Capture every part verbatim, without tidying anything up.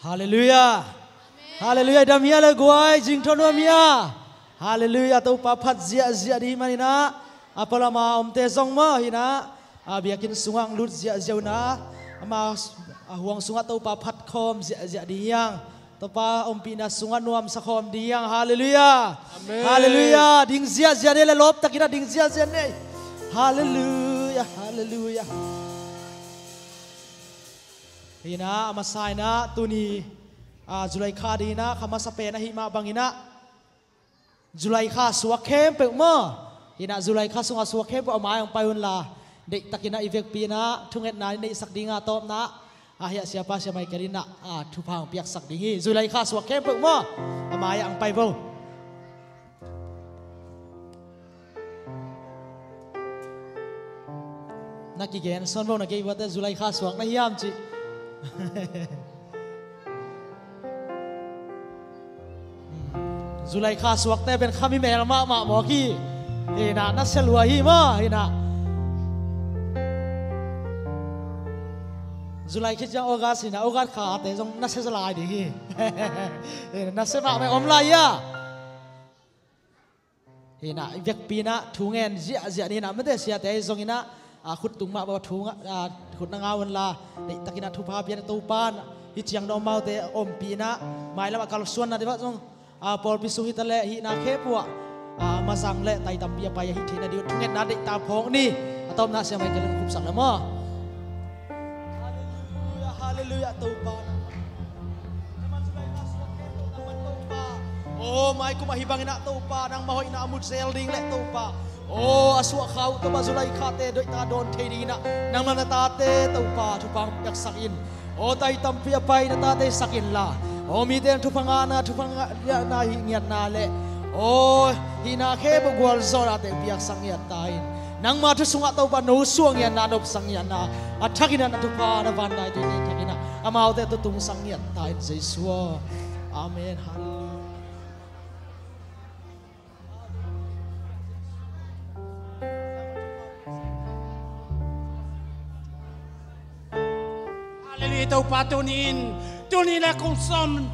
Halleluiah. Halleluiah. Dam hia le guai, zingtho nuam hia? Halleluiah. Topa phat ziahziah dih maninah a palama omte zong maw hinah a biakinn sungah ang lut ziahziah unah ama a huang sungah Topa phat khawm ziahziah dih hiang. Topa ompihna sungah nuamsa khawm dih hiang. Halleluiah. Halleluiah. Ding ziahziah nei le lawptakinah ding ziahziah nei. Halleluiah. Halleluiah. Hinah a masa inah tuni a July kha dinginah kha masa pen ahi mah banginah July kha suak khempeuh maw? Hinah July kha sungah suak khempeuh a mai ang pai unla deihtakinah i vekpi inah thungetna i neihsak dinga tawpna a hiah siapa sia Michael inah a thupha ang piaksak ding hi. July kha suak khempeuh maw? A mai ang pai vo. Na kigen sawn vo na kei vuate July kha suak na hiam cih. July kha suakte pen khami mel mahmah mawk hi. Hinah na sia lua hi maw hinah. July khit ciang August hinah August khate zong na sia zalai ding hi. Hinah na sia mahmah om lai ia. Hinah i vekpi inah thu ngen ziahziah ni hinah mate siate ahi zonginah a khut tung mah bawa thu nga a khut na ngau unla deihtakinah thupha pian a Topa inah hi ciang dawm maute a ompih inah mailam a kalsuanna deuh ah zong a pawlpi sung hitaleh hihna khempeuh ah a mazang le tai tampi a pai ahi theihna deuh thungetna deihta phawk ni. A tawpna sia Michael in khupsak le maw? Halleluiah, halleluiah, Topa nangmah. Nangmah July kha suak khempeuh nangmah Topa. O mai kum ahi banginah Topa nangmah hoihna a mut zel ding le Topa. O a suah kha uh Topa July khate doihta dawn thei dinginah nangmah na tate Topa thupha ang piaksak in. O tai tampi a pai na tate sak inla. O mite thupha ngahna thupha ngahna hih ngiatna le o hihna khempeuh gualzawhnate piaksak ngiat ta in. Nangma thu sungah Topa no suah ngiatna nopsak ngiatna a thakinah na thupha na vannai tui nei thakinah amaute tawh tungsak ngiat ta in Jesu aw. Amen. Halleluiah. Halleluiah. Topa tuni in tuni le kum sawm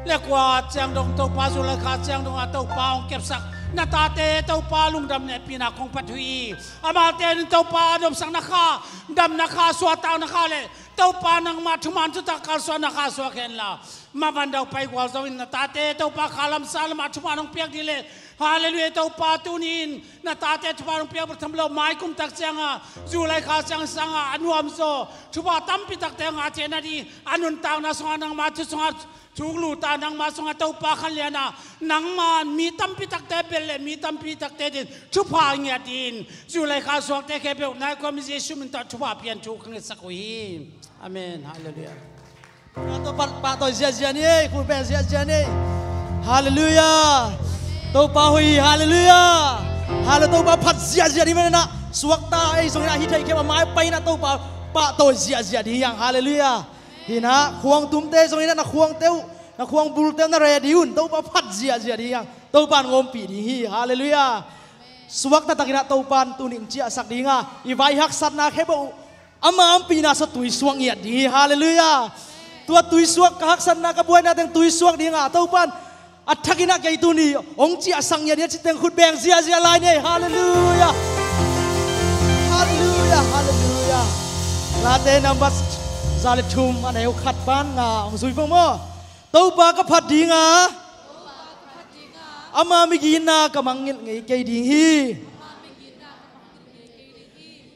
le kua ciang dong Topa July kha ciang dong a Topa hong kepsak na tate Topa lungdam nehpihna kong phat uh hi. Amate in Topa nopsakna kha damna kha suahtakna kha le Topa nangma thuman thutak kalsuanna kha suak henla mah van dau pai gualzo in na tate Topa kha lam sa lamah thuman hong piak dih le Halleluiah. Topa tuni in na tate thupha nong piak bek tham lo mai kum tak cianga July kha ciang sanga a nuamzaw thupha tampi takte a ngah ciahna dih a nuntakna sungah nangma thu sungah thuk luta nangma sungah Topa khan liana nangma mi tampi takte bel le mi tampi takte din thupha ngiat din July kha suakte khempeuh nai kuam Jesu min tawh thupha pian thu ka ngetsak uh hi. Amen. Halleluiah. Topa pahtawi ziahziah ni ei, khut beng ziahziah ni ei. Halleluiah. Topa hoih hi, halleluiah. Halleluiah, Topa phat ziahziah ni manah suakta ei zonginah hi thei khem a mai painah Topa pahtawi ziahziah ni hiang, halleluiah. Hinah khuang tumte zonginah na khuangte uh na khuang bulte uh na ready un Topa phat ziahziah ni hiang. Topa an ngompih ni hi, halleluiah. Suakta takinah Topa an tuning ciahsak dinga i vai haksatna khempeuh uh ama ompihna sua tuisuak ngiat ding hi. Halleluiah. Tua tuisuak ka haksatna ka buaina teng tuisuak dinga Topan a thakinah kei tuni hong ciahsak ngiat ding a citeng khut beng ziahziah lai nei. Halleluiah. Halleluiah. Halleluiah. Late nambat za le thum a neu khat pan nga hong zui fo maw? Topa ka phat dinga ama migina ka mangngilh ngei kei ding hi.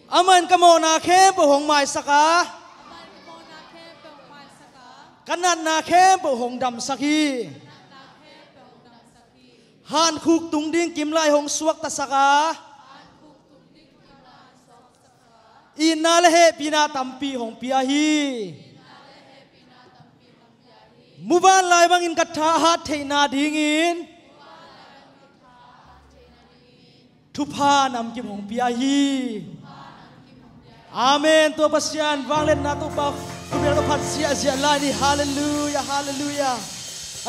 Amah in ka mawhna khempeuh hong maisak a, ka natna khempeuh hong damsak hi. Hankhuk tung ding kimlai hong suaktasak a, itna le hehpihna tampi hong pia hi. Muvanlai bangin ka thahat theihna dingin thupha namkim hong pia hi. Amen. Tua Pasian vangliatna Topa khut beng ka phat ziahziah lai ni. Halleluiah, halleluiah.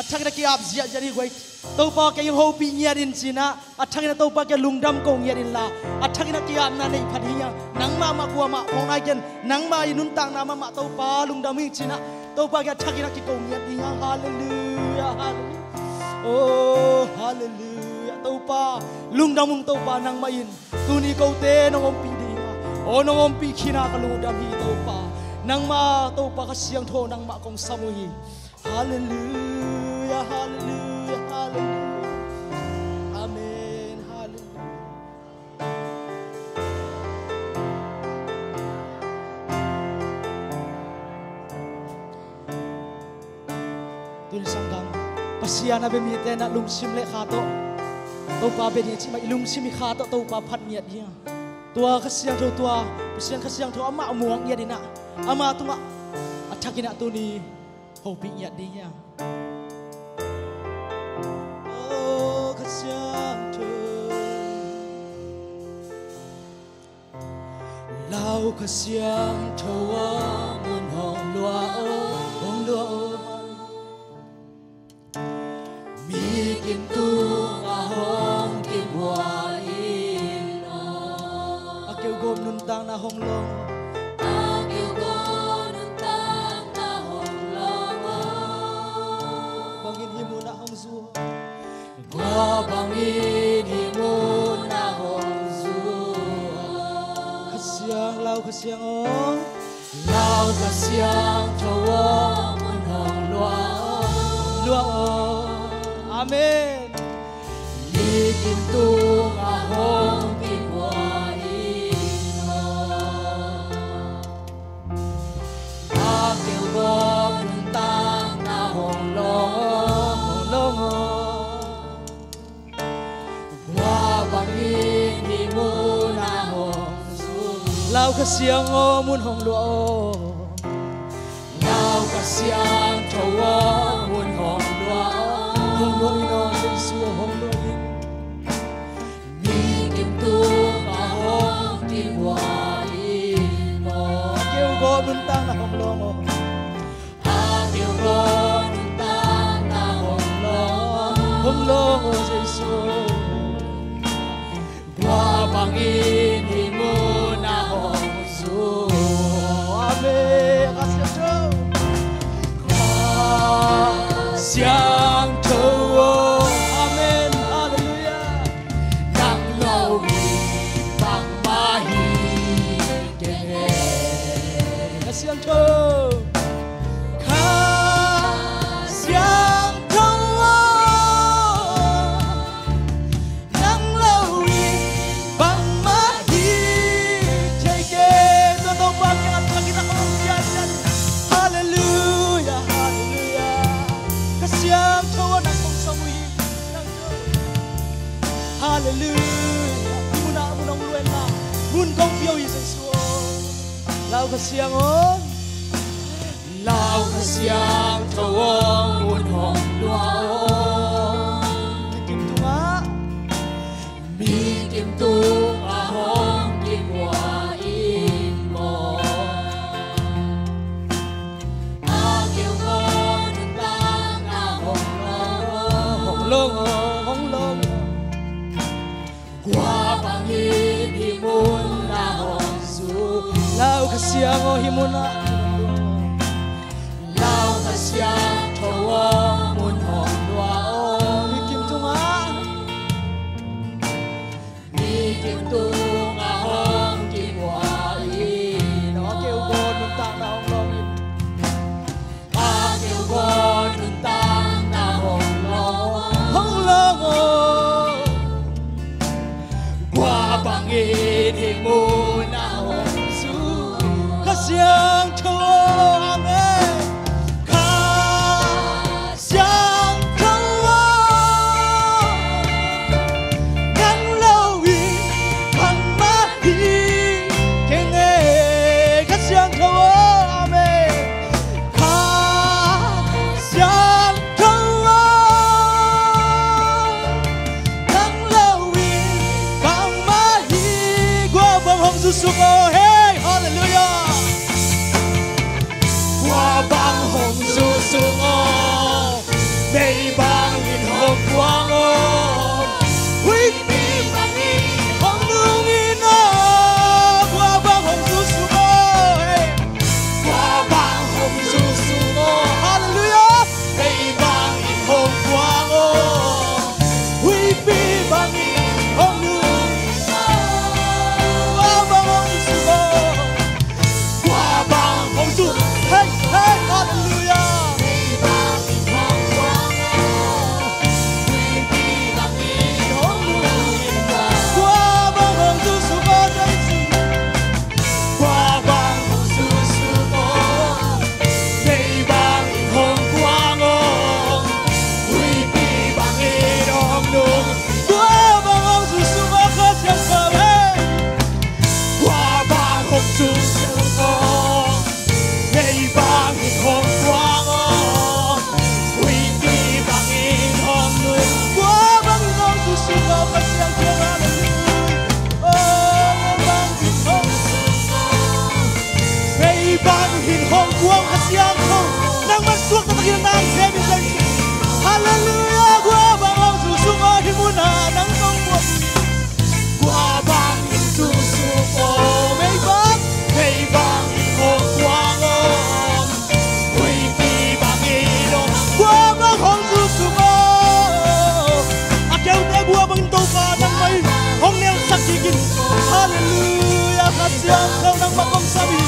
A thakin a ki-ap ziahziah ni guai. Topa kei hong hopih ngiat in cinah a thakin a Topa kei lungdam ko ngiat inla a thakin a ki-apna neih phat hi ngiang. Nang mahmah kuamah phawk nai ken nangmah i nuntakna mahmah Topa lungdam hi cinah Topa kiang thakin a kiko ngiat ding a. Halleluiah, halleluiah. Oh, halleluiah. Topa, lungdam ung Topa, nangmah in tuni kote nong ompih ding a, oh, nong ompih khin a ka lungdam hi Topa. Nangmah Topa Kha Siangtho, nangmah kong sam uh hi. Halleluiah, halleluiah, halleluiah. Amen, halleluiah. Tun sanggam, Pasian a bia mite na lungsim le kha tawh Topa bia ding cih mah i lungsim i kha tawh Topa phat ngiat ding a. Tua Kha Siangtho, tua Pasian Kha Siangtho amah muak ngiat ding a, ama tungah a thakin a tuni hopih ngiat ding hi a. Oh, Kha Siangtho. Lau Kha Siangtho aw, mun hong luah aw, hong luah aw. Mi kim tungah hong kibua in aw. A keu gawp nuntakna hong long. A keu gawp nuntakna hong long aw. Bangin hih munah hong zu. Kua bangin hih munah hong zu aw. Kha Siang, Lau Kha Siang aw. Lau Kha Siangtho aw, mun hong luah aw. Luah aw. Amen. Mi kim tungah hong kibua in aw. A keu gawp nuntakna hong long aw, hong long aw. Kua bangin hih munah hong zu. Lau Kha Siang aw, mun hong luah aw. Lau Kha Siangtho aw, mun hong luah aw. Hong luah in aw, Jesu aw, hong luah in. Mi kim tungah hong kibua in aw. A keu gawp nuntakna hong long aw. A keu gawp nuntakna hong long aw. Hong long aw, Jesu. Kua bangin hih munah hong zu. Amen. Kha Siangtho. Kha Siangtho aw. Amen. Halleluiah. Nang lo in bangmah hi kei. Kha Siangtho. Kha Siangtho aw. Nang lo in bangmah hi thei kei. Tua Topa kiang a thakin a kong pianpian. Halleluiah, halleluiah. Kha Siangtho aw, nang kong sam uh hi. Nang tho. Halleluiah. Hih munah mun hong luah in la, mun kong pia uh hi Jesu aw. Lau Kha Siang aw. Lau Kha Siangtho aw, mun hong luah aw. Mi kim tungah, mi kim tungah hong kibua in maw. A keu gawp nuntakna hong long aw, hong long aw, hong long aw. Kua bangin hih munah hong zu. Lau Kha Siang aw, hih munah. Lau Kha Siangtho aw, mun hong luah aw. Mi kim tungah, mi kim tungah hong kibua in aw. A keu gawp nuntakna hong long in. A keu gawp nuntakna hong long, hong long aw. Kua bangin hih munah hong zu. Kha Siangtho aw. Amen. Kha Siangtho, nangman suak taktakin a nang sem in zang. Halleluiah, kua bang hong zusu aw hih munah nang kong muak. Kua bang hong zusu aw, mei bang, mei bang hong kuang aw. Huipi bang in aw, kua bang hong zusu aw. A keute kua bang in Topa nangmah in hong nelsak kik in. Halleluiah, Kha Siangtho nangmah kong sam hi.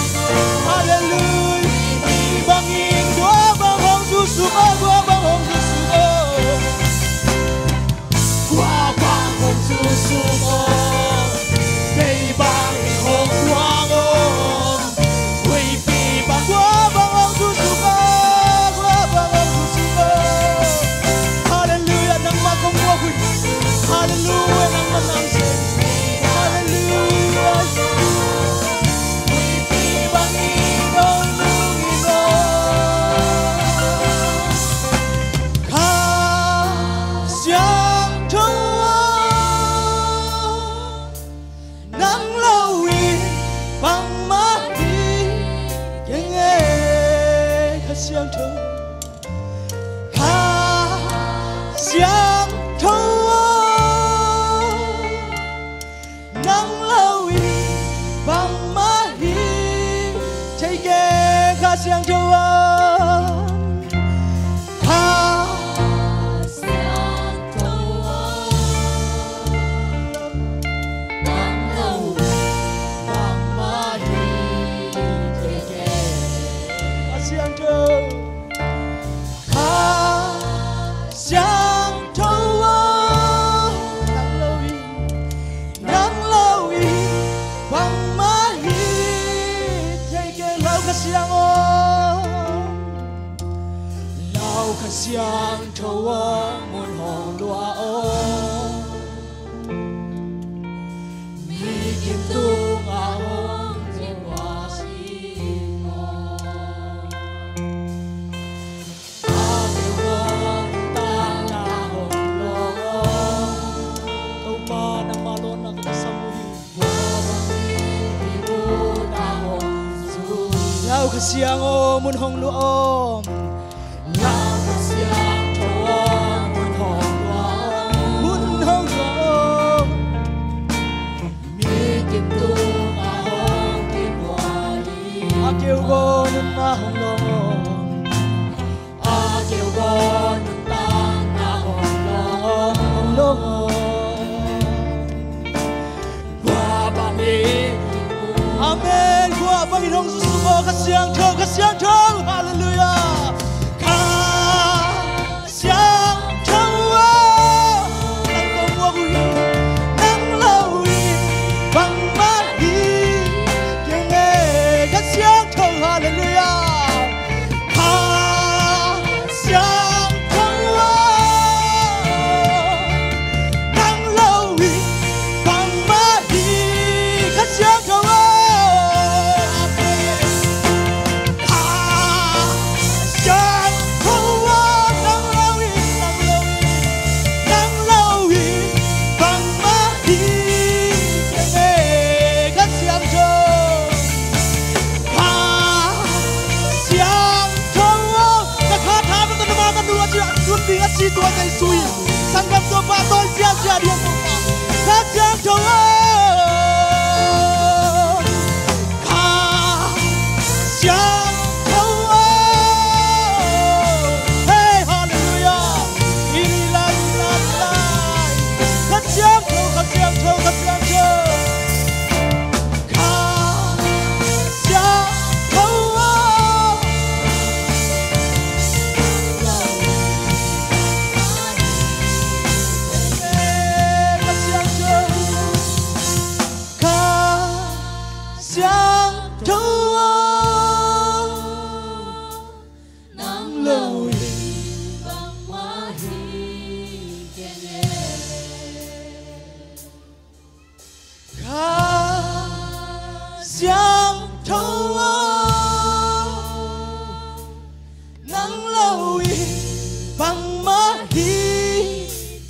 Halleluiah. Huipi bang in kua bang hong zusu aw, kua bang hong zusu aw. Kua bang hong zusu aw, mei bang hong kuang aw. Huipi bang kua bang hong zusu aw, kua bang hong zusu aw. Halleluiah, nangmah kong muak uh hi. Halleluiah, nangmah nang sem. Halleluiah. Huipi bang in hong nung in aw. Kha Siangtho aw, nang lo in bangmah hi keng e. Kha Siangtho, Kha Siangtho aw, nang lo in bangmah hi thei keng. Kha Siangtho aw, Kha Siangtho aw, nang lo in bangmah hi thei keng. Kha Siangtho, Kha Siangtho aw, nang lo in, nang lo in bangmah hi thei keng. Lau Kha Siang aw, Lau Kha Siangtho aw, mun hong luah aw. Mi kim tungah hong kikuan in aw. A keu aw, nuntakna hong lawng aw. Topa nangmah lawnna ka sam uh hi. Lau Kha Siang aw, mun hong luah aw. Lau Kha Siangtho aw, mun hong luah aw. Mun hong luah aw. Mi kim tungah hong kikuan in. A keu aw, nuntakna hong lawng aw. A keu aw, nuntakna hong lawng aw, hong lawng aw. Kua bang in, amen. Kua bang in hong zusu aw, Kha Siangtho, Kha Siangtho. Halleluiah. Kha Siangtho aw, nang kong muak uh hi. Nang lo in bangmah hi keng e. Kha Siangtho, halleluiah. Kha Siangtho aw, nang lo in bangmah hi. Kha Siangtho aw, Kha Siangtho aw, nang lo in, nang lo in, nang lo in bangmah hi keng e. Kha Siangtho, Kha Siangtho aw, na kha tha na, na ma na nu a ci a, nun ding a ci tua Jesu hi. Sanggam Topa tawi ziahziah ding Topa. Kha Siangtho aw, Kha Siangtho aw. Hey, halleluiah. Ih, lai, lai, lai. Kha Siangtho, Kha Siangtho, Kha Siangtho. Kha Siangtho aw. Kha Siangtho. Kha Siangtho aw, nang lo in bangmah hi keng e. Kha Siangtho aw, nang lo in bangmah hi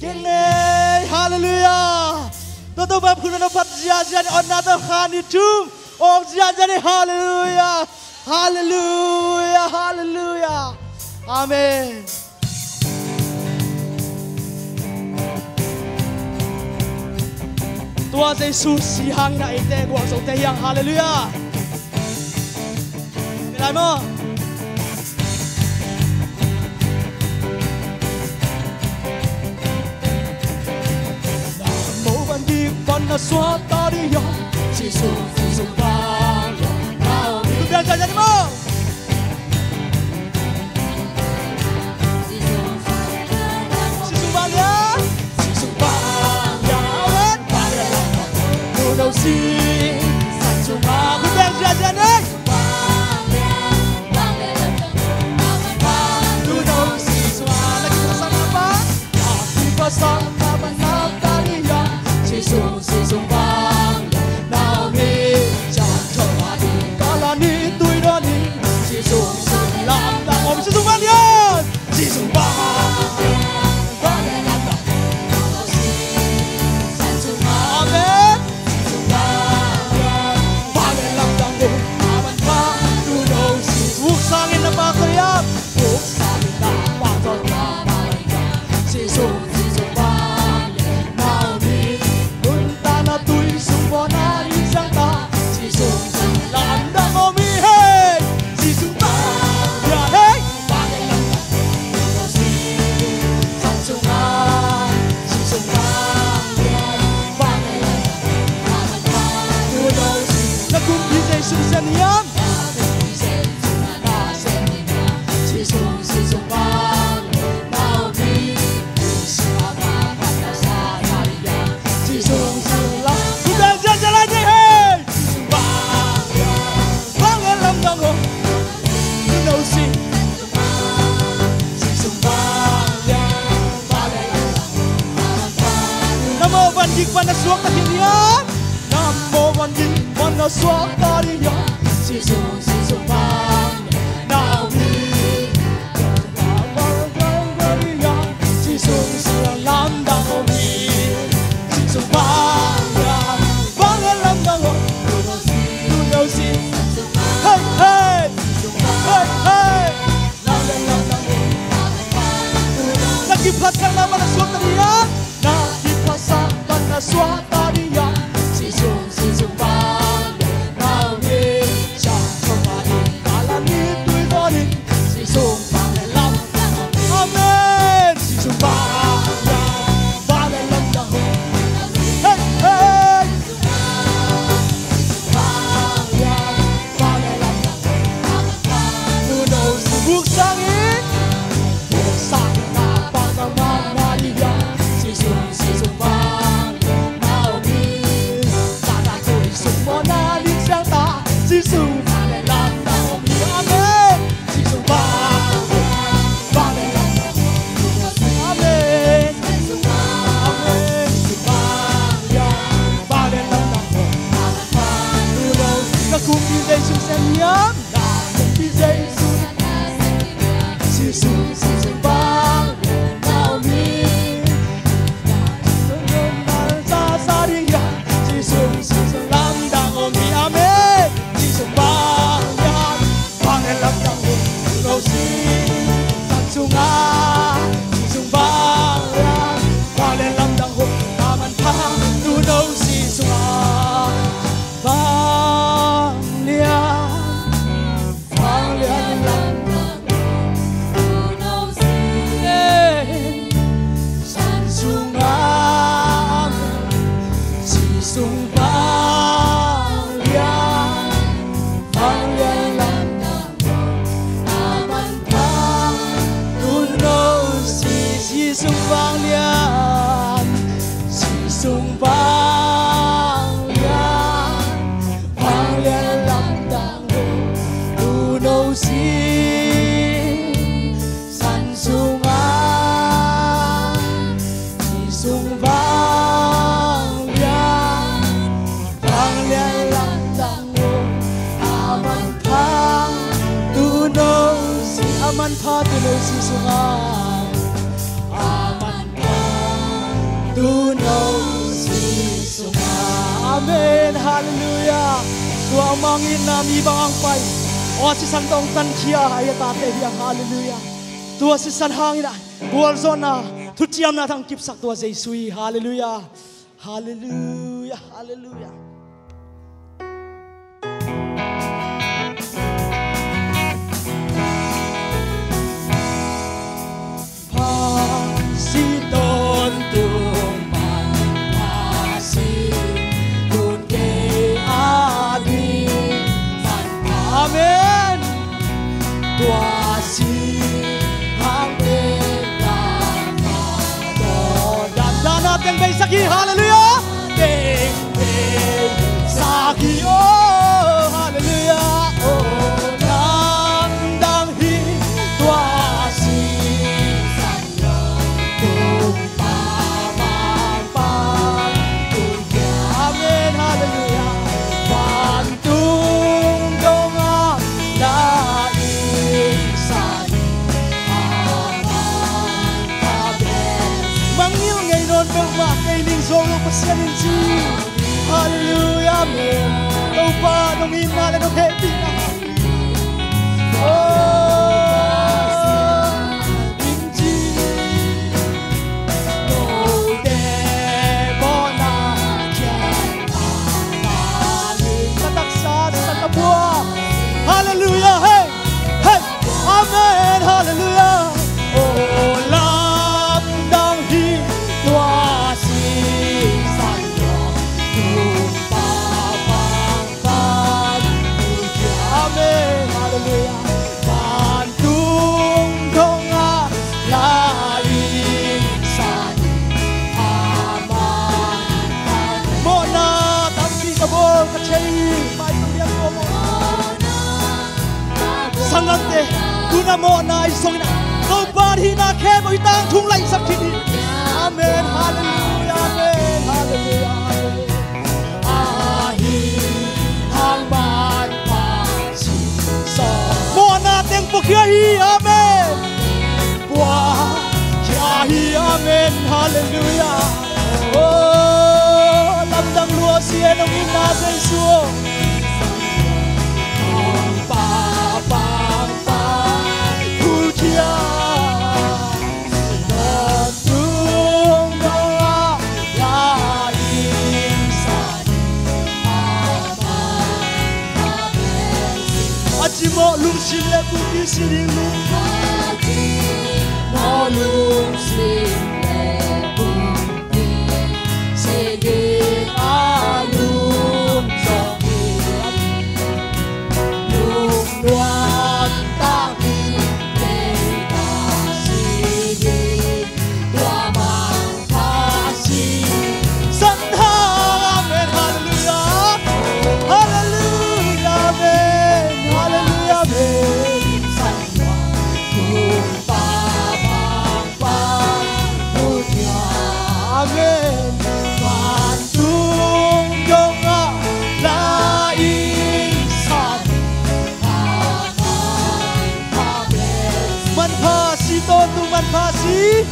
keng e. Halleluiah. Tua Topa phun na phat ziahziah ni, otna tawh kha ni thum awng ziahziah ni. Halleluiah. Halleluiah. Halleluiah. Amen. Tua Jesu si hangin a eite gualzote hi hang. Halleluiah. Amen. Lai maw. Na mo van gik van na suak ta ding hiam? Jesu, Jesu van na om. Tua dan dan maw. Jesu van lian. Jesu van lian. Amen. Van lian. Tua dan si. San sung a. Tua dan dan dan. Amen. Vuk sangin na pahtawi a. Na mo van gik van na suak ta khin hiam? Na mo van gik van na suak ta ding hiam? Jesu, Jesu van na om hi. Hey, hey. Hey, hey. Na kiphasak na mana suak ta dia. Na kiphasak na mana suak ta dia. Jesu, Jesu. Amen. Hey, hey. Amen. Halleluiah. Tua mangin na mi bang ang pai. Aw, sisan tawh hong tankhia a i a tate hi hang. Halleluiah. Tua sisan hangin ah gualzawhna, thuciamna tang kipsak tua Jesu hi. Halleluiah. Halleluiah. Halleluiah. Phasi tawntung manpha si, tun kei a ding manpha. Amen. Tua si hang teng dan ma tawh dan dan a teng beisak hi. Halleluiah. Teng beisak hi. Oh, halleluiah. Oh, lamdang hi. Tua si Amen, halleluiah. Vantung dongah la ing sa ning. Amen. Mangngilh ngei nawn peuhmah kei ning, zuau lo Pasian in ci. Halleluiah, amen. Topa nong itna le nong hehpihna Halleluiah, hey, hey, amen, halleluiah. Oh, lamdang hi tua sisan tua, tua pa pa. Amen. Halleluiah. Vantung dongah la ing sa ning. Amen. Mawhna tampi ka bawl ka thei hi. Pai tung lian tua mawhna. Sanggamte, tuna mawhna i song ina, Topa hihna khempeuh i tangthu laihsak khin hi. Amen. Halleluiah. Amen. Halleluiah. Amen. Ahi hang manpha si sawm. Mawhna teng puakhia hi. Amen. Puakhia hi. Amen. Halleluiah. Oh, lamdang lua si e nong itna Jesu. Pangpa, pangpa, puakhia. A cimawh lungsim le pumpi si ding, lungsim. A cimawh lungsim le pumpi si ding, a lungzawng hi. Lungnuam tak ding, kei ka si ding. Tua manpha si. San hang, amen, halleluiah. Halleluiah, amen, halleluiah, amen. San hang, tua manpha, tua, amen. Vantung dongah la ing sa ning. Manpha si, tawntung manpha si.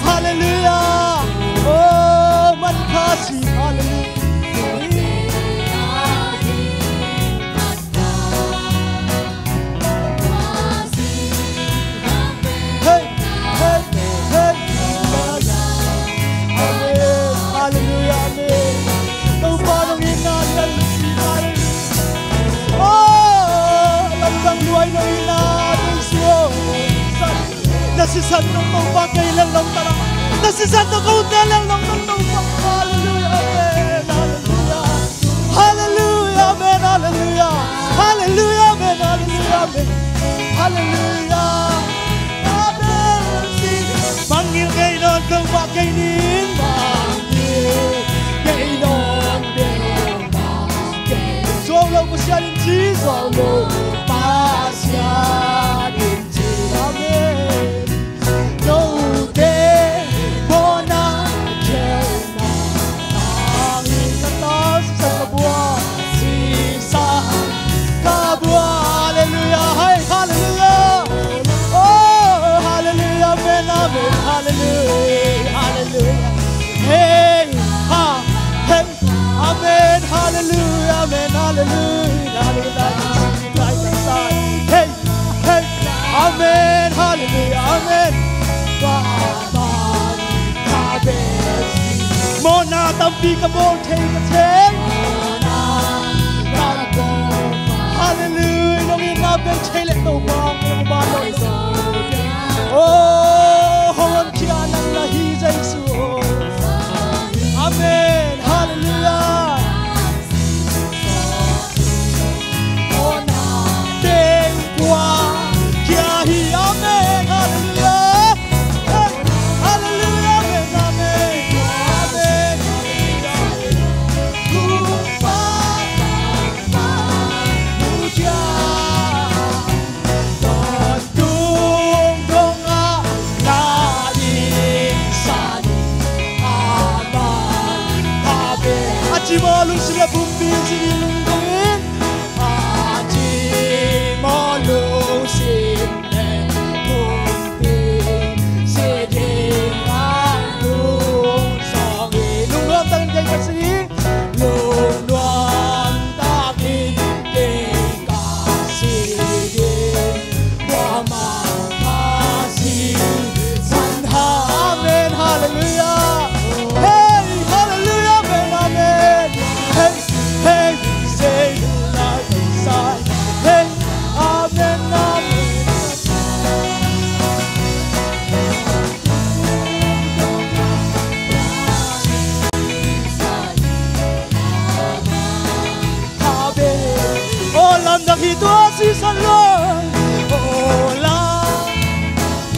Halleluiah. Oh, manpha si. Halleluiah. Hey, hey, hey. Amen. Halleluiah. Amen. Topa nong itna lian. Oh, lamdang lua i nong itna, Jesu. Na sisan tawh Topa kei lel nong tana. Na sisan tawh kote lel nong tana Topa. Halleluiah, amen, halleluiah. Halleluiah, amen, halleluiah. Halleluiah, amen, halleluiah, amen. Halleluiah. Amen. Mangngilh ngei nawn peuhmah kei ning. Mangngilh ngei nawn peuhmah kei ning. Zuau lo Pasian in ci, zuau lo Pasian in ci. Amen. Note mawhna khelhna hangin ka ta sisan ka buak, sisan ka buak. Halleluiah, hai, halleluiah. Oh, halleluiah, amen, amen, halleluiah, halleluiah. Hey, ha, hey, amen, halleluiah, amen, halleluiah. Pi ka bawl thei ka thei. Halleluiah. Nong itna bei thei leh Topa hong ban lo. Oh, hong honkhia nang na hi Jesu. Amen. Halleluiah. Teng kua kia hi. Amen. Halleluiah. Hey. Halleluiah. Amen. Amen. Amen. Halleluiah. Tawntung dongah na ding sa ding. Amen. Amen. A ci maw lungsim le pumpi ci ding lungdongin. A ci maw lungsim le pumpi ci ding a lungsong i. Lungnuam takin kei ka sing. Lungnuam takin kei ka sing. Tua mah ka sisan ha. Amen. Halleluiah. Hey, halleluiah. Amen. Amen. Hey, hey, say, like, say, hey. Amen. Amen. Amen. Oh, lamdang hi tua sisan lo. Oh, lamdang hi tua sisan lo.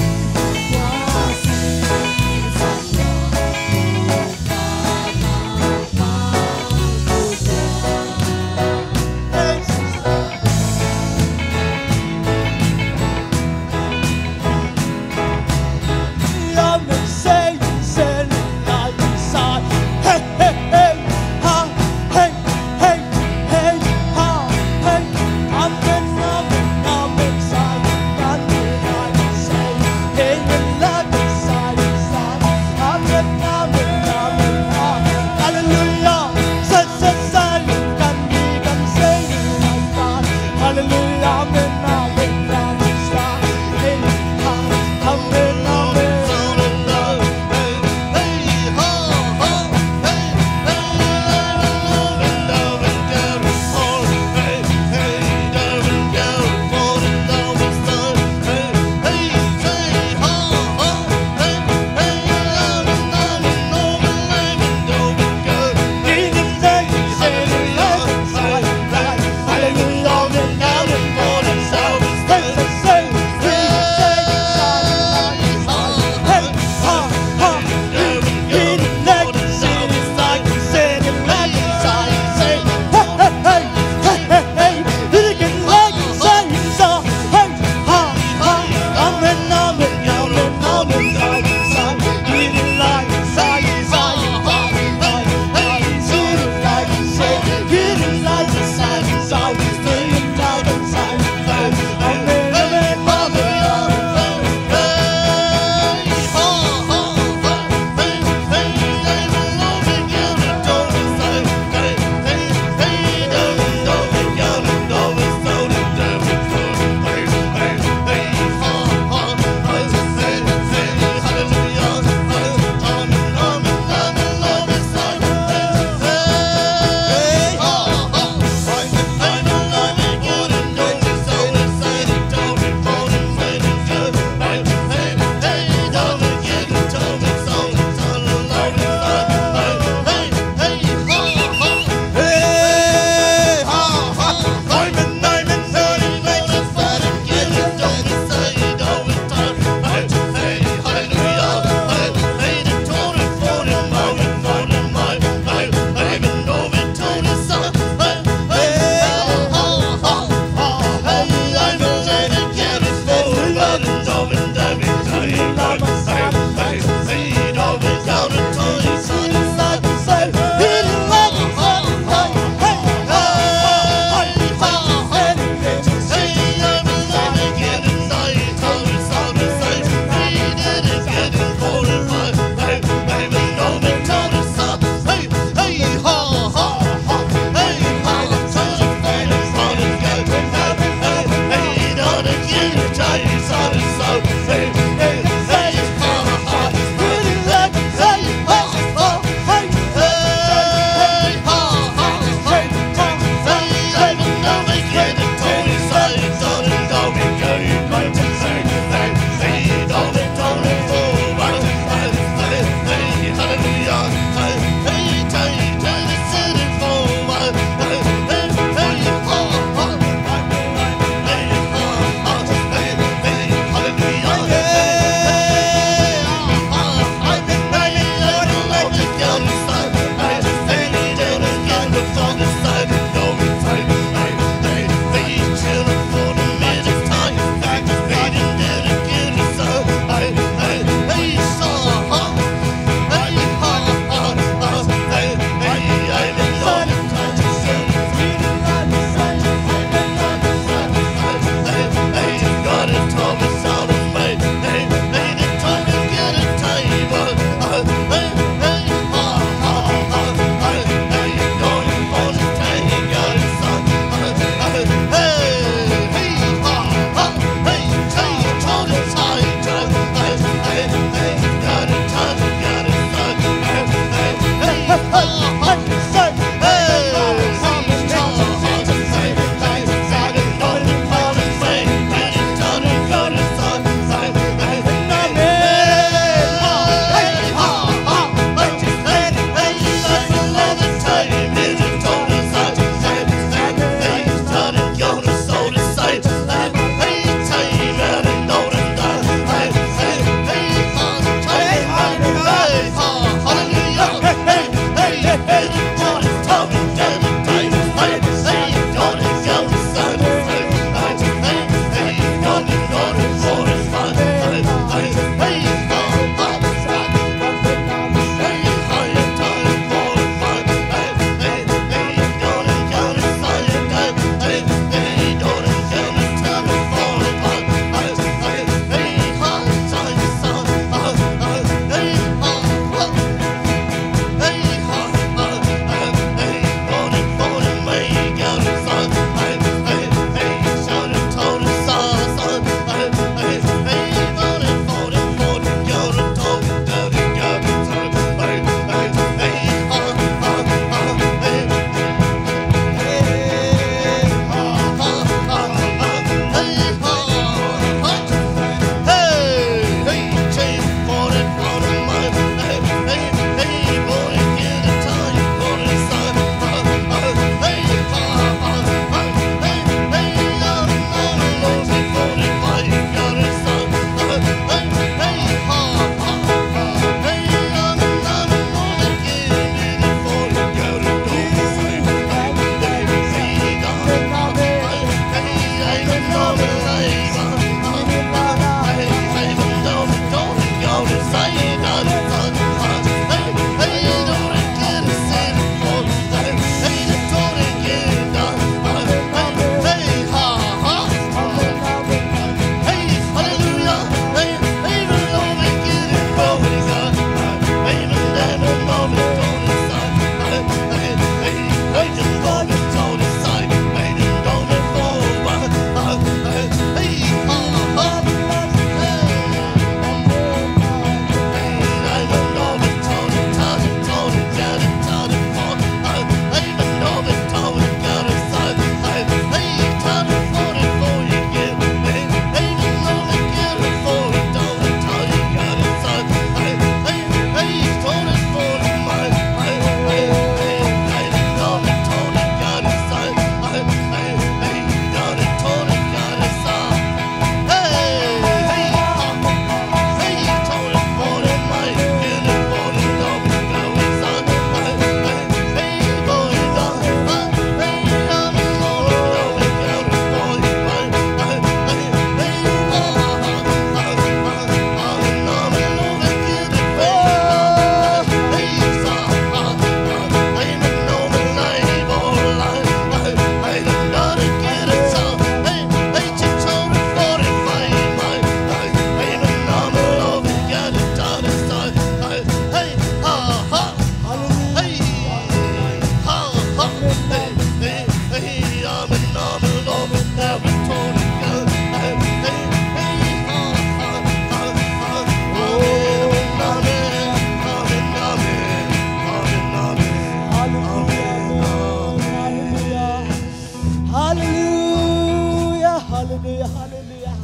Halleluiah, halleluiah.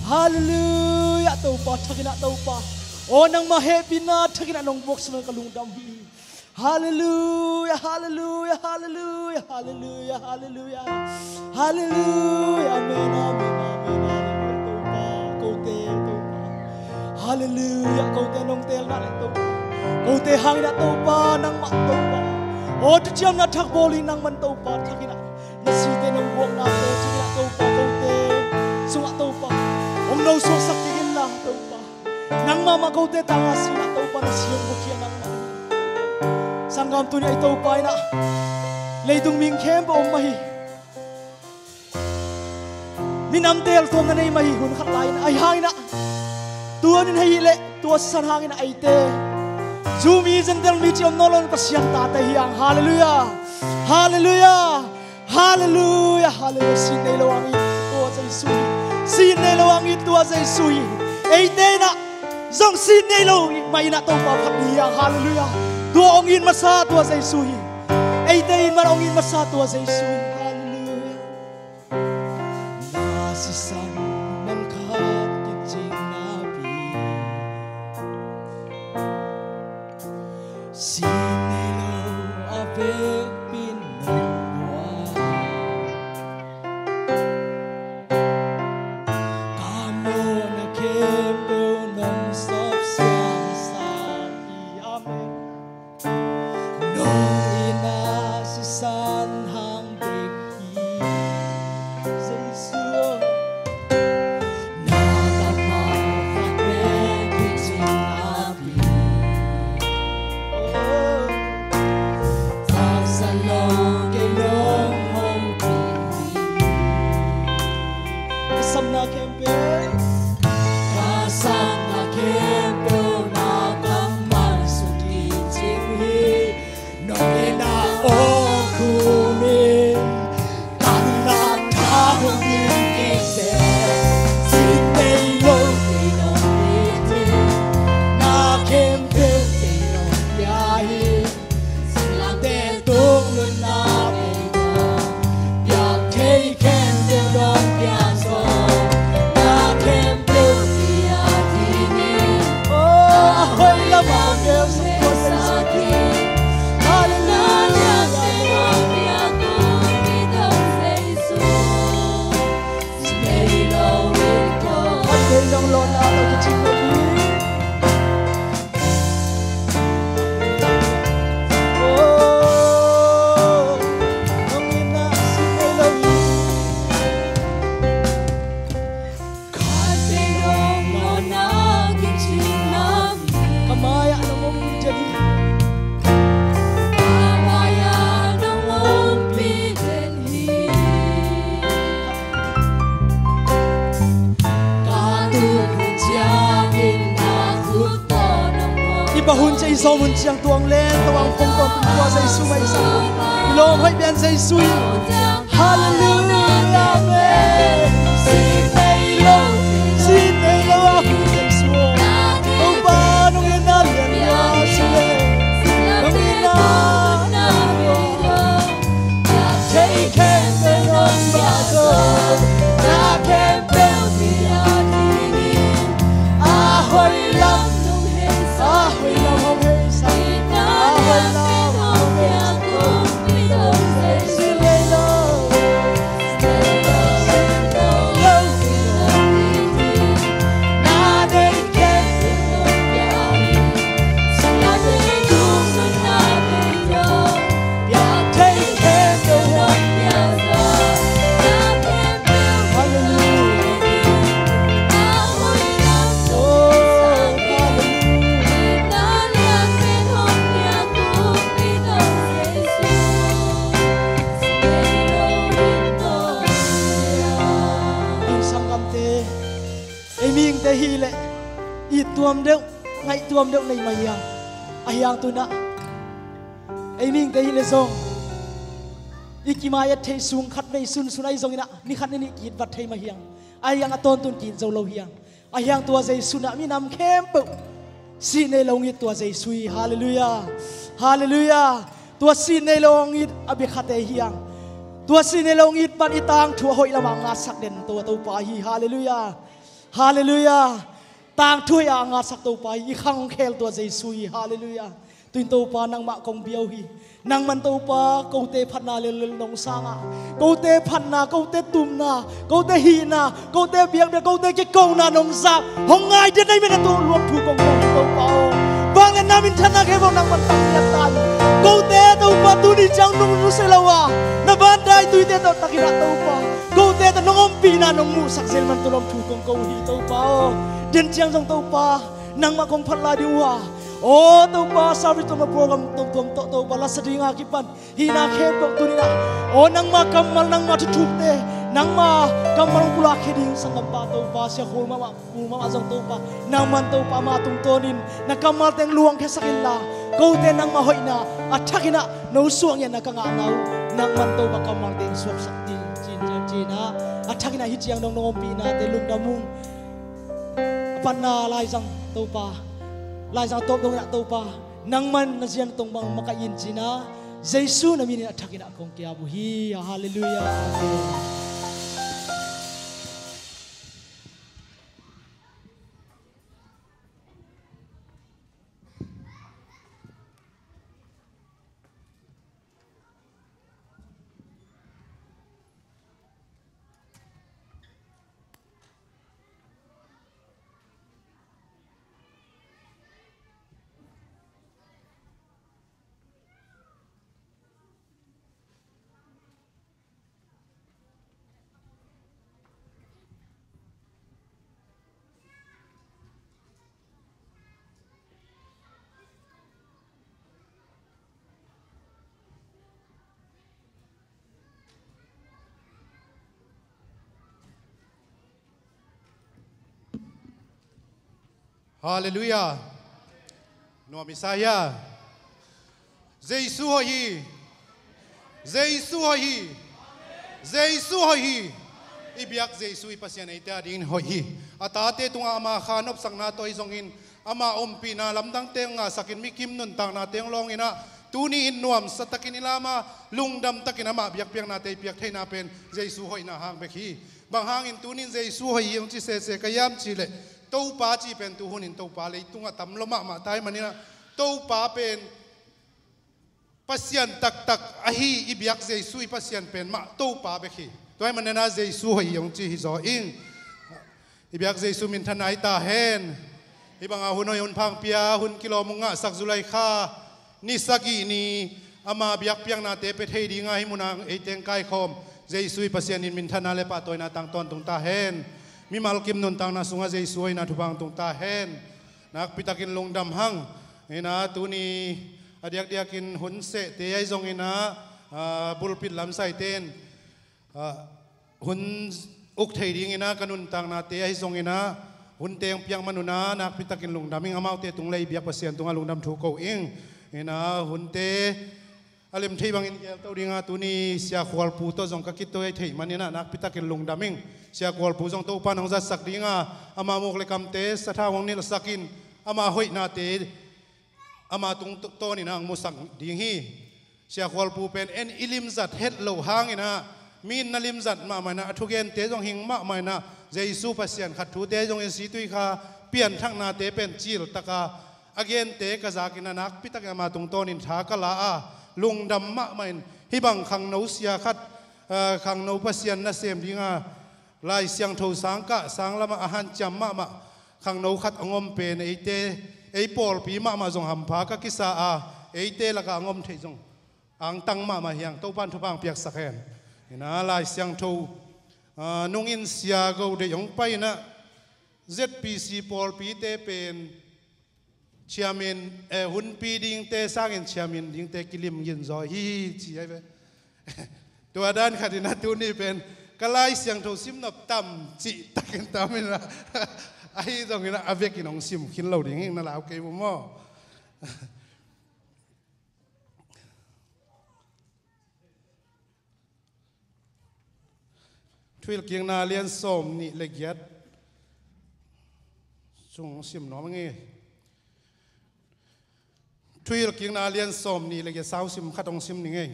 Halleluiah, Topa, thakin ah Topa. Aw, nangmah hehpihna thakin ah nong buak sungah ka lungdam hi. Halleluiah, halleluiah, halleluiah, halleluiah, halleluiah. Halleluiah, amen, amen, amen, halleluiah, Topa, kote, Topa. Halleluiah, kote nong teelna le Topa. Kote hangin ah Topa, nangmah Topa. Aw, thuciamna thak bawl in nangman Topa, thakin ah. Na site nong buaknate thakin ah Topa, kote sungah Topa, hong nosuaksak kik in la Topa. Nangmah mah kote tangah si in ah Topa, na si hong buak hi a nangmah. Sanggam, tuni a i Topa in ah leitung ming khempeuh om mah hi. Minam teeltuamna nei mah hi, hun khat lai in ah. Ahi hangin ah tua hun in ahih leh tua sisan hangin ah eite Jew mi, Gentile mi cih om nawn lo in Pasian tate hi hang. Halleluiah. Halleluiah. Halleluiah, halleluiah. Sin nei lo hang it tua Jesu hi. Sin nei lo hang it tua Jesu hi. Eite in ah zong sin nei lo mah in ah Topa phat hi hang. Halleluiah. Tua hong it masa tua Jesu hi. Eite in mah hong it masa tua Jesu hi. Halleluiah. Na sisan man khat kicing napi, sin nei lo a vekpi in nong buak. Ka mawhna khempeuh nong sawp siangsak hi. Amen. Nong itna sisan hang bek hi, Jesu. Na kammal khat bek hi cing napi, oh, taksa lo kei nong hong pia hi. Ka samna khempeuh, ka samna khempeuh na kammal sung kicing hi. Nong itna aw khum in, ka nuntak tha hong dim kik seh. Sin nei lo kei nong it hi. Na khempeuh kei nong pia hi. Singlamteh tung nunna bei ta, piak thei khempeuh nong piak zaw. Na khempeuh pia ding in, oh, a hoih lam a bel sung tua Jesu hi. Halleluiah. Sin nei lo in ko, a thei nong lawnna tawh kicing lo hi. I pahun cia i zawm hun ciang tuang len, tuang pong tuang tua Jesu mai sa. I lawm hoih pian Jesu hi. Halleluiah, amen. Sin nei lo, sin nei lo a hu Jesu. Topa nong itna lian lua si le. Nong itna thei khempeuh nong pia zaw. Na khempeuh pia ding in, a hoih lam nong hei sa, a hoih lam hong hei sa, a hoih lam hong hei sa. Sin nei lo, sin nei lo. Ei sanggamte, ei mihingte hi leh it tuam deuh, ngaih tuam deuh nei mah hiam? Ahi hang tu-in ah ei mihingte hi leh zong i kimai-et theih sung khatvei sunsun ahi zongin ah ni khat ni nih ki-it vat thei mah hiam? Ahi hang a tawntun ki-it zo lo hiam? Ahi hang tua Jesu in ah minam khempeuh sih nei lo hong it tua Jesu hi. Halleluiah. Halleluiah. Tua sih nei lo hong it a bia khate hi hang. Tua si ne lo hong it pan i tangthu a hoih lamah a ngatsak den Topa, Topa hi. Halleluiah. Halleluiah. Tangthu hoih a ngatsak Topa hi. I khang hong khel tua Jesu hi. Halleluiah. Tuin Topa nangmah kong bia uh hi. Nangman Topa kote phatna lellel nong sang a, kote phatna, kote tumna, kote hihna, kote biakbia, kote kikona nong zak hong ngai den na hih manin a tua luang thu kong ko hi Topa aw. Vangliatna minthanna khempeuh nangman tang piak ta in. Kote Topa tuni ciang nung nusia lo a, na vandaituite tawh takin ah Topa, kote tawh nong ompihna nong muhsak zel man tua luang thu kong ko hi Topa aw. Den ciang zong Topa nangmah kong phat lai ding uh a, aw Topa, service tawh ma program tuamtuam tawh Topa lasa dinga kipan hihna khempeuh tuni-in ah, aw nangma kammal, nangma thuthukte, nangma kammal hong pulakkhia ding sanggampa Topa Sia Khul mahmah, Khul mahmah zong Topa, nangman Topa ama tungtawnin na kammal teng luangkhiasak inla, kote nangma hoihna a thakin ah no suak ngiatna ka ngahna uh, nangman Topa kammal teng suaksak ding ci-in, ci-in ah a thakin ah hih ciang dong nong ompihnate lungdam ung. A panna laizang Topa, laizang a tawp dongin ah Topa, nangman na zia na tong bang makaih in ci-in ah Jesu na minin a thakin ah kong ki-ap uh hi. Halleluiah. Amen. Halleluiah. Nuam i sa hia? Jesu hoih hi. Jesu hoih hi. Jesu hoih hi. I biak Jesu i Pasian eite a dingin hoih hi. A tate tungah ama kha nopsakna tawh ahi zongin, ama ompihna lamdangte hong ngahsakin, mikim nuntaknate hong lawngin ah, tuni in nuamsa takin i lam a, lungdam takin ama biakpiaknate i piak theihna pen Jesu hoihna hang bek hi. Bang hangin tuni in Jesu hoih hi hong ci sese ka hiam cih leh, Topa cih pen tu hunin Topa leitungah tam lua mahmah ta ahih manin ah, Topa pen Pasian taktak ahi i biak Jesu i Pasian pen mah Topa bek hi. Tua ahih manin ah Jesu hoih hi hong ci hi zaw ing. I biak Jesu minthanna hi ta hen. Hih banga hun hoih hun pha hong pia, hun kilawm hong ngahsak July kha ni sagih ni ama biakpiaknate pia thei dinga hih munah eite hong kaikhawm Jesu i Pasian in minthanna le pahtawina tang tawntung ta hen. Mimal kim nuntakna sungah Jesu hoihna thupha hong tung ta hen. Nakpitakin lungdam hang. Hi-in ah tuni a diakdiakin hun sehte ahi zongin ah, ah, pulpit lamsaite in, ah, hun uk thei dingin ah ka nuntaknate ahi zongin ah, hunte hong piak man un ah nakpitakin lungdam ing. Amaute tung le i biak Pasian tungah lungdam thu ko ing. Hi-in ah hunte a lem thei bangin gelto dinga tuni Sia Khualpu tawh zong ka kituai theih manin ah nakpitakin lungdam ing. Sia Khualpu zong Topa in hong zatsak dinga, ama muk le kamte sathau hong nilhsakin, ama hoihnate ama tungtawnin ah hong musak ding hi. Sia Khualpu pen en i limzat het loh hangin ah, mi in na limzat mahmah in ah, a thugente zong hing mahmah in ah, Jesu Pasian khat thute zongin situikha pianthaknate pen ciltaka a gente ka zakin ah nakpitakin ama tungtawnin tha ka la a, lungdam mahmah in hih bang khangno sia khat, ah, khangno Pasian nasem dinga Lai Siangtho sangkah sanglamah a hanciam mahmah khangno khat hong om pen eite, ei pawlpi mahmah zong hampha ka kisa a, eite lakah hong om theih zong angtang mahmah hi hang. Topa in thupha hong piaksak hen. Hi-in ah Lai Siangtho, ah, nungin Sia Go Deih hong pai in ah Z P C pawlpite pen chairman, eh, hunpi dingte sangin chairman dingte kilim gin zaw hi ci ai ve. Tua dan khatin ah tuni pen ka Lai Siangtho simnop tam cih takin tam in ah, ahi zongin ah a vekin hong sim khin lo ding hi ing, na lau kei uh maw? Thuhilhkikna lian sawm nih le giat sung sim nuam ing ei. Thuhilhkikna lian sawm nih le giat sau sim khat hong sim ning ei.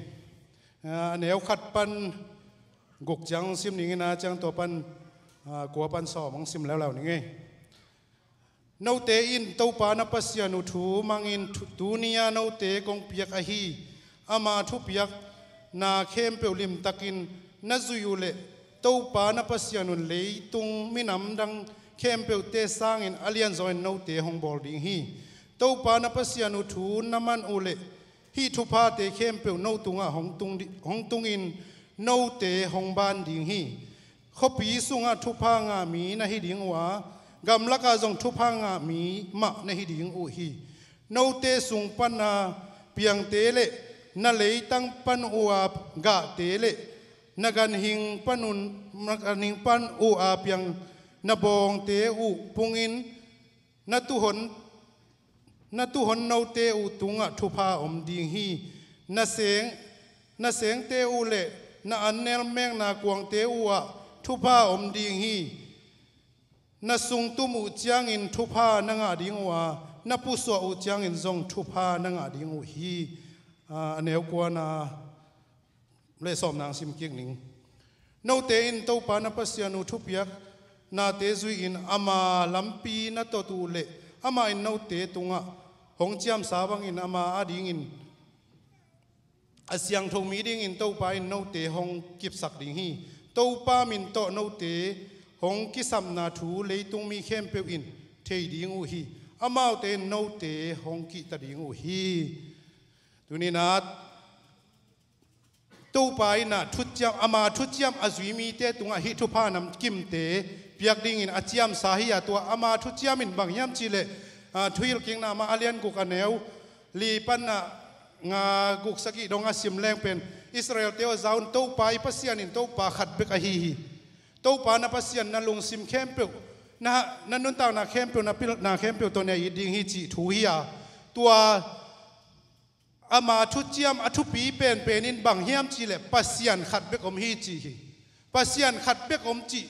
A neu khat pan guk ciang hong sim ning in, a ciang tua pan, a, kua pan sawm hong sim leuleu ning ei. Note in Topa na Pasian uh thu mangin, thu, tuni-a note kong piak ahi ama thupiakna khempeuh limtakin na zuih uh leh, Topa na Pasian un leitung minam dang khempeuhte sangin a lianzawin note hong bawl ding hi. Topa na Pasian uh thu na man uh leh, hih thuphate khempeuh no tungah hong tung di-, hong tungin note hong ban ding hi. Khuapi sungah thupha ngah mi na hi ding uh a, gamlakah zong thupha ngah mi mah na hi ding uh hi. Note sung pana piangte le na leitang pan uh a gahte le na ganhing panun, na ganhing pan uh a piang na bawngte uh pungin na tuhon, na tuhon note uh tungah thupha om ding hi. Na seng, na sengte uh le na annel mekna kuangte uh ah thupha om ding hi. Na sungtum uh ciangin thupha na ngah ding uh a, na pusuah uh ciangin zong thupha na ngah ding uh hi. A, a neu kuana le sawmna hong sim kik ning. Note in Topa na Pasian uh thupiaknate zuihin ama lampi na tot uh leh, amah in note tungah hong ciamsa bangin ama adingin a siangtho mi dingin Topa in note hong kipsak ding hi. Topa min tawh note hong kisapna thu leitung mi khempeuh in thei ding uh hi. Amaute in note hong kihta ding uh hi. Tuni-in ah Topa in ah thuciam, ama thuciam a zui mite tungah hih thupha namkimte piak dingin a ciamsa hi a, tua ama thuciam in bang hiam cih leh, ah, Thuhilhkikna mah a lian guk a neu li pan ah nga, guk, sagih dong a sim leng pen Israel-te aw, za un, Topa i Pasian in Topa khat bek ahi hi. Topa na Pasian na lungsim khempeuh, na, na nuntakna khempeuh, na pilna khempeuh tawh na it ding hi cih thu hi a, tua ama thuciam a thupi penpen in bang hiam cih leh Pasian khat bek om hi cih hi. Pasian khat bek om cih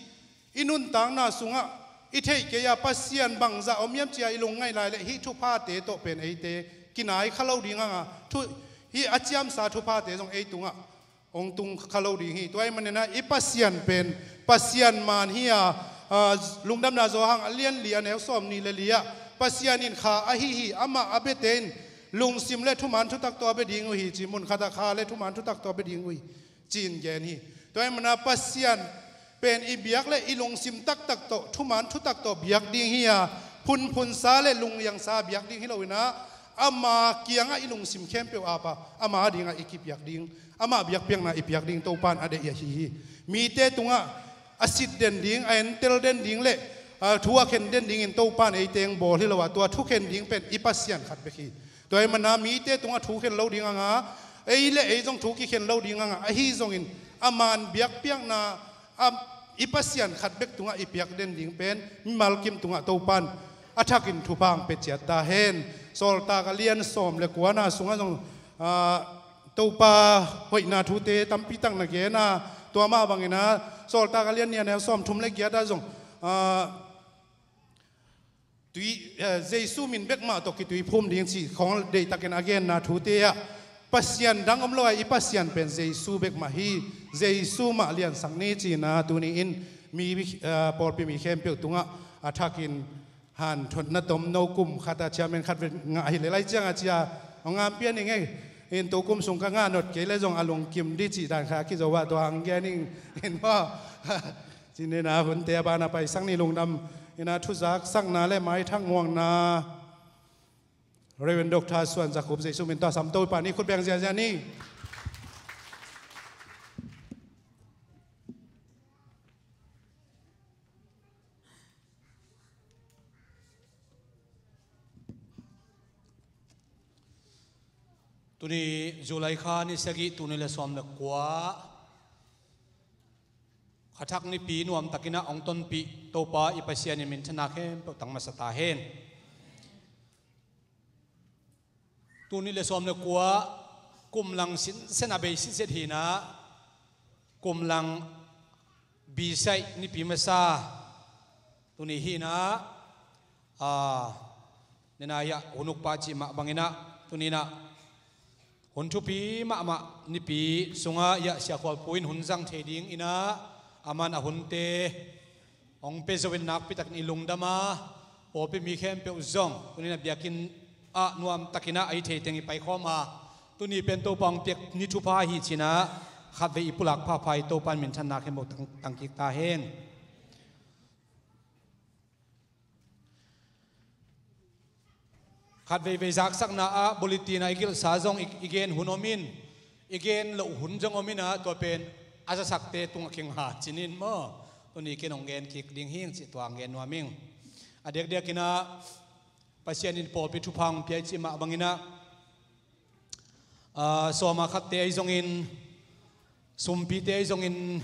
i nuntakna sungah i theih kei a, Pasian bangzah om hiam cih a i lungngaih lai leh hih thuphate tawh pen eite kinai kha lo ding hang a, thu, hih a ciamsa thuphate zong ei tungah hong tung kha lo ding hi. Tua ahih manin ah i Pasian pen Pasian man hi a, a, Lungdamna Johan a lian li a neu sawmnih le li ah Pasian in kha ahi hi, amah a biate in lungsim le thuman thutak tawh a bia ding uh hi, ci, mun khat ah kha le thuman thutak tawh a bia ding uh hi, ci-in gen hi. Tua ahih manin ah Pasian pen i biak leh i lungsim taktak tawh, thuman thutak tawh biak ding hi a, phunphunsa le lungliangsa biak ding hi lo-in ah, ama kiangah i lungsim khempeuh ap a, ama dingah i kipiak ding, ama biakpiakna i piak ding Topa in a deih ahi hi. Mite tungah a sit den ding, a entel den ding le, a, thu a khen den dingin Topa in eite hong bawl hi lo a, tua thukhen ding pen i Pasian khat bek hi. Tua ahih manin ah mite tungah thu khen lo ding hang a, ei le ei zong thu kikhen lo ding hang a, ahi zongin aman biakpiakna, a, i Pasian khat bek tungah i piak den ding pen mimal kim tungah Topa in a thakin thupha hong pia ciat ta hen. Sawltak a lian sawm le kuana sungah zong, a, Topa hoihna thute tampi tak na gen a, tua mah bangin ah Sawltak a lian nih a neu sawmthum le giat ah zong, a, tui, eh, Jesu min bek mah tawh kituiphum ding cih khawng deihtakin a genna thute ah, Pasian dang om lo a, i Pasian pen Jesu bek mah hi. Jesu mah liansak ni, ci-in ah tuni-in mi, eh, pawlpi mi khempeuh tungah a thakin hanthotna tomno kum khat ah chairman khat vei ngah hi leh lai ciang a ci a, hong ngam pia ning ei. In tu kum sung ka ngah nop kei leh zong a lungkim ding cih dan khat a kizo ah tua hong gen ing in maw. Ci-in ah hunte a ban a paisak ni. Lungdam in ah thuzaksakna le maithak muakna Reverend Doctor Suan Za Khup, Jesu min tawh sam to, i pa ni khut beng ziahziah ni. Tuni July kha ni sagih, tul nih le sawm le kua, kha thak nipi nuamtakin ah hong tonpih Topa i Pasian in minthanna khempeuh tang masa ta hen. Tul nih le sawm le kua, kum lang sinsen a bei sitset hi-in ah, kum lang bisaih nipi masa, tuni hi-in ah, a, nena hiah hun uk pah cih mah bangin ah, tuni-in ah Hun thupi mahmah nipi sungah Sia Khualpu in hun zang thei ding inah, aman a hunte hong pia zo in nakpi takin i lungdam a, pawlpi mi khempeuh zong tuni in a biakinn ah nuam takin ah a hi thei teng i paikhawm a, tuni pen Topa hong piak ni thupha hi ci-in ah khatvei i pulak phapha i Topa in minthanna khempeuh tang, tangkik ta hen. Khat veivei zaksakna ah bulletin ah i gelhsa zong i, i gen hun om in, i gen loh hun zong om in ah, tua pen a zasakte tungah kinga ci-in maw, tuni ken hong gen kik ding hing cih tua hong gen nuam ing. A diakdiak in ah Pasian in pawlpi thupha hong pia i cih mah bangin ah, aa, sawma khatte ahi zongin, sumpite ahi zongin,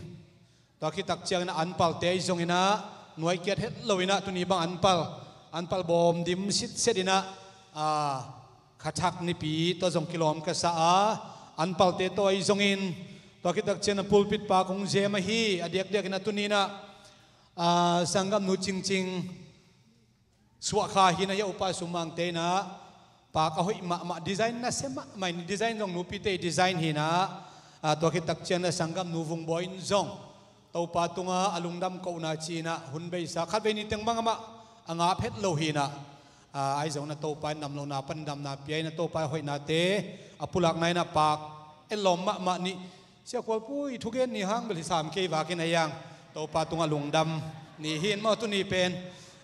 tua khit tak ciangin ah anpalte ahi zongin ah, nuai kiat het lo in ah tuni bang anpal, anpal bawm dim sitset in ah, aa, kha thak nipi tawh zong kilawm ka sa a, anpalte tawh ahi zongin, tua khit tak ciangin ah pulpit pak hong zem ahi, a diakdiak in ah tuni in ah, aa, sanggamnu Cingcing suahkha hi in ah, hia upa Sum Mangte in ah pak a hoih mahmah, design nasia mahmah in, design zong nupite i design hi in ah, aa, tua khit tak ciangin ah sanggamnu Vung Bawi in zong Topa tungah a lungdam kohna ci-in ah hun beisa, khatvei ni teng bang amah a ngap het lo hi in ah, aa, ahi zongin ah Topa in damlohna pan damna pia in ah, Topa i hoihnate a pulakna in ah pak etlawm mahmah ni. Sia Khualpu i thugen ni hang bel hi sam kei vak in ah, hiang Topa tungah lungdam ni hi in maw, tuni pen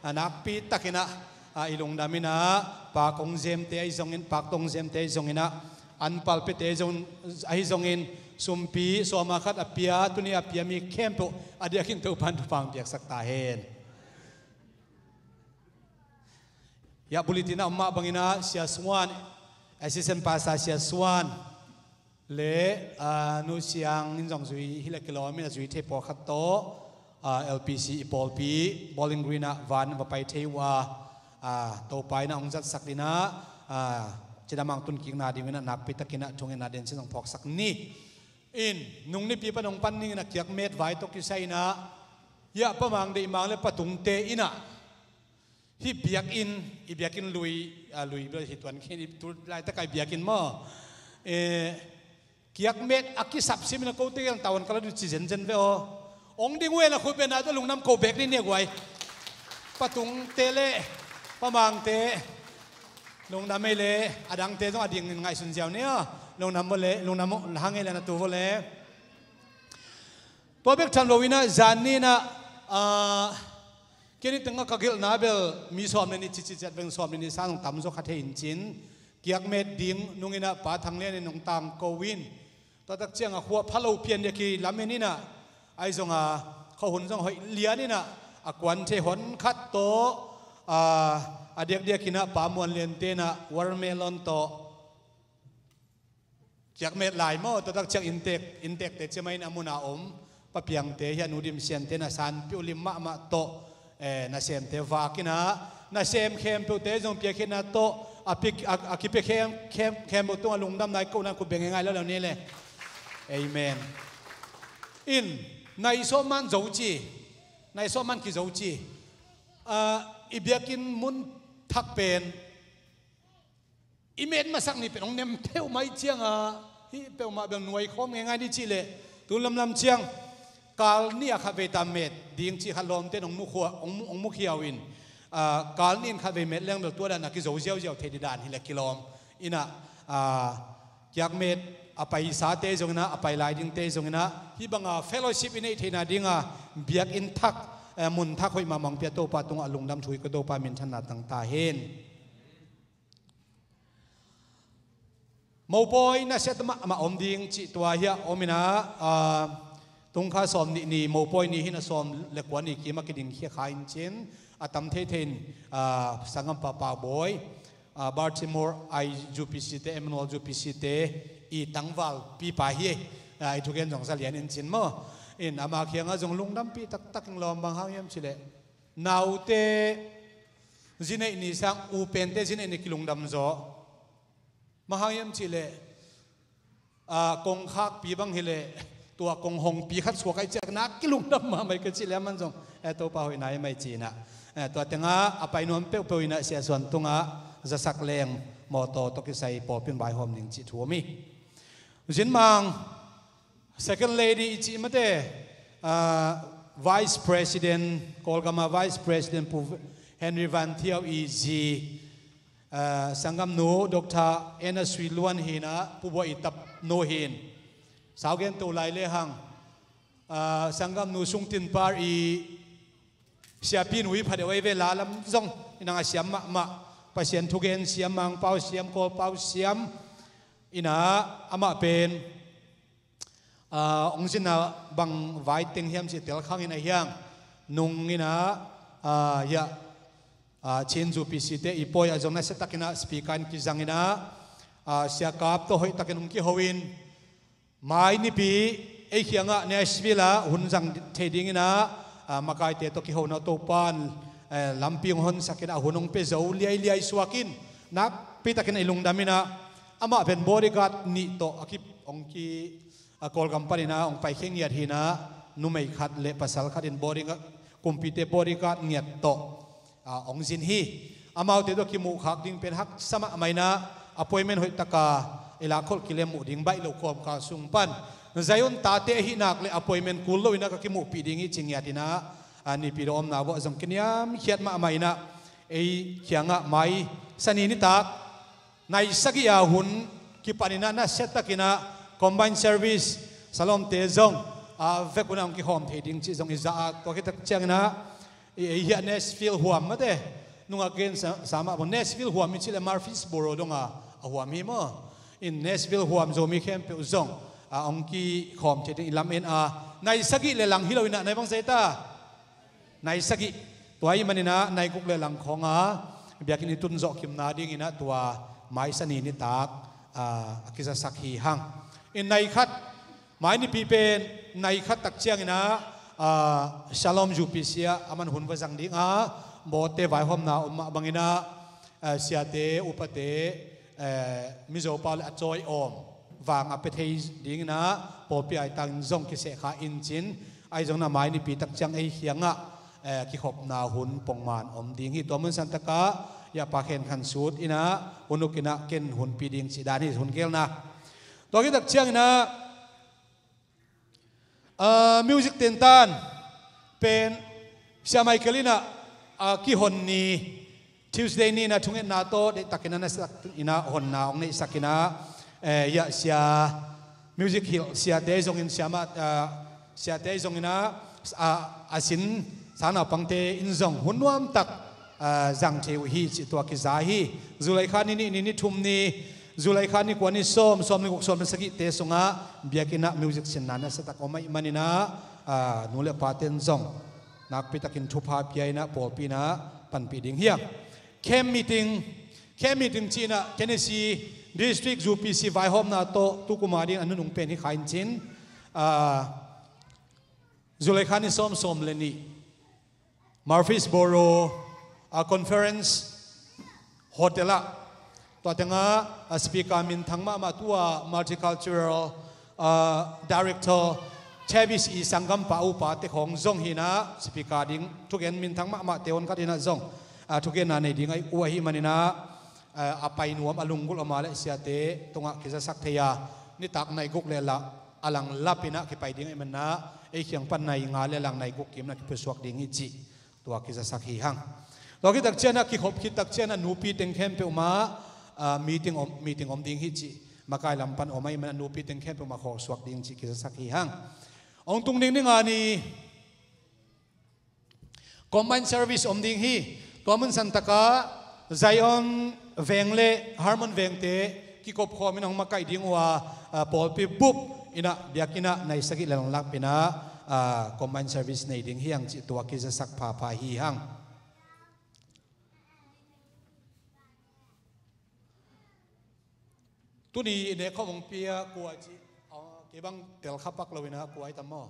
a nakpi takin ah, a, i lungdam in ah, pak hong zemte ahi zongin, pak tawh hong zemte ahi zongin ah, anpal piate ahi zong, ahi zongin, sumpi sawma khat a pia, tuni a pia mi khempeuh a diakin Topa in thupha hong piaksak ta hen. Hia bulletin ah om mah bangin ah Sia Suan, Assistant Pastor Sia Suan le, aa, Nu Siang in zong zui hi leh kilawm in ah, zui thei pawlkhat tawh, aa, L P C i pawlpi Bowling Green ah van va pai thei uh a, aa, Topa in ah hong zatsak in ah, aa, cidam hong tunkikna ding in ah nakpi takin ah thungetna densia zong phawksak ni. In, nung nipi pan hong pan ning in ah Kiakmet vai tawh kisai in ah, hia Pa Mang Deih Mang le Pa Tungte in ah, hih biakinn, i biakinn lui, a, lui bel hi tuan khin, i tu laitak a i biakinn maw. Eh, Kiakmet a kisap sim in ah kote gel tavuan ka la dut ci zenzen ve aw. Hong ding uh hen a khut beng a tawh lungdam ko bek ni nia guai. Pa Tungte le, Pa Mangte, lungdam ei le, a dangte zong a ding in ngaihsun ziau ni aw. Lungdam maw le, lungdam maw, hang ei le na tu vaw le. Tua bek tham lo in ah, zan ni in ah, ah, kei ni tengah ka gelhna bel mi sawm le nih cici ciat veng, sawm le nih sang zong tamzaw kha thei in cin, Kiakmet ding nung in ah Pa Thang Lian in hong tangko in, tua tak ciang a khua pha lo pian dia kilamen in ah, ahi zong a, khuahun zong hoih lian in ah, a kuan thei hon khat tawh, ah, a diakdiak in ah Pa Muan Liante in ah watermelon tawh, Kiakmet lai maw, tua tak ciang inntek, inntekte ciamah in a mun a om, Pa Piangte, hia Nu Dim Siante, na sanpih uh lim mahmah tawh, eh, nasemte vak in ah, nasem khempeuhte zong piakhitna tawh, a pi, a, a kipia khem, khem, khempeuh tungah lungdamna i kohna in khut beng ei ngai lo lo ni le. Amen. In, nai sawm man zo ci, nai sawm man kizo ci. Ah, i biakinn mun thak pen, i met masak ni pen hong nem peuhmah i ciang a, hih peuhmah bel nuai khawm ngeingai ni cih leh, tun lamlam ciang, kal nih a khatvei ta met ding cih khat lawmte in hong mukhiau, hong mu, hong mukhiau in, ah, kal nih in khatvei met leng bel tua dan a kizo ziauziau thei ding dan hi leh kilawm in ah, ah, Kiakmet a paisate zong in ah, a pai lai dingte zong in ah, hih bang a fellowship i neih theihna ding a biakinn thak, eh, mun thak hoih mahmah hong pia Topa tungah lungdam thu hi ko, Topa minthanna tang ta hen. Mopawi nasia mahmah om ding cih tua hia om in ah, ah, tungkha sawm nih ni, Mopawi ni hi in ah sawm le kua ni kim a kiding khia kha in cin, a tam theithei in, ah, sanggam Pa Pak Bawi, ah, Baltimore i U P C te, Emmanuel U P C te i tangvalpipa hi, ah, i thugen zong za lian in cin maw. In ama kiangah zong lungdampih taktak ing lawm, bang hang hiam cih leh, naute zi neih ni sang, u pente zi neih ni kilungdam zaw. Bang hang hiam cih leh, ah, kong khakpi bang hi leh, tua kong hongpi khat suak a i ciah nak kilungdam mahmah i ka cih leh aman zong, eh, Topa hoihna hi mai ci in ah. Eh, tua tengah a pai nuam peuhpeuh in ah Sia Suan tungah zasak leng mawtaw tawh kisai pawlpi in vaihawm ding cih thu om hi. Zinmang, Second Lady i cih mate, ah, Vice President, Kawlgama Vice President Pu Henry Van Thiau i zi, ah, sanggamnu Doctor Anna Sui Luan hi-in ah, Pu Buah i tapnu hi-in. Sau gen to lai lehang, ah, sanggamnu Sungtin Par i siapi nu hi pha deuh ahi ve, la lam zong in ah a siam mahmah, Pasian thugen siam, Mangpau siam, Kawlpau siam in ah, amah pen, ah, hong zinna bang vai teng hiam cih tel khang in ah hiang nung in ah, ah, hiah, ah, Chin zupisi te i pawi ah zong nasia takin ah speaker in kizang in ah, ah, Sia Kap tawh hoih takin hong kiho in, mai nipi ei kiangah Nashville ah hun zang thei ding in ah, ah, makaite tawh kihona Topa'n, eh, lampi hong honsak in ah, hun hong pia zo liailiai suak in, nakpi takin i lungdam in ah, amah pen bodyguard nih tawh a ki, hong ki, ah, Kawlgam panin ah hong paikhia ngiat hi-in ah, numei khat le pasal khat in bodyguard, kumpite bodyguard ngiat tawh, ah, hong zin hi. Amaute tawh kimuhkhak ding pen haksa mahmah in ah, appointment hoih taka i lakkholh kilem muh ding baih lo kawmkal sung pan, Zion tate ahih nak leh appointment kul lo in ah ka kimuhpih ding hi ci ngiat in ah, ah, Nipi dawh omna vuah zong kiniamkhiat mahmah in ah, ei kiangah mai Sani nitak nai sagih a hun kipan in ah, nasia takin ah combined service, Shalom-te zong a vek un ah hong kikhawm thei ding cih zong i za a, tua khit tak ciangin ah, i, i hiah Nashville huam mate, nungak gen sa, sa mah bang, Nashville huam i cih leh Murfreesboro dong a, a huam hi maw. In Nashville huam Zomi khempeuh zong, ah, hong kikhawm thei ding i lamen a, nai sagih le lang hi lo in ah, nai bang zei ta? Nai sagih. Tua ahih manin ah nai guk le lang khawng a biakinn i tun zawh kimna ding in ah tua mai Sani nitak, ah, a kizasak hi hang. In nai khat, mai nipi pen nai khat tak ciangin ah, ah, Shalom U P C ah aman hun va zang ding a, Bawte vaihawmna om mah bangin ah, ah, siate, upate, eh, Mizo pau le a cawi awm vang a pia thei ding in ah, pawlpi aitangin zong kisehkha in cin, ahi zongin ah mai nipi tak ciang ei kiangah, eh, kikhopna hun pongman om ding hi. Tua mun san takah, hiah Pa Khen Khan Sut in ah, hun uk in ah ken hun pia ding cih dan hi, hun gelna. Tua khit tak ciangin ah, ah, music tentan pen Sia Michael in ah, ah, kihon ni, Tuesday ni in ah thungetna tawh deihtakin ah nasia takin ah honna hong neihsak in ah, eh, hiah sia music hilh siate zongin, siamah, ah, siate zongin ah, ah, a sin sang naupangte in zong hun nuamtak, ah, zang thei uh hi cih tua kiza hi. July kha ni nih, ni, ni thum ni, July kha ni kua, ni sawm, sawm le guk, sawm le sagihte sungah biakinn ah music sinna nasia tak om ahih manin ah, ah, nu le pate'n zong nakpi takin thupha pia in ah pawlpi in ah panpih ding hi hang. Camp meeting, camp meeting cih in ah Tennessee District U P C vaihawmna tawh tu kum a dingin a nunung pen hi kha in cin, ah, July kha ni sawm, sawm le nih, Murfreesboro, ah, Conference Hotel ah, tua tengah, ah, speaker minthang mahmah, tua multicultural, ah, director Travis i sanggampa upa te khawng zong hi in ah, speaker ding thugen minthang mahmahte hon khat in ah zong, ah, thugenna nei ding ahi uh ahih manin ah, ah, a pai nuam, a lunggulh om a leh siate tungah kizasak thei a, nitak nai guk le lang a lang lap in ah kipai ding ahih manin ah, ei kiang pan nai nga le lang nai guk kim in ah kipusuak ding hi cih tua kizasak hi hang. Tua khit tak ciang ah, kikhop khit tak ciang ah nupi teng khempeuh mah, ah, meeting om, meeting om ding hi cih makai lam pan om ahih manin ah nupi teng khempeuh mah khawlsuak ding cih kizasak hi hang. Hong tung ding ni nga ni combined service om ding hi. Tua mun san takah Zion veng le Harmon vengte kikop khawm in hong makaih ding uh a, ah, pawlpi bup in ah biakinn ah nai sagih le lang lap in ah, ah, combined service nei ding hi hang cih tua kizasak phapha hi hang. Tuni i nek khawm hong pia kua ci, ah, kei bang tel kha pak lo in ah kua i tam maw?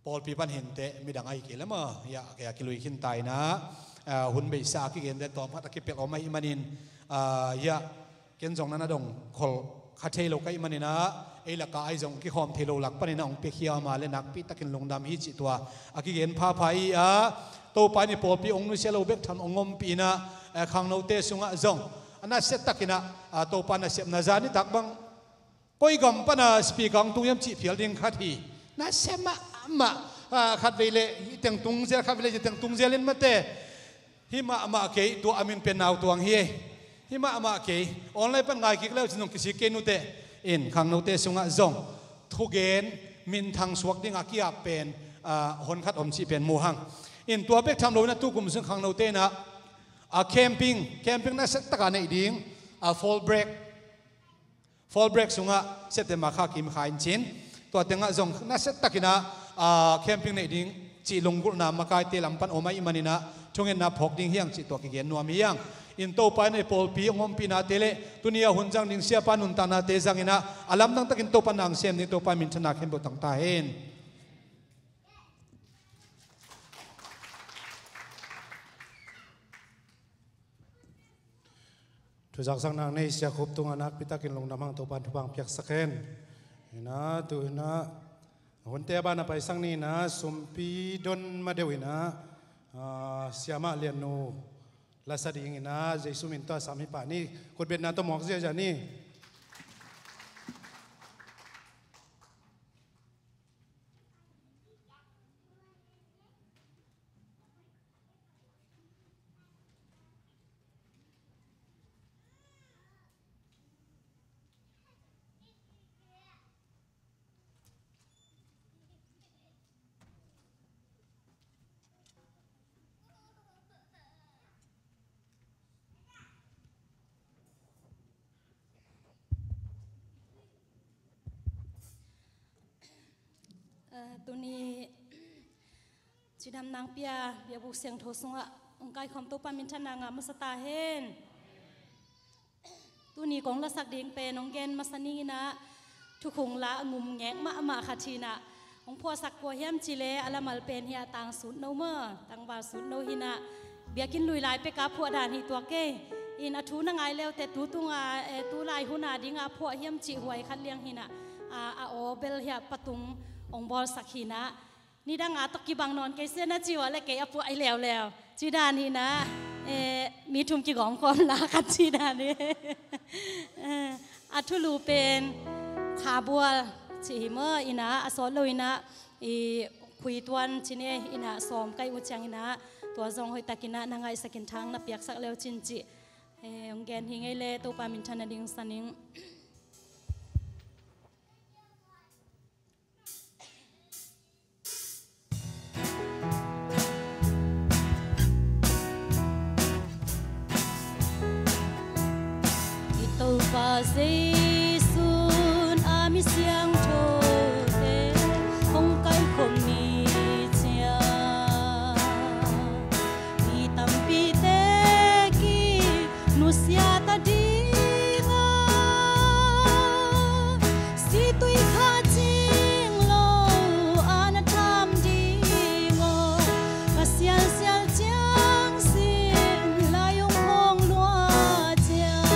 Pawlpi pan hinteh midang ahi kei leh maw, hiah, hiah kilui khin ta in ah, ah, hun beisa a kigente tawm khat a kipelh om ahih manin, ah, hiah, ken zong na na dong khol kha thei lo ka hih manin ah, ei lakah ahi zong kikhawm thei lo lak panin ah hong piakhia om a leh nakpi takin lungdam hi cih tua a kigen phapha hi a, Topa in i pawlpi hong nusia lo bek tham hong ompih in ah, eh, khangnote sungah zong, a nasia takin ah, a, Topa nasepna zan nitak bang koi gam pana speaker hong tung hiam cih phial ding khat hi. Nasia mahmah, a, khatvei le hih teng tung zel, khatvei le hih teng tung zel in mate. Hih mahmah kei, tua a min pen Nau Tuang hi. Hih mahmah kei, online pan ngai kik leu cin zong kisik kei nute. In khangnote sungah zong thugen minthang suak ding a kiap pen, a, hon khat om cih pen mu hang. In tua bek tham lo in ah tukum sung khangnote in ah, a, camping, camping nasia taka neih ding, a, fall break. Fall break sungah September kha kim kha in cin, tua tengah zong nasia takin ah, a, camping neih ding cih lunggulhna makaite lam pan om ahih manin ah thungetna phawk ding hi hang cih tua kigen nuam hi hang. In Topa in ei pawlpi hong ompihna te le tuni a hun zang ding siapa nuntakna te zangin ah a lamdang takin Topa na hong sem ding Topa minthanna khempeuh tang ta hen. Thuzaksak nak nei Sia Khup tungah nakpi takin lungdam hang, Topa in thupha piaksak hen. Hi in ah tu hi in ah hunte a ban a paisak ni in ah sumpi don ma deuh in ah, a, Siamah Lian Nu la sa ding in ah Jesu min tawh a sam hi pah ni. Khutbetna tawh muak ziahziah ni. Eh, tuni cidam nang pia biakbuk siangtho sungah hong kaikhawm Topa minthanna ngah masa ta hen. Tuni kong lasak ding pen hong gen masa ning in ah thukhung la a ngum ngek mahmah khat hi in ah, hong phuahsak kua hiam cih leh a lamal pen hiah Tang Sut No maw, tangval Sut No hi in ah, biakinn lui lai pek a phuah dan hi tuak kei. In a thu na ngai leute tu tunga, eh, tu lai hun a ding a phuah hiam cih huai khat liang hi in ah, a, a aw bel hiah patung hong bawlsak hi in ah, nidang a tawh kibang nawn kei sia na ci uh leh kei a phuah hi leuleu. Ci dan hi in ah, eh, mi thum kigawm khawm la khat ci dan hi. Eh, a thulu pen khabual ci hi maw, in ah a sawt lo in ah i khui tuan ci ni, in ah sawm kai uh ciang in ah tua zong hoihtak in ah na ngaihsak in thang na piaksak leu cin cih, eh, hong gen hi ing ei leh Topa minthanna ding sa ning. I Topa Jesu'n a mi siangthote hong kaikhawm ni ciang, mi tampite ki nusia ta ding a, situi kha cing lo a na tham ding aw, ka sialsial ciang sin lai hong hong lua ciang.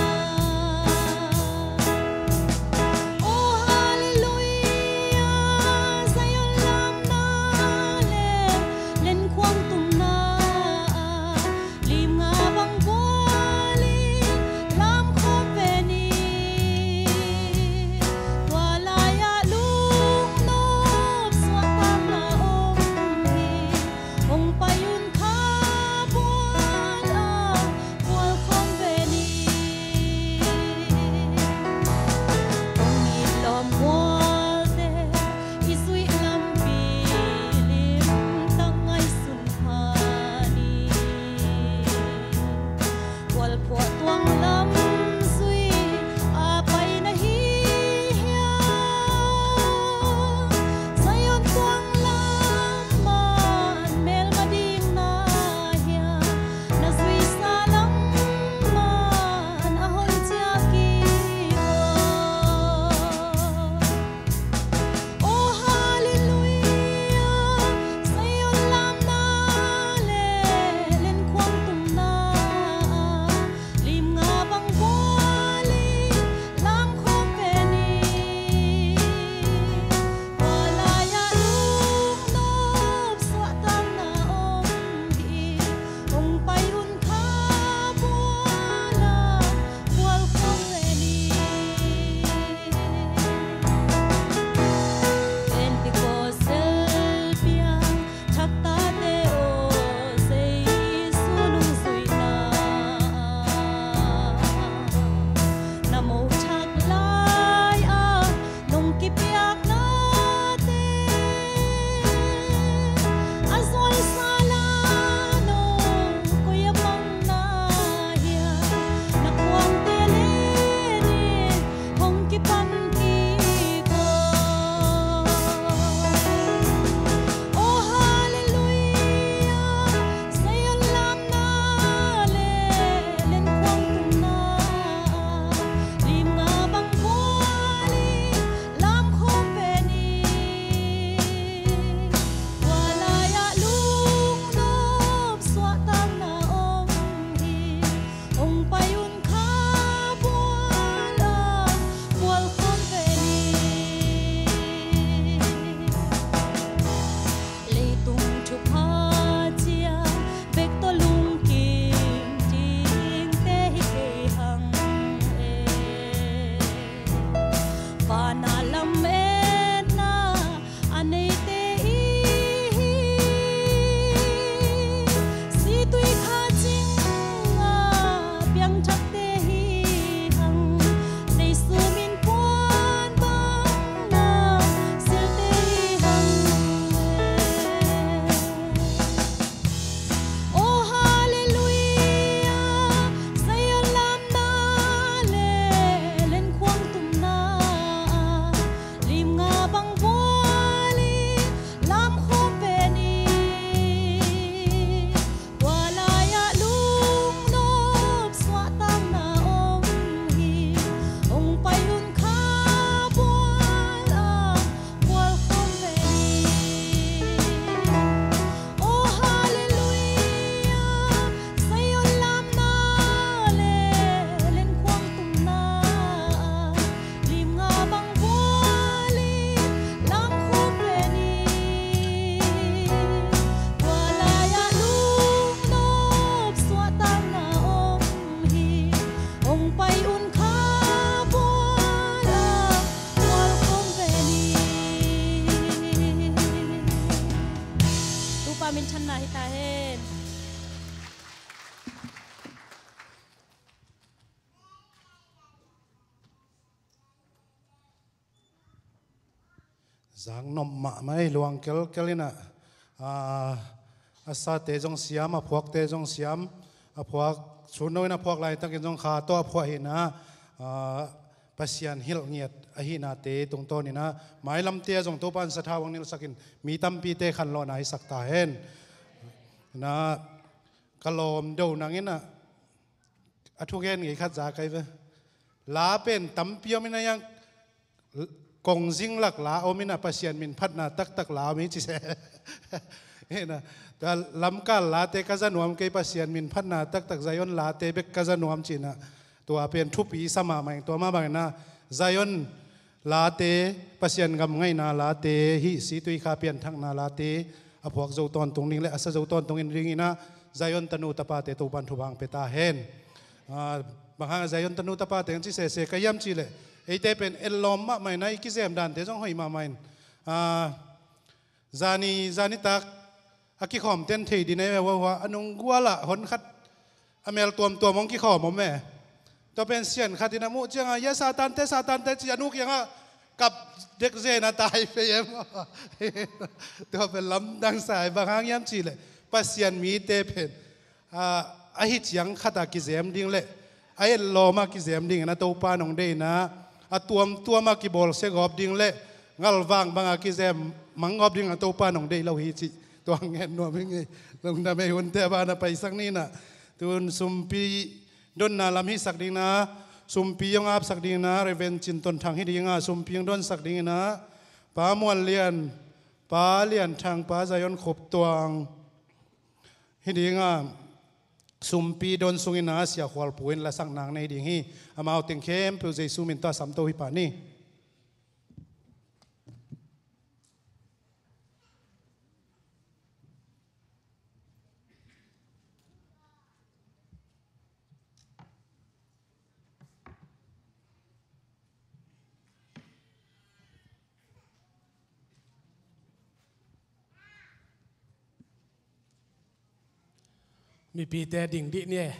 minthanna hi ta hen. Zak nop mahmah ei, luang kelkel in ah, a, a sate zong siam, a phuakte zong siam, a phuak, sun no in a phuak laitakin zong kha tawh a phuah hi in ah, a, Pasian hilh ngiat ahihnate tungtawn in ah, mailamte ah zong Topa in sathau hong nilsak in, mi tampite khanlawhna hisak ta hen. Na, ka lawm do nang in ah, a thugen ngei khat za kai ve. La pen tampi om in a, yang kong zing lak la om in a, Pasian min phatna taktak la om hi ci se. Hi na, tua lamkal late ka za nuam kei, Pasian min phatna taktak Zion late bek ka za nuam ci in ah, tua pen thupi sa mahmah ing. Tua mah bang in ah Zion late, Pasian gam ngaihna late, hih situikha pianthakna late a phuak zo tawntung ding le a sa zo tawntung in ding in ah, Zion tanu tapate Topan thupha hong pia ta hen. A, bang hang Zion tanu tapate hong ci sese ka hiam cih leh, eite pen etlawm mahmah in ah, i kizem dante zong hoih mahmah in. A, zani, zani tak a kikhawm ten thei ding e, hua hua a nung gual ah hon khat a mel tuamtuam hong kikhawm om e. Tua pen sian khat in a muh ciang a, "Hia Satante, Satante," ci a, nu kiang ah kap dek zen a tai pei em. Tua pen lamdang sa hi, bang hang hiam cih leh Pasian mite pen, a, ahi ciang khat a kizem ding le a etlawm a kizem ding in ah Topa in hong deih in ah, a tuamtuam a kibawlsia gawp ding le ngalvang bang a kizem mang gawp ding in ah Topa in hong deih lo hi cih tua ngen nuam ing ei. Lungdam ei, hunte a ban ah paisak ni in ah. Tun sumpi donna lam hisak ding in ah, sumpi hong apsak ding in ah, Reverend Cin Ton Thang hi ding a, sumpi hong donsak ding in ah, Pa Muan Lian, Pa Lian Thang, Pa Zion Khup Tuang hi ding a, sumpi don sung in ah Sia Khual Pu in lasak nang nei ding hi. Amau teng khempeuh Jesu min tawh a samto hi pah ni. Mipite ding dih ni e.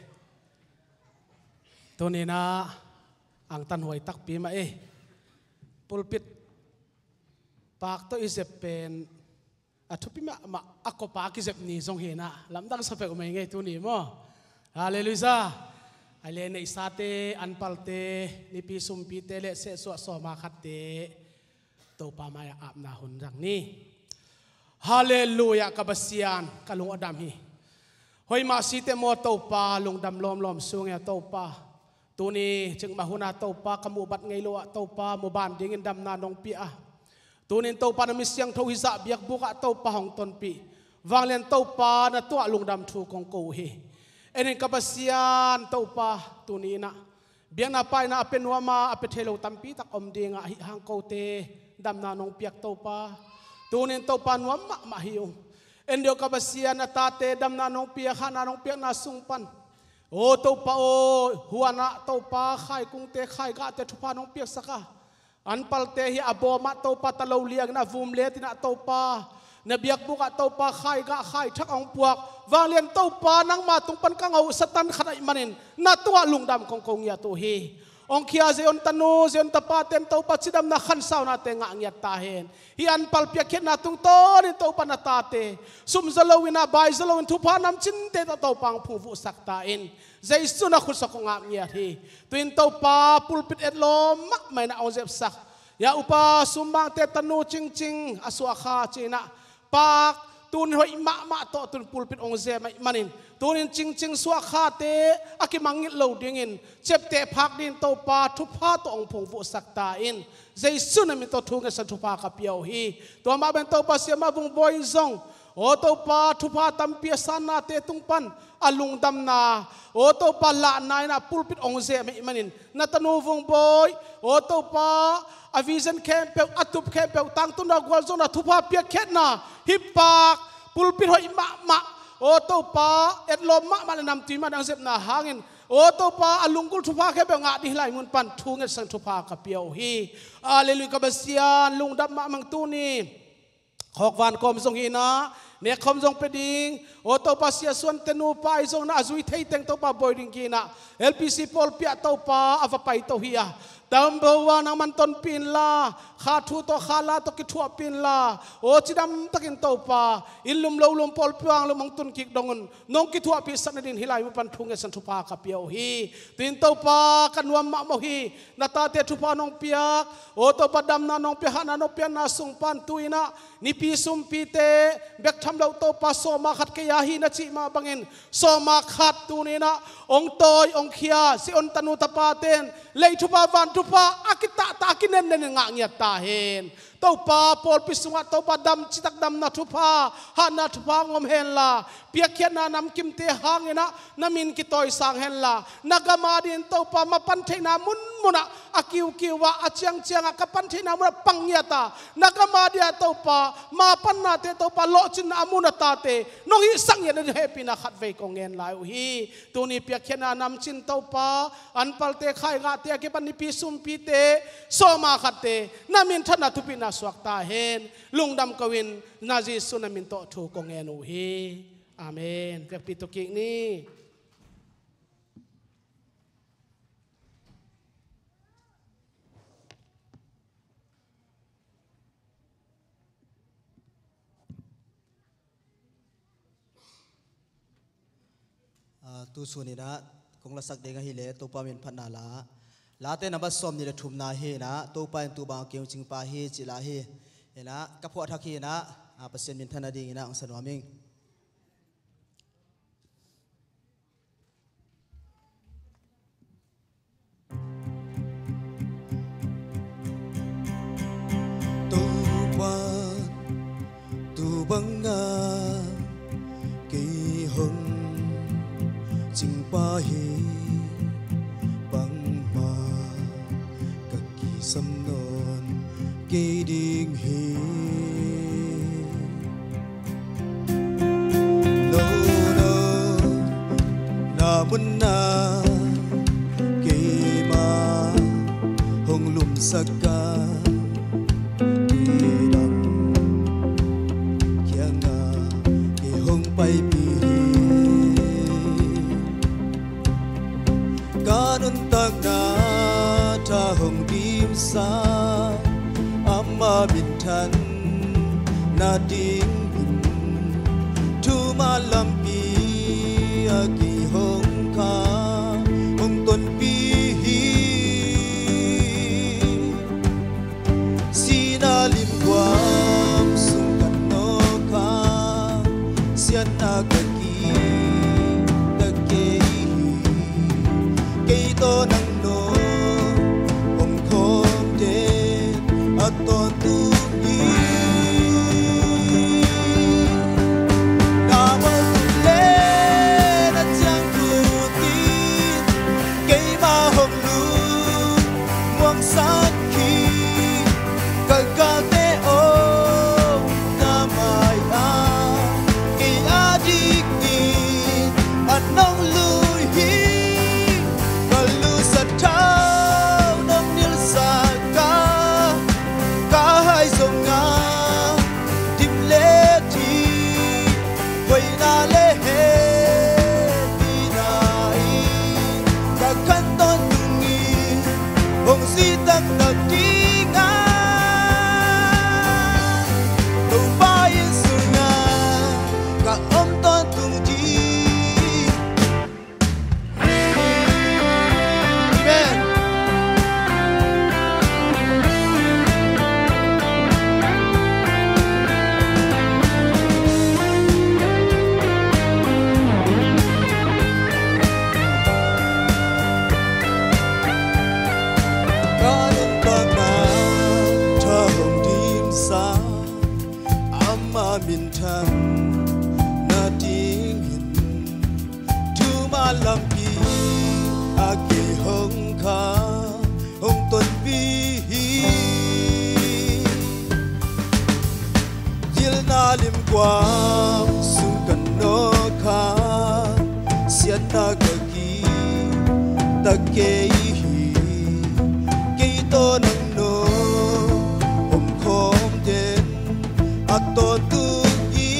Tuni in ah angtan huai takpi mah e. Pulpit pak tawh i zep pen a thupi mahmah, a kop a kizep ni zong hi in ah, lamdang sa peuhmah ing ei tuni maw. Halleluiah. Ai le neihsate, anpalte, nipi sumpite le sehsuah sawma khatte Topa mai-ah apna hun zang ni. Halleluiah, ka Pasian, ka lung a dam hi. Hoih mah site maw Topa, lungdam lawmlawm sung e Topa. Tuni cikmah hun ah Topa, ka muhbat ngei lo ah Topa, muban dingin damna nong pia a, tuni in Topa na mi siangtho hizah biakbuk ah Topa hong tonpih. Vanglian Topa na tungah lungdam thu kong ko uh hi. En in ka Pasian Topa, tuni in ah biakna paina a pia nuam a, a pia thei lo tampi tak om ding a, hih hang kote damna nong piak Topa, tuni in Topa nuam mahmah hi ung. En deuh ka Pasian, na tate damna nong piak, hahna nong piakna sung pan, aw Topa aw, huan ah Topa khaikungte khaigahte thupha nong piaksak a, anpalte hi a bawm ah Topa ta lo liangin a vum let in ah Topa, na biakbuk ah Topa khaigah khaithak a hong puak. Vanglian Topa, nangma tung pan ka ngah uh Satan khat ahih manin na tungah lungdam kong ko ngiat uh hi. Hong khia Zion tanu, Zion tapate in Topa cidamna khansaunate ngah ngiat ta hen. Hih anpal piakkhiatna tungtawnin Topa na tate sumzaw lo in ah, baizaw lo in thupha namcinte tawh Topa hong phungvuhsak ta in. Jesu na khutsa kong ap ngiat hi. Tu in Topa pulpit etlawm mahmah in ah hong zepsak, ya upa Sumbangte tanu Cingcing a suahkha ci in ah, pak, tun hoih mahmah tawh tun pulpit hong zem ahih manin, tunin Cingcing suahkhate a kimangngilh lo dingin, ciapteh phak dingin Topa thupha tawh hong phungvuhsak ta in. Jesu na min tawh thu ngetsan thupha ka pia uh hi. Tua mah bangin Topa Siamah Vung Bawi in zong, aw Topa, thupha tampi a sannate tung pan a lungdamna, aw Topa, lahna in ah pulpit hong zem ahih manin, na tanu Vung Bawi, aw Topa, a vision khempeuh, a tup khempeuh, tangtunna gualzawhna thupha piakkhiatna, hih pak pulpit hoih mahmah, aw Topa, etlawm mahmah le namtui mahmah hong zepna hangin, aw Topa, a lunggulh thupha khempeuh ngah ding hi lai mun pan thu ngetsan thupha ka pia uh hi. Halleluiah, ka Pasian, lungdam mahmah ing. Tuni khawk van kawm zong hi in ah, Nekkhawm zong pia ding. Aw Topa, siasuante nupa ahi zongin ah a zui thei teng Topa bawi ding kiin ah L P C pawlpi ah Topa a va paito hi a, tambawa nangman tonpih inla, kha thu tawh kha la tawh kithuahpih inla, aw cidam takin Topa inn lum lo lum pawlpi ah inn lum hong tun kik dong un, nong kithuahpihsak nadingin hih lai mun pan thu ngetsan thupha ka pia uh hi. Tu-in Topa ka nuam mahmah uh hi. Na tate thupha nong piak, aw Topa damna nong piak, hatna nong piakna sung pan tu-in ah nipi sumpite bek tham loh Topa sawma khat kei a hi na cih mah bangin sawma khat tuni-in ah hong tawi hong khia Zion tanu tapate in lei thupha van thupha a kitahtah a kinennenin ngah ngiat ta hen. Topa pawlpi sungah Topa dam citak damna thupha, hatna thupha hong om henla, piakkhiatna namkimte hangin ah na min kitawisang henla, na gam adingin Topa mapan theihna munmun ah a kiukiu ah a ciangciang ah ka pan theihna mun ah pang ngiat a, na gam adingin ah Topa mapannate Topa lawhcinna a mun a tate nong hihsak ngiat nading hehpihna khatvei kong ngen lai uh hi. Tuni piakkhiatna namcin Topa, an palte khaingahte a kipan nipi sumpite sawma khatte na minthanna thupina suak ta hen. Lungdam ko-in na Jesuh na min tawh thu kong ngen uh hi. Amen. Vekpi tu kik ni. Ah, tu sun in ah kong lasak ding ahih leh Topa min phatna la, Late nambat sawmnih le thumna hi in ah, Topa in tu bang a kei hong cingpa hi cih la hi in ah, ka phuah thak hi in ah, ah, Pasian minthan nadingin ah hong sa nuam ing. Topa, tu bang a kei hong cingpa hi, bangmah ka kisam nawn kei ding hi. No, no, na mun ah keimah hong lumsak a, kidam kiangah kei hong paipih hi. Ka nuntakna tha hong dimsa, ama minthan nadingin thuman lampi ah kei hong kha, hong tonpih hi. Sihna limguam sung ka nawk a, siatna ka kihta kei hi. Kei tawh nang nawh om khawm den a tawntung hi. Na bawl tung le na ciang tung in, keimah hong lungmuangsak hi. Ka galte aw, na mai-ah kei adingin an nong lui hi. Ka lusak thau nong nilhsak a, ka hai zong a dim le thim, hoihna le hehpihna in ka khan tawntung hi. Hong si taktak ding a, Topa inn sungah ka om tawntung ding. Amen. Ka nuntakna tha hong dimsa, ama minthan nadingin thuman lampi ah kei hong kha, hong tonpih hi. Gilna limguam sung ka nawk a, siatna ka kihta kei hi. Kei tawh nang nawh om khawm den a tawntung hi.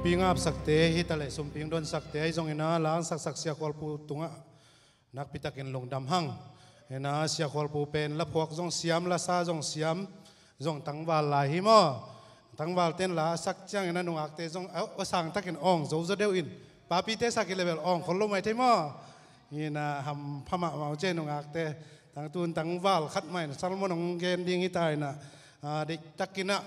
Sumpi ngapsakte hi taleh sumpi hong donsakte ahi zongin ah, la hong saksak Sia Khualpu tungah nakpitakin lungdam hang. Hi-in ah, Sia Khualpu pen laphuak zong siam, lasa zong siam, zong tangval lai hi maw. Tangvalte in la a sak ciangin ah, nungakte zong a, a sangtakin awng zozo deuh in, papite sak hi leh bel awng khol lo mai thei maw. Hi-in ah, hampha mahmah uh ci, nungakte. Tangtun tangval khat mah in sermon hong gen ding hi ta in ah, a, deihtakin ah,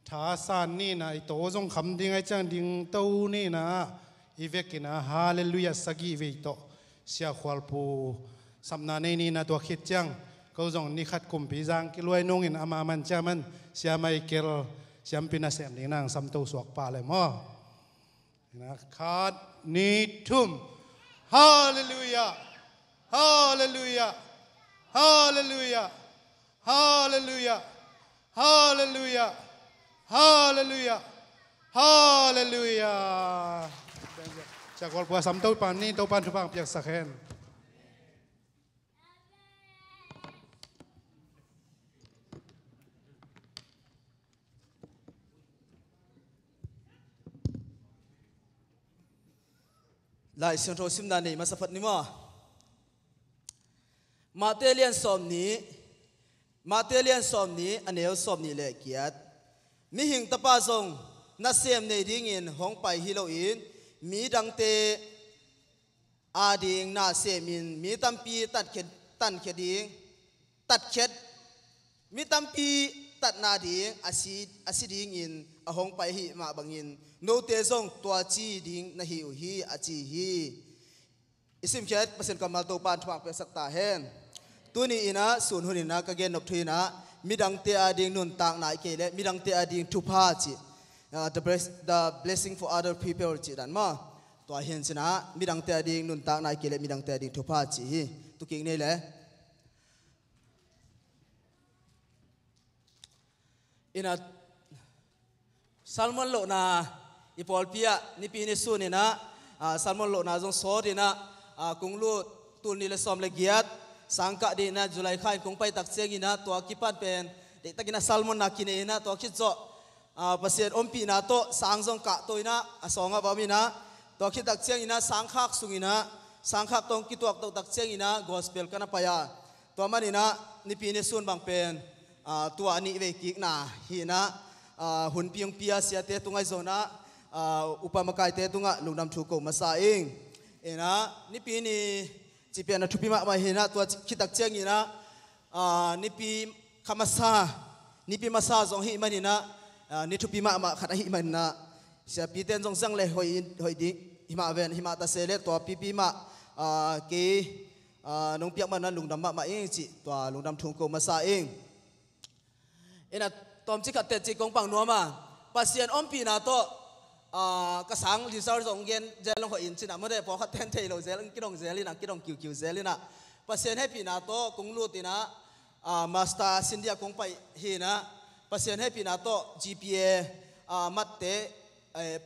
thasan ni-in ah, i to zong kham ding ahih ciang dingto ni-in ah, i vekin ah Halleluiah sagih vei tawh Sia Khualpu sapna nei ni-in ah, tua khit ciang ko zong ni khat kumpi zang kiluai nungin, amah man ciaman Sia Michael siampi nasem ding nang samto suak pah leh maw. Hi-in ah, khat, nih, thum. Halleluiah. Halleluiah. Halleluiah. Halleluiah. Halleluiah. Halleluiah. Halleluiah. Sia Khualpu a samto pan ni, Topan thupha hong piaksak hen. Lai Siangtho simna nei masa phot ni maw. Matthai lian sawmnih, Matthai lian sawmnih, a neu sawmnih le giat. Mihing Tapa zong nasem nei dingin hong pai hi loin, midangte ading na semin, mi tampi tatkhia, tankhia ding, tatkhiat, mi tampi tatna ding a si, a si dingin a hong pai ahih mah bangin, note zong tua ci ding na hi uh hi, a ci hi. I simkhiat Pasian kammal Topan thupha hong piaksak ta hen. Tuni in ah, sun hun in ah, ka gennop thu in ah, midangte ading nuntakna ahih kei leh midangte ading thupha ci, ah, the bless-, the blessing for other people cih dan maw. Tua hi-in ci-in ah, midangte ading nuntakna ahih kei leh midangte ading thupha ci hi. Tukik nei le. In ah, sermon lohna i pawlpi ah, Nipi ni sun in ah, ah, sermon lohna zong sawt in ah, ah, kong lut, tul nih le sawm le giat, sang kah ding in ah, July kha in kong pai tak ciangin ah, tua kipan pen deihtakin ah sermon na kinei in ah, tua khit zawh, ah, Pasian ompihna tawh sang zong kahto in ah, a sawng ah va om in ah, tua khit tak ciangin ah, sang khak sung in ah, sang khak tawh kituak toh tak ciangin ah, gospel ka na pai a. Tua manin ah, Nipi ni sun bang pen, ah, tua a nih vei kikna hi-in ah, ah, hunpi hong pia siate tungah ahi zongin ah, ah, upa makaite tungah lungdam thu ko masa ing. In ah, Nipi ni ci pen a thupi mahmah hi-in ah, tua khit tak ciangin ah, ah, Nipi kha masa, Nipi masa zong ahih manin ah, ah, ni thupi mahmah khat ahih manin ah, siapite in zong zang le hoih, hoih ding hi mah ven, hi mah ta se le tua pipi mah, ah, kei, ah, nong piak man ah lungdam mahmah ing cih, tua lungdam thu ko masa ing. In ah, tawmcik khat teci kong pang nuam a, Pasian ompihna tawh, ah, ka sang result zong gen zel hong hoih in ci-in ah, mawte pawlkhat ten thei lo zel, kidong zel in ah, kidong kiukiu zel in ah, Pasian hehpihna tawh kong lut in ah, ah, master India kong pai hi-in ah, Pasian hehpihna tawh G P A, ah, matte, eh,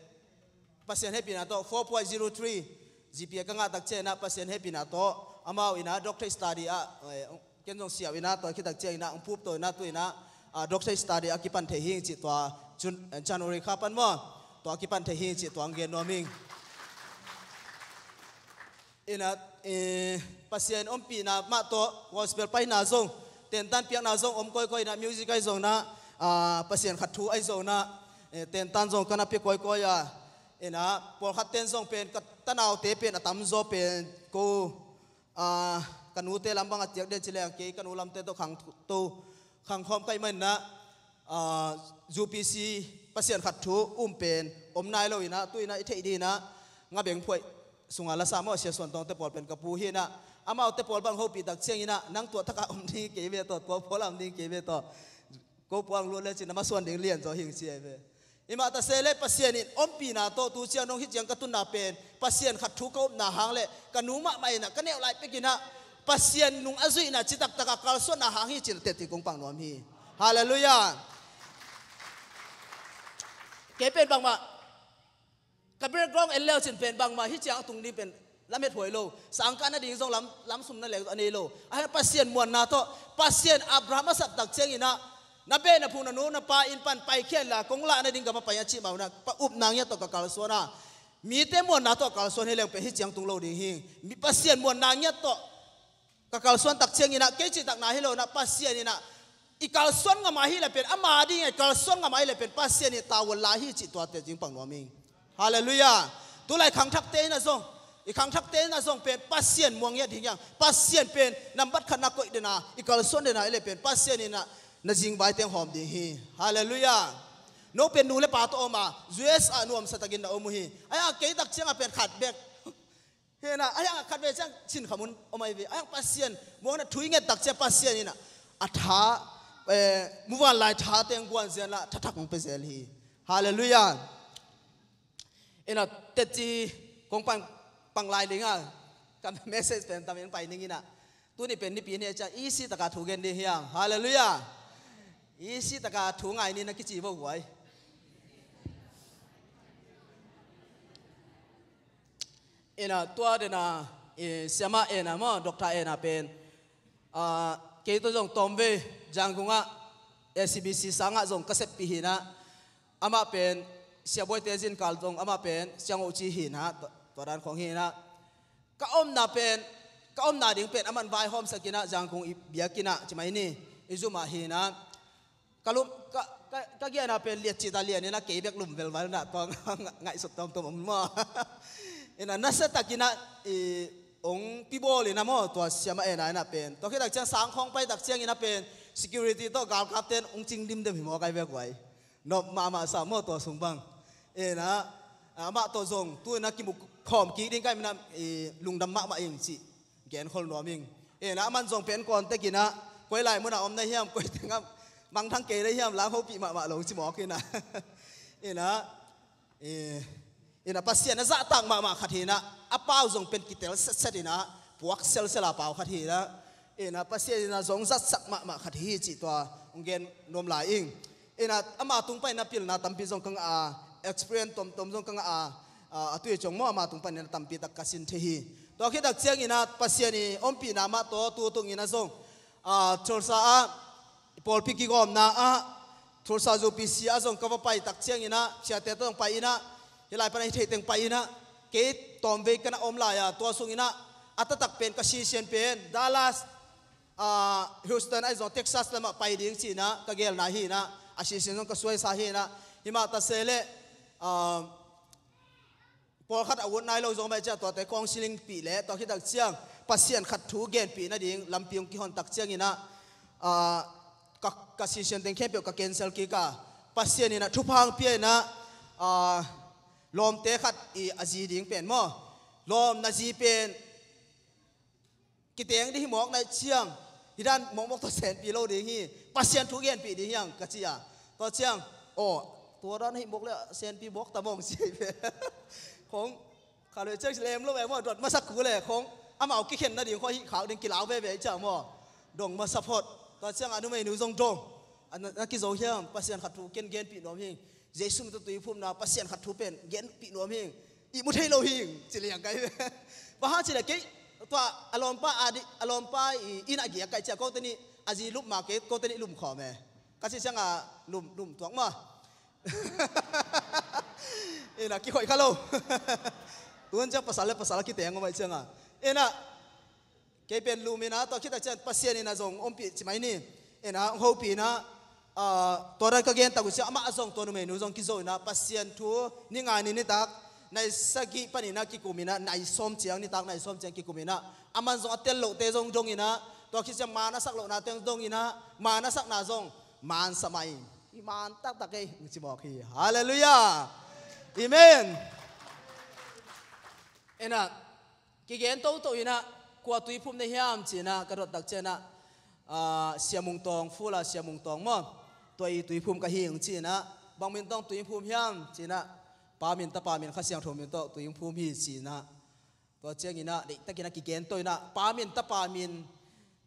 Pasian hehpihna tawh four point zero three G P A ka ngah tak ciangin ah, Pasian hehpihna tawh amau in ah doctor study ah, eh, ken zong siau in ah, tua khit tak ciangin ah hong pupto in ah, tu-in ah, ah, doctor study a kipan thei hi ing cih, tua Jun-, eh, January kha pan maw, tua a kipan thei hi ing cih, tua hong gen nuam ing. In ah, eh, Pasian ompihna mah tawh gospel paina zong, tentan piakna zong om kawikawi in ah, music ahi zongin ah, ah, Pasian khat thu ahi zongin ah, eh, tentan zong ka na pia kawikawi a. In ah, pawlkhat ten zong pen, ka tanaute pen a tamzaw pen ko, ah, ka nute lam bang a ciak den ci leng, kei ka nu lamte tawh khangto, khangkhawm ka hih manin ah, ah, U P C Pasian khat thu um pen om nai lo in ah, tu-in ah i theih ding in ah, Ngabeng phuai sungah lasa maw, Sia Suan Tawngte pawl pen ka pu hi in ah, amaute pawl bang hopih tak ciangin ah, nang tua takah om ding kei ve tawh, tua pawl ah om ding kei ve tawh, ko puang luat le cin, na masuan ding lian zaw hi ing ci ahi ve. Hi mah ta se le, Pasian in ompihna tawh tu ciang nong hih ciang ka tunna pen, Pasian khat thu ka upna hang le ka nu mahmah in ah ka neu lai pek in ah, Pasian nung a zuihna citak takah kalsuanna hang hi cin ah, teci kong pang nuam hi. Halleluiah. Kei pen bangmah, ka background en leu cin pen bangmah hih ciang a tung ding pen lamethuai lo. Sang kah nading zong lam, lamsum na leng a nei lo. Ahi Pasian muanna tawh, Pasian Abraham a sap tak ciangin ah, Na beh na phu na nu na pa inn pan paikhia inla, kong lah nading gam ah pai in a cih mah un ah, upna ngiat tawh ka kalsuan a, mite muanna tawh kalsuan hi leng pen hih ciang tung lo ding hi. Pasian muanna ngiat tawh ka kalsuan tak ciangin ah, kei cihtakna hi lo in ah, Pasian in ah i kalsuan ngam ahih leh pen, ama ding i kalsuan ngam ahih leh pen Pasian in tavuan la hi cih tua teh zing pang nuam ing. Halleluiah. Tulai khangthakte in ah zong, i khangthakte in ah zong pen Pasian muang ngiat ding hi hang. Pasian pen nambat khatna koih den a, i kalsuan den a ahih leh pen Pasian in ah na zingvai teng hawm ding hi. Halleluiah. No pen nu le pa tawh om a, U S ah nuamsa takin na om uh hi. Ahi hang kei tak ciang ah pen khat bek hi in ah, ahi hang khat bek ciang sinkham hun om ahi ve. Ahi hang Pasian muang in ah thu i nget tak ciang Pasian in ah a tha, eh, muvanlai tha teng guan zel a, tha thak hong pia zel hi. Halleluiah. In ah teci kong pang, pang lai ding a, ka message pen tam in pai ning in ah, tuni pen Nipi ni ciang easy taka thu gen ding hi hang. Halleluiah. Easy taka thu ngai ni na kici vo guai. In ah tua den a, eh, siamah en a maw, Doctor en a pen, ah, kei tawh zong tawmvei Yangon ah S B C sang ah zong ka seppih hi in ah, amah pen siabuaite zinkal zong amah pen siangawci hi in ah, tua, tua dan khong hi in ah, ka omna pen, ka omna ding pen aman vaihawmsak in ah, Yangon i biakinn ah ci mai ni, i zum ah hi in ah, ka lum, ka, ka, ka gen a pen liat cih ta lian in ah, kei bek lum velval in ah, tua ngaihsut tuamtuam om maw. In ah nasa takin ah i ong pibawl in ah maw, tua siamah en a in ah pen, tua khit tak ciang sang khawng pai tak ciangin ah pen security tawh galkapte in ong cing dimdem hi maw, kai bek uai. Nop mahmah sa maw tua sung bang. In ah, amah tawh zong tu in ah kimu khawm kik ding ka hih manin ah, i lungdam mahmah ing cih genkhol nuam ing. In ah aman zong pen kawn tek in ah, koi lai mun ah om na hiam, koi teng ah mangthang kei na hiam, lang hopih mahmah lo ci mawk in ah. In ah, eh, in ah Pasian a zahtak mahmah khat hi in ah, a pau zong pen kitel setset in ah, puak selsel a pau khat hi in ah, in ah Pasian in ah zong zatsak mahmah khat hi cih tua hong gen nuam lai ing. In ah ama tung panin ah pilna tampi zong ka ngah a, experience tomtom zong ka ngah a, ah, a tui ciang maw ama tung panin ah tampi tak ka sin thei hi. Tua khit tak ciangin ah Pasian i ompihna mah tawh tu tungin ah zong, ah, Tulsa ah pawlpi kigawmna ah, Tulsa U P C ah zong ka va pai tak ciangin ah, siate tawh zong pai in ah, hih lai pan ah hi thei teng pai in ah, kei tawmvei ka na om lai a, tua sungin ah a taktak pen ka sisian pen Dallas, ah, Houston ahi zong Texas lamah pai ding ci in ah ka gelna hi in ah, a sisian zong ka suaisa hi in ah, himah ta se leh, ah, pawlkhat a ut nai lo zong mah ciah tuate counseling pih leh, tua khit tak ciang Pasian khat thu genpih nading lampi hong kihon tak ciangin ah, ah, ka, ka sisian teng khempeuh ka cancel kik a, Pasian in ah thupha hong pia in ah, ah, lawmte khat i a zi ding pen maw, lawm na zi pen kiteng ding hi mawk na hih ciang, hih dan mawkmawk tawh senpi lo ding hi, Pasian thu genpih ding hi hang ka ci a. Tua ciang, aw, tua dan hi mawk leh senpi mawk ta mawng ci hi ve. Khong, kha leh ciang lem lo ve maw, dot masak kul leh khong, amau kikhen nading khong hih khak ding kilau veve hi ciang maw. Dong masa phot. Tua ciang a numeinu zong dong. A na, na kizo hiam, Pasian khat thu ken genpih nuam hi. Jesu min tawh tuiphumna Pasian khat thu pen genpih nuam hi. Ihmu thei lo hi, ci liang kai. Bang hang ci leh kei, tua a lawmpa a di, a lawmpa i, inn ah giak kai ciah kote nih, a zi lum ma kei kote nih lum khawm e. Ka ci ciang a lum, lum tuak ma. Inn ah kikhoih kha lo. Tuan ciang pasal le pasal a kiteng om ai ciang a. Inn ah Kei pen lum in ah, tua khit tak ciang Pasian in ah zong ompih ci mai ni. In ah, hong hopih in ah, ah, tua dan ka gen tak uh ciang amah zong tua numeinu zong kizo in ah, Pasian thu ni nga ni nitak nai sagih panin ah kikum in ah, nai sawm ciang, nitak nai sawm ciang kikum in ah, aman zong a tel lohte zong dong in ah, tua khit ciang man a sak lohnate zong dong in ah, man a sakna zong man sa mah in, i man taktak ei, ci mawk hi. Halleluiah. Amen. In ah, kigen toto in ah, kua tuiphum na hiam ci in ah ka dot tak ciang ah, ah, Sia Mung Tawng, Fula Sia Mung Tawng maw, tua i tuiphum ka hi ing ci in ah, bang min tawh tuiphum hiam ci in ah, Pa min, Tapa min, Kha Siangtho min tawh tuiphum hi ci in ah, tua ciangin ah deihtakin ah kigen to in ah, Pa min, Tapa min,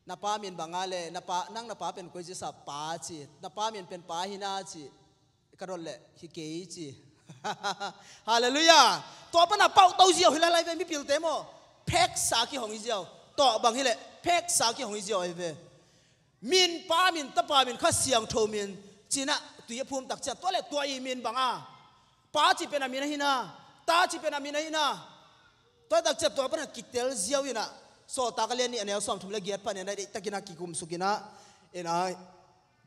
na pa min bang a leh, na pa, nang na pa pen koi ci sa, Pa ci, na pa min pen Pa hi na ci, ka dot leh hi kei ci. Halleluiah. Tua pan a pauh to ziau hi lailai ve mipilte maw. Pheksa kihong hi ziau. Tua bang hi leh pheksa kihong hi ziau ahi ve. Min Pa min, Tapa min, Kha Siangtho min, ci-in ah tui a phum tak ciang, tua leh tua i min bang a, Pa cih pen a min ahi na, Ta cih pen a min ahi na. Tua tak ciang tua pan a kitel ziau in ah, Sawltak a lian nih a neu sawmthum le giat pan in ah deihtakin ah kikumsuk in ah, in ah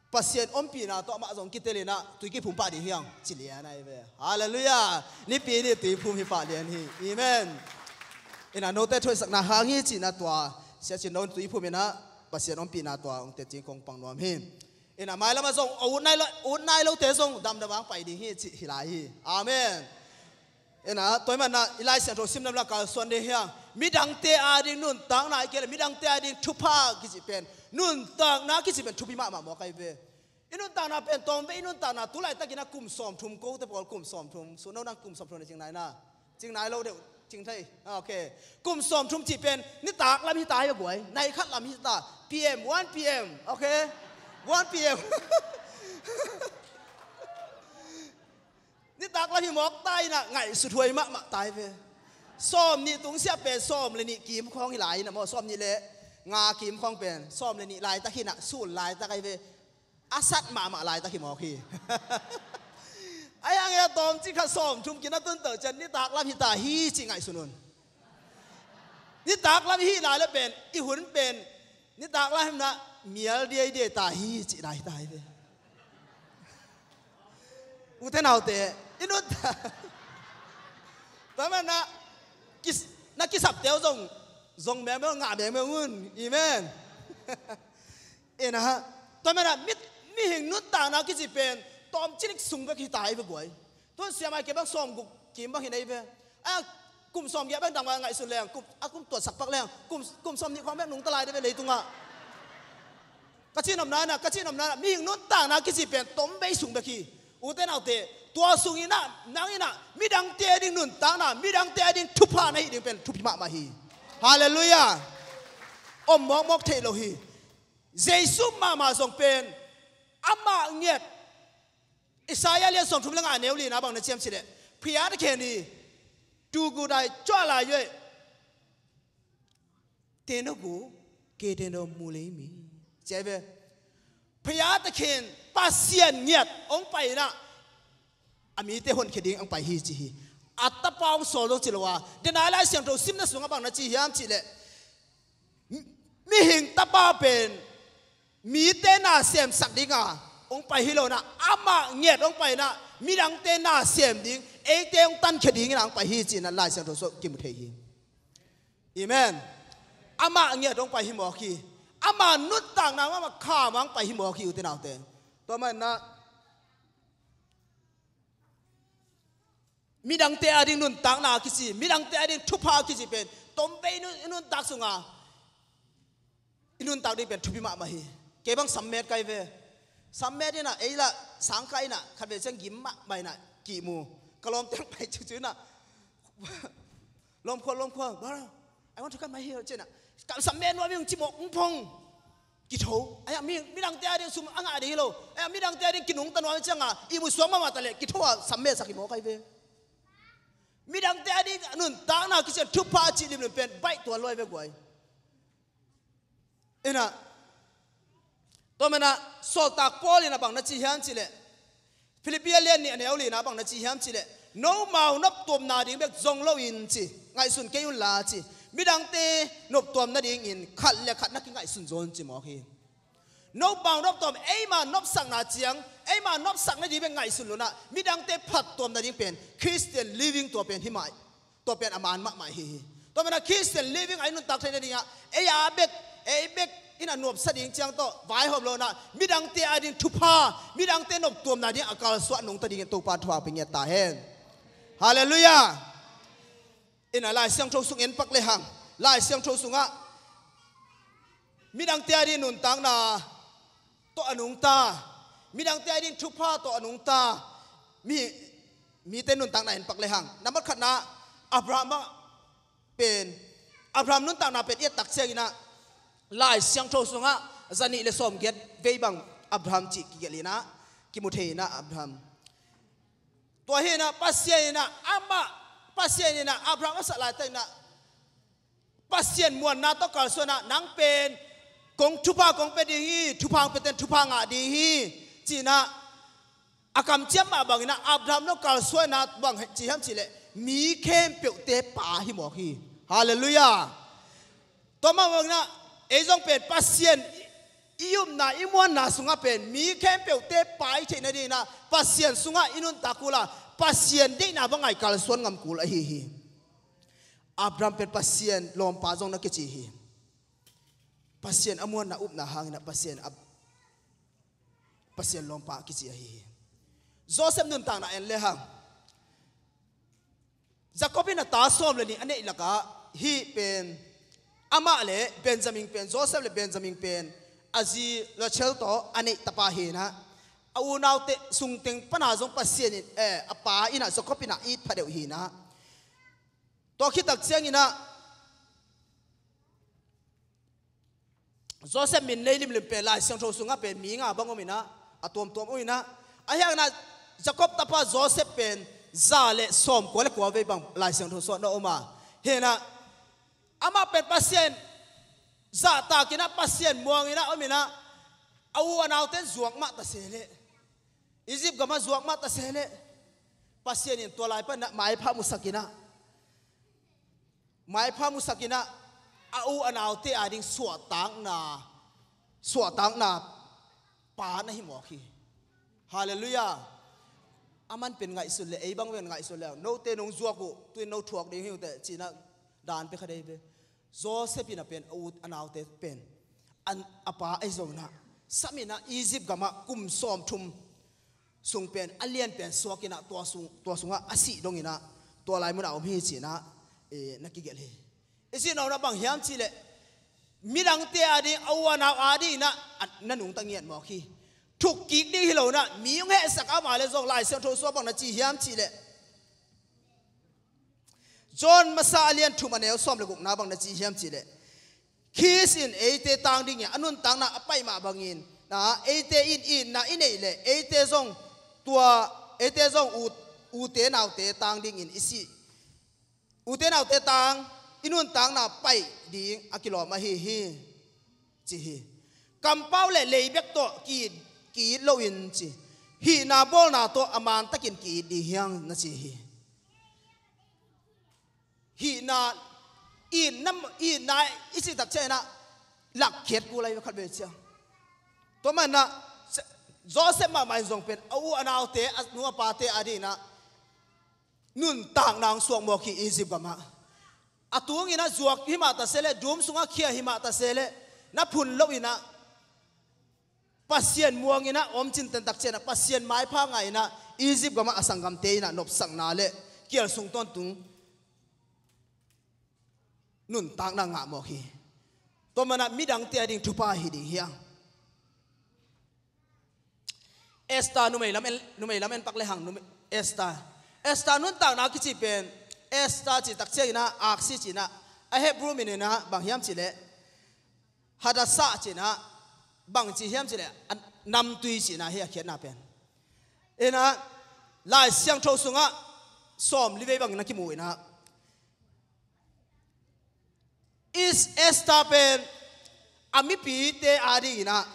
Pasian ompihna tawh amah zong kitel in ah tui kiphum pah ding hi hang, ci lian ahi ve. Halleluiah. Nipi ni tui phum hi pah lian hi. Amen. In ah note thu hoihsakna hang hi ci-in ah tua Sia Cin No in tui phum in ah Pasian ompihna tua hong teci kong pang nuam hi. In ah mailam ah zong a ut nai lo, ut nai lote zong damdam hong pai ding hi cih hi lai hi. Amen. In ah tua ahih manin ah i Lai Siangtho sim lam ah kalsuan ding hi hang. Midangte ading nuntakna ahih kei leh midangte ading thupha kici pen, nuntakna kici pen thupi mahmah mawk ahi ve. I nuntakna pen tawmvei i nuntakna, tu laitakin ah kum sawmthum, kote pawl kum sawmthum. Sun No, nang kum sawmthum na cing nai na? Cing nai lo deuh, cing thei. Ah, ok. Kum sawmthum cih pen nitak lam hi ta hi ve guai. Nai khat lam hi ta. P M, one P M. Ok. One P M. Nitak lam hi mawk ta in ah ngaihsut huai mahmah ta hi ve. Sawmnih tungsiah pen sawm le nih kim khawng hi lai in ah maw, sawmnih le nga kim khawng pen sawm le nih laitak hi in ah, sul laitak ahi ve. A sat mahmah laitak hi mawk hi. Ahi hang e, tawmcik khat sawmthum kin a tun tawh ciang nitak lam hi ta hi cih ngaihsun un. Nitak lam hi lai le pen, i hun pen nitak lam hi in ah mial diaidiai ta hi cih lai ta hi ve. Ute naute, i nuntak, tua manin ah kis-, na kisapte uh zong, zong mengmeng, ngah mengmeng un. Amen. In ah, tua manin ah mi, mihing nuntakna kici pen tawmcik sung bek hi ta hi ve guai. Tun siamai kei bang sawmguk kim bang hi nei ve. A, kum sawmgiat bang dang ngaihsun leng, kum, a kum tuatsak pak leng, kum, kum sawmnih khawng bek nungta lai deuh ve leitungah. Ka cih nopna in ah, ka cih nopna in ah, mihing nuntakna kici pen tawmvei sung bek hi. Ute naute, tua sung in ah, nang in ah midangte ading nuntakna, midangte ading thupha na hih ding pen thupi mahmah hi. Halleluiah. Om mawkmawk theih lo hi. Jesu mahmah zong pen amah ngiat, Isaiah lian sawmthum le nga neu lina bang na ci hiam cih leh, ဖျားသခင်သည် သူကိုယ်တိုင် ကြွလာ၍ သင်တို့ကို ကယ်တင်တော်မူလိမ့်မည် ci hi ve. ဖျားသခင် Pasian ngiat hong pai in ah a mite honkhia ding hong pai hi ci hi. A tapa hong sawl zong ci lo a, denai Lai Siangtho simna sungah bang na ci hiam cih leh, mihing tapa pen mite na semsak ding a hong pai hi lo in ah, amah ngiat hong pai in ah midangte na sem ding, eite hong tankhia ding in ah hong pai hi ci-in ah Lai Siangtho sungah kimu thei hi. Amen. Amah ngiat hong pai hi mawk hi. Ama nuntakna, ama kham ah hong pai hi mawk hi, ute naute. Tua manin ah midangte ading nuntakna kici, midangte ading thupha kici pen tawmvei i nun, i nuntak sungah i nuntak ding pen thupi mahmah hi. Kei bang sammet ka hi ve. Sammet in ah ei lah sangkah in ah khatvei ciang gim mahmah in ah kimu. Ka lawmte hong pai cucu in ah, lawmkhua, lawmkhua, brother, I want to cut my hair, ci-in ah. Ka sammet nuam ing ci mawk, hong phong. Kitho. Ahi hang mi, midangte ading sum a ngah ding hi lo. Ahi hang midangte ading kinungta nuam ciangah ihmu suak mahmah ta leh kitho a sammetsak hi mawk ahi ve. Midangte ading nuntakna kician thupha cih limlim pen baih tuan lo ahi ve guai. In ah, tua manin ah Sawltak Paul in ah bang na ci hiam cih leh, Philippi a lian nih a neu lina bang na ci hiam cih leh, nomau noptuam nading bek zong loin ci, ngaihsun kei unla ci, midangte noptuam nadingin khat le khat na kingaihsun zaw un ci mawk hi. Nomau noptuam, eima nopsakna ciang, eima nopsak nading bek ngaihsun lo in ah, midangte phattuam nading pen Christian living tua pen hi mah hi. Tua pen a man mahmah hi hi. Tua manin ah Christian living a i nuntak theih nadingah ei a bek, ei bek in a nuamsa ding ciang tawh vaihawm lo in ah, midangte ading thupha, midangte noptuam nading a kalsuah nungta dingin Topa thupha pia ngiat ta hen. Halleluiah. In ah Lai Siangtho sung en pak lehang, Lai Siangtho sungah midangte ading nuntakna tawh a nungta, midangte ading thupha tawh a nungta mi, mite nuntakna en pak lehang, nambat khatna, Abraham ah pen, Abraham nuntakna pen i et tak ciangin ah Lai Siangtho sungah zanih le sawmgiat vei bang Abraham cih kigelh in ah, kimu thei in ah Abraham. Tua hi in ah Pasian in ah amah, Pasian in ah Abraham a sah laitakin ah Pasian muanna tawh kalsuan ah, nang pen kong thupha kong pia ding hi, thupha hong piate'n thupha ngah ding hi, ci-in ah a kamciam mah bangin ah Abraham zong kalsuanna bang ci hiam cih leh mi khempeuhte pa hi mawk hi. Halleluiah. Tua mah bangin ah ei zong pen Pasian i upna i muanna sungah pen mi khempeuhte pa i theihna dingin ah Pasian sungah i nuntak kul a, Pasian deihna bang a i kalsuan ngam kul ahi hi. Abraham pen Pasian lawmpa zong na kici hi. Pasian a muanna upna hangin ah Pasian a, Pasian lawmpa a kici ahi hi. Joseph nuntakna en le hang, Jacob in a ta sawm le nih a neih lakah hih pen amah le Benjamin pen, Joseph le Benjamin pen a zi Rachel tawh a neih tapa hi-in ah, a unaute sungteng pana zong Pasian in, eh, a pa in ah Jacob in ah it pha deuh hi-in ah, tua khit tak ciangin ah Joseph min nei limlim pen Lai Siangtho sungah pen mi nga bang om in ah, a tuamtuam om in ah, ahi hangin ah Jacob tapa Joseph pen za le sawmkua le kua vei bang Lai Siangtho sungah na om a. Hi-in ah amah pen Pasian zahtak in ah, Pasian muang in ah om in ah, a u a naute zuak mah ta se leh, Egypt gamah zuak mah ta se leh, Pasian in tua lai pan ah maipha musak in ah, maipha musak in ah, a u a naute ading suahtakna, suahtakna pa na hi mawk hi. Halleluiah. Aman pen ngaihsun le, ei bang pen ngaihsun le, note nong zuak uh, tu-in no thuak ding hi uh teh, ci-in ah dan pia kha dei ve. Joseph in a pen a u a naute pen, an, a pa ahi zongin ah, sam in ah Egypt gamah kum sawmthum sung pen a lian pen suak in ah, tua sung, tua sungah a sih dongin ah, tua lai munah om hi ci-in ah, eh, na kigelh hi. I cih nopna bang hiam cih leh, midangte ading, a u a nau adingin ah, a, na nungta ngiat mawk hi. Thukkik ding hi lo in ah, mi hong hehsak a om a leh zong Lai Siangtho sungah bang na ci hiam cih leh, John masa a lian thum a neu sawm le gukna bang na ci hiam cih leh, Khrist in eite tang dingin a nuntakna a pai mah bangin ah, eite in itna i neih leh, eite zong tua, eite zong u, ute naute tang dingin i sih, ute naute tang i nuntakna pai ding a kilawm ahi hi, ci hi. Kampau le lei bek tawh ki-it, ki-it loin ci, hihna bawlna tawh a mantakin ki-it ding hi hang, na ci hi. Hihna, itna, itna i cih tak ciangin ah lakkhiat kul ahi ve khat vei ciang. Tua manin ah Joseph mahmah in zong pen a u a naute, a nu a pate adingin ah nuntakna hong suak mawk hi Egypt gamah. A tungin ah zuak hi mah ta se leh, dum sungah khia hi mah ta se leh, na phun loin ah, Pasian muang in ah, om cinten tak ciangin ah, Pasian maipha ngah in ah, Egypt gamah a sanggamte in ah nopsakna le kial sung tawntung nuntakna ngah mawk hi. Tua manin ah midangte ading thupha hi ding hi hang. Esther numei lam en, numei lam en pak le hang, numei, Esther. Esther nuntakna kici pen, Esther cih tak ciangin ah, aksi ci-in ah, a Hebrew min in ah bang hiam cih leh, Hadassah ci-in ah, bang ci hiam cih leh, a namtui ci-in ah hi a khiatna pen. In ah, Lai Siangtho sungah sawmli vei bangin a kimu in ah, Is Esther pen a mipite adingin ah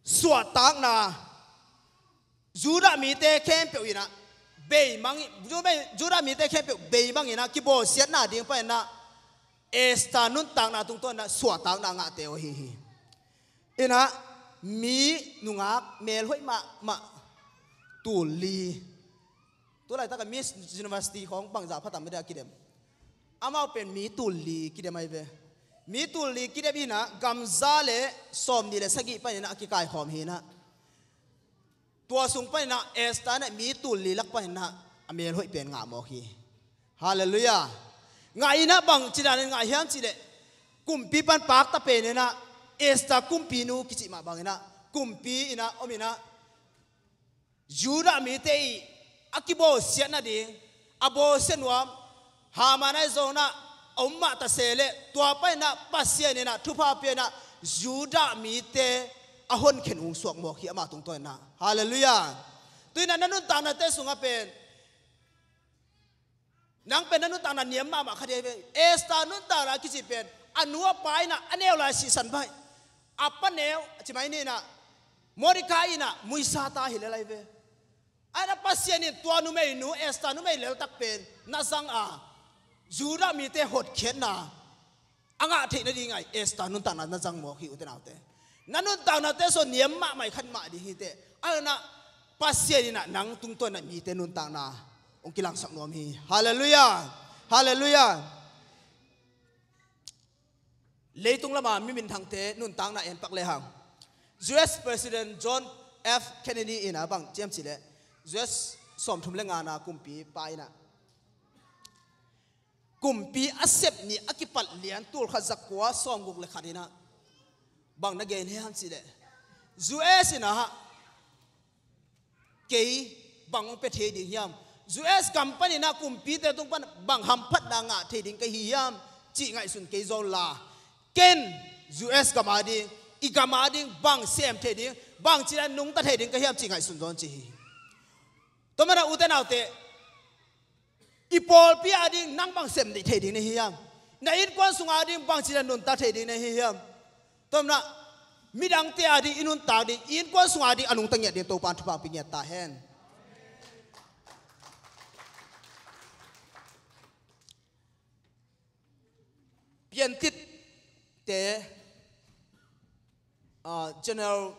suahtakna, Judah mite khempeuh in ah beimang, Judah, Judah mite khempeuh beimang in ah kibawlsiatna ding panin ah Esther nuntakna tungtawn in ah suahtakna ngahte uh ahi hi. In ah mi nungak melhoih mahmah tul li, tu laitak a Miss University khawng bangzah pha tam mah dia a kidem. Amau pen mi tul li kidem ahi ve. Mi tul li kidem in ah, gamza le sawmnih le sagih panin ah a kikaikhawm hi in ah, tua sung panin ah Esther in ah mi tul li lak panin ah a melhoih pen ngah mawk hi. Halleluiah. Ngah in ah bang ci danin ngah hiam cih leh, kumpi pan pakta pen in ah, Esther kumpinu kici mah bangin ah, kumpi in ah om in ah, Judah mite ii a kibawlsiat nading, a bawlsia nuam Haman ahi zongin ah a om mah ta se leh, tua panin ah Pasian in ah thupha pia in ah Judah mite a honkhen ung suak mawk hi ama tungtawn in ah. Halleluiah. Tu-in ah na nuntaknate sungah pen, nang pen na nuntakna niam mahmah kha ding hi ve. Esther nuntakna kici pen A nu a pa in ah a neu lai sihsan baih. A pa neu, ci mai ni in ah, Mordecai in ah muisa ta hi lel lai ve. Ahi na Pasian in tua numeinu, Esther numei leltak pen na zang a, Judah mite hotkhiatna a ngah theih nading ah Esther nuntakna na zang mawk hi, ute naute. Na nuntaknate sung niam mahmah i khat mah ding hi teh. Ahi na Pasian in ah nang tungtawn ah mite nuntakna hong kilangsak nuam hi. Halleluiah. Halleluiah. Leitung lama mi minthangte nuntakna en pak lehang, U S President John F Kennedy in ah bang ci hiam cih leh, U S sawmthum le ngana kumpipa in ah, kumpi a sep ni a kipat lian tul khat za kua sawmguk le khat in ah bang na gen hiam cih leh, U S in ah kei bang hong pia thei ding hiam? U S gam panin ah kumpite tung pan bang hamphatna ngah thei ding ka hi hiam, cih ngaihsun kei zaw la, ken U S gam a ding, i gam a ding bang sem thei ding, bang ci-in ah nungta thei ding ka hiam, cih ngaihsun zaw ci hi. Tua manin ah ute naute, i pawlpi a ding nang bang sem thei ding na hi hiam? Na innkuan sung a ding bang ci-in ah nuntak thei ding na hi hiam? Tua manin ah midangte a ding i nuntak ding, i innkuan sung a ding a nungta ngiat ding Topa'n thupha hong pia ngiat ta hen. Piantit te, ah, General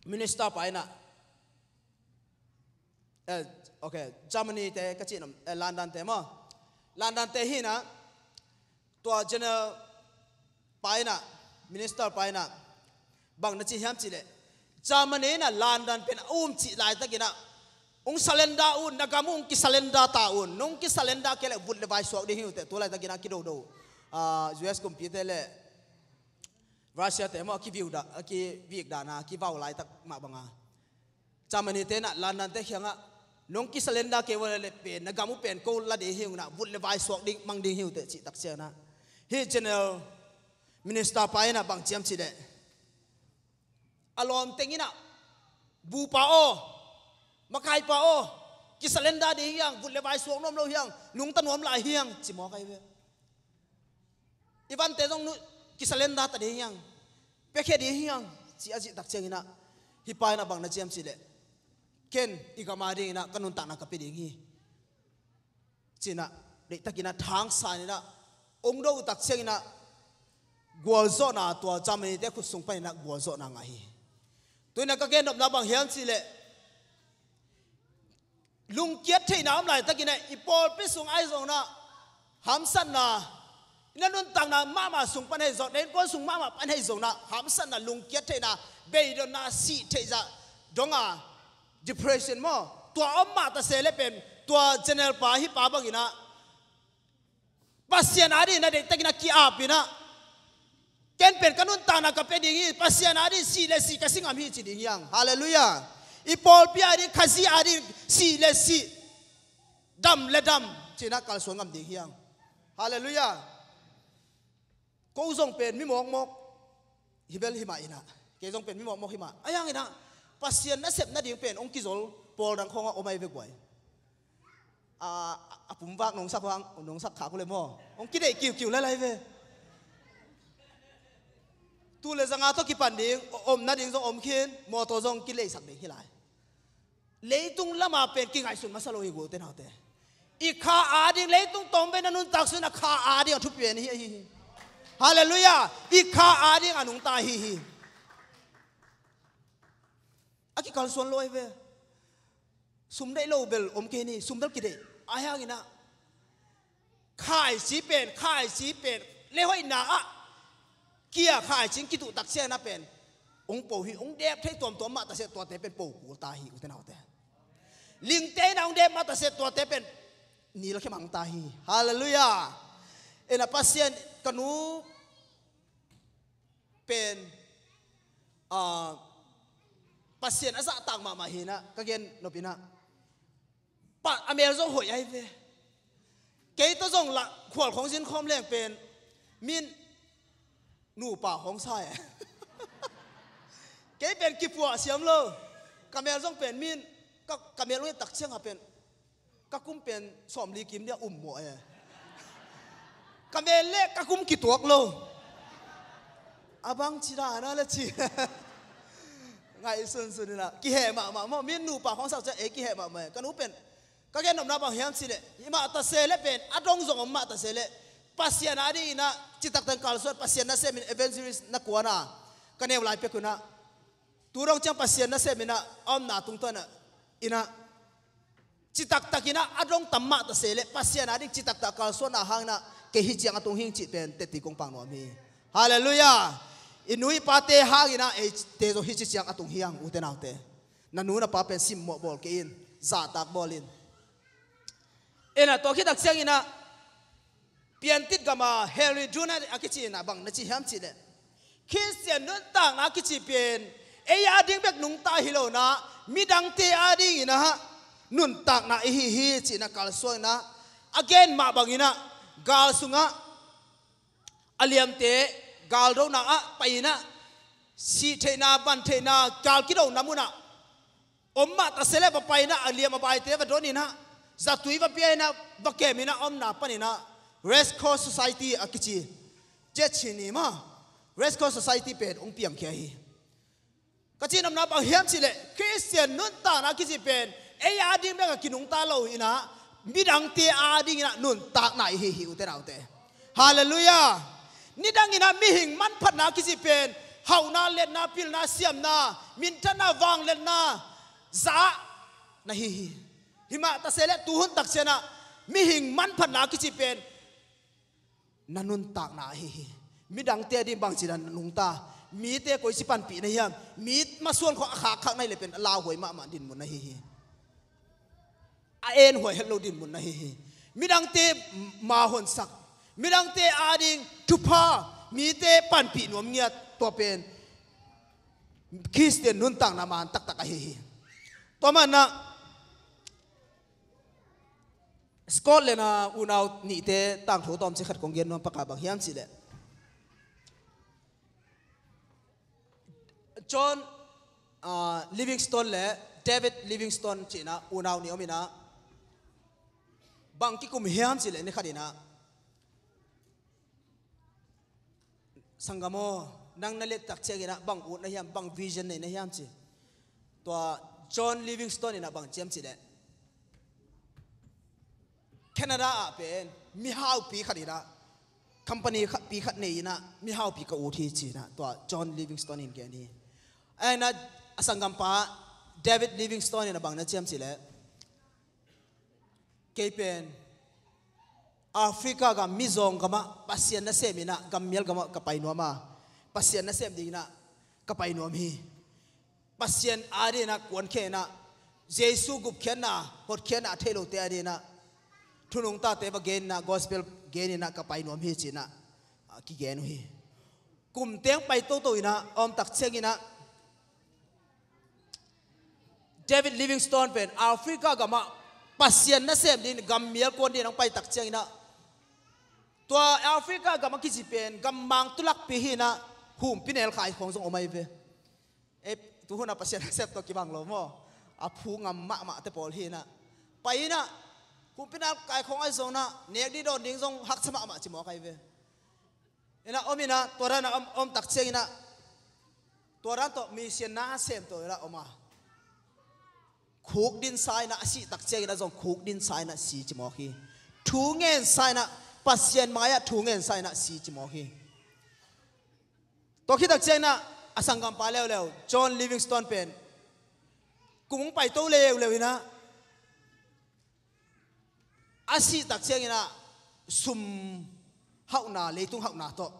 Minister pa in ah, eh, ok, Germany te ka cih nam, eh, London te maw? London te hi in ah, tua General pa in ah, Minister pa in ah bang na ci hiam cih leh, Germany in ah London pen a um cih laitakin ah, hong surrender un, na gam uh hong kisurrender ta un, nong kisurrender kei leh vut le vai suak ding hi uh teh, tu laitakin ah kidodo, ah, U S kumpite le Russia te maw, a kivik dan, a kivik dan a kivau laitak mah bang a, Germany te in ah London te kiangah, nong kisurrender kei uh leh pen na gam uh pen ko la ding hi ung in ah, vut le vai suak ding mang ding hi uh teh, cih tak ciangin ah, hih General Minister pa in ah bang ci hiam cih leh, a lawmteng in ah, bupa aw, makaipa aw, kisurrender ding hi hang, vut le vai suak nuam lo hi hang, nungta nuam lai hi hang, ci mawk ahi ve. I vante zong nu, kisurrender ta ding hi hang, piakhia ding hi hang, ci a cih tak ciangin ah, hih pa in ah bang na ci hiam cih leh, ken i gam a dingin ah ka nuntakna ka pia ding hi, ci-in ah, deihtakin ah thangsan in ah, hong do uh tak ciangin ah, gualzawhna, tua Germany te khut sung panin ah gualzawhna ngah hi. Tu-in ah ka gennopna bang hiam cih leh, lungkiat theihna om laitakin ah, i pawlpi sung ahi zongin ah, hamsatna, i na nuntakna mahmah sung pan ahi zong, na innkuan sung mahmah pan ahi zongin ah, hamsatna, lungkiat theihna, beidonna, sih theihzah dong a, depression maw, tua om mah ta se leh pen, tua General pa, hih pa bangin ah, Pasian a dingin ah deihtakin ah ki-ap in ah, ken pen ka nuntakna ka pia ding hi, Pasian a dingin sih le sih ka si ngam hi, ci ding hi hang. Halleluiah. I pawlpi a dingin, Khazih a dingin sih le sih, dam le dam, ci-in ah kalsuan ngam ding hi hang. Halleluiah. Ko zong pen mi mawkmawk hi bel hi mah in ah, kei zong pen mi mawkmawk hi mah. Ahi hangin ah, Pasian nasep nading pen hong kizol pawl dang khawngah om ahi ve guai. A, a pumvak nong sak hang, nong sak khak uh leh maw, hong kideih kiukiu lailai ve. Tul le za nga tawh kipan ding, om nading zong om khin, mawtaw zong kileisak ding hi lai. Leitung lama pen kingaihsun masa lo hi, ute naute. I kha a ding, leitung tawmvei na nuntak sungin a kha a ding a thupi pen hi, hi, hi. Halleluiah. I kha a ding a nungta hi, hi. A kikalsuan lo ahi ve. Sum deih lo bel om kei ni, sum bel kideih. Ahi hangin ah, khaici pen, khaici pen, le hoihna ah, kia khaici in kituh tak ciangin ah pen, hong po hi, hong dep thei tuamtuam mah ta se, tuate pen po kul ta hi, ute naute. Lingte in ah hong dep mah ta se, tuate pen nilkhia mang ta hi. Halleluiah. Ena Pasian, ka nu pen, ah, Pasian a zahtak mahmah hi in ah, ka gen nop in ah, pa, a mel zong hoih ahi ve. Kei tawh zong lah khual khawng zin khawm leng pen, min nupa khawng sa e. Kei pen kipuah siam lo. Ka mel zong pen min, ka, ka mel hong et tak ciangin pen, ka kum pen sawmli kim dia um mawh e. Ka mel le ka kum kituak lo. A bang ci dan a la ci. Ngaihsunsun inah kiheh mahmah maw, mi nupa khawng sak ciang ei kiheh mahmah. Ka nu pen ka gen nopna bang hiam cih leh, hih mah ta se leh pen a dong zong om mah ta se leh, Pasian a ding inah citak teng kalsuan, Pasian nasem in evangelist na kuan a, ka neu lai pek un ah, tu dong ciang Pasian nasem inah a omna tungtawn ah inah citak tak inah a dong tam mah ta se leh, Pasian a ding citak tak kalsuanna hang inah kei hih ciang a tung hing cih pen teci kong pang nuam hi. Halleluiah. I nu i pate hang inah eite zong hih ci ciang a tung hi hang, ute naute. Na nu na pa pen simmawh bawl kei in, zahtak bawl in. Inah tua khit tak ciang inah Piantit gam a Henry Dunant a kici inah bang na ci hiam cih leh, Khristian nuntakna a kici pen ei a ding bek nungta hi lo inah, midangte a ding inah nuntakna i hi hi ci inah kalsuan inah, a gen mah bang inah gal sungah a liamte galdona ah pai inah, sih theihna, van theihna, gal kidona mun ah om mah ta se leh va pai inah, a liam a baite va don inah, zatui va pia inah, va kem inah, omna pan inah Red Cross Society a kici, Jet Chini mah Red Cross Society pen hong piangkhia hi. Ka cih nopna bang hiam cih leh, Khristian nuntakna a kici pen ei a ding bek a kinungta lo inah, midangte a ding inah nuntakna i hi hi, ute naute. Halleluiah. Nidang inah mihing manphatna a kici pen hauhna, letna, pilna, siamna, minthanna, vangliatna zah na hi hi. Hih mah ta se leh tu hun tak ciang ah mihing manphatna a kici pen na nuntakna a hi hi. Midangte a ding bangci dan na nungta, mite koici panpih na hiam, mi masuan khawng a khakkhak na hih leh pen a lauhuai mahmah dinmun na hi hi. A enhuai het lo dinmun na hi hi. Midangte mahonsak, midangte a ding thupha, mite panpih nuam ngiat, tua pen Khristian nuntakna man taktak a hi hi. Tua manah Scotland a unau nihte tangthu tawmcik khat kong gen nuam pak a, bang hiam cih leh, John, ah, Livingstone le David Livingstone ci inah unau nih om inah, bang kikum hiam cih leh ni khat inah, "Sanggam aw, nang na liat tak ciang inah bang ut na hiam, bang vision nei na hiam?" ci. Tua John Livingstone inah bang ci hiam cih leh, "Canada ah pen mihaupi khat inah, company khat, pi khat nei inah, mihaupi ka ut hi," ci inah tua John Livingstone in gen hi. Ai inah a sanggampa David Livingstone inah bang na ci hiam cih leh, "Kei pen Africa gam, mizawng gamah, Pasian nasem inah, gammial gamah ka pai nuam a, Pasian nasem ding inah ka pai nuam hi. Pasian a ding inah kuankhia inah, Jesu gupkhiatna, hotkhiatna a thei lote a ding inah, thunungtate va gen inah, gospel gen inah ka pai nuam hi," ci inah, ah, kigen uh hi. Kum teng pai toto inah, a om tak ciang inah, David Livingstone pen Africa gamah Pasian nasem ding, gammial kuan ding hong pai tak ciang inah, tua Africa gam a kici pen gammang tulakpi hi inah, humpinel kaikhawng zong om ahi ve. Eh, tu hun ah Pasian nasem tawh kibang lo maw? A phu ngam mahmahte pawl hi inah, pai inah, humpinel kaikhawng ahi zong inah, nek ding dawn ding zong haksa mahmah ci mawk ahi ve. Inah om inah, tua dan a om, om tak ciang inah, tua dan tawh mission na sem tawh inah om a, khukdinsa inah, a sih tak ciang inah zong khukdinsa inah si ci mawk hi. Thu ngensa inah, Pasian mai-ah thu ngensa inah si ci mawk hi. Tua khit tak ciang inah a sanggampa leuleu John Livingstone pen kum hong paito leuleu inah, a sih tak ciang inah sum hauhna, leitung hauhna tawh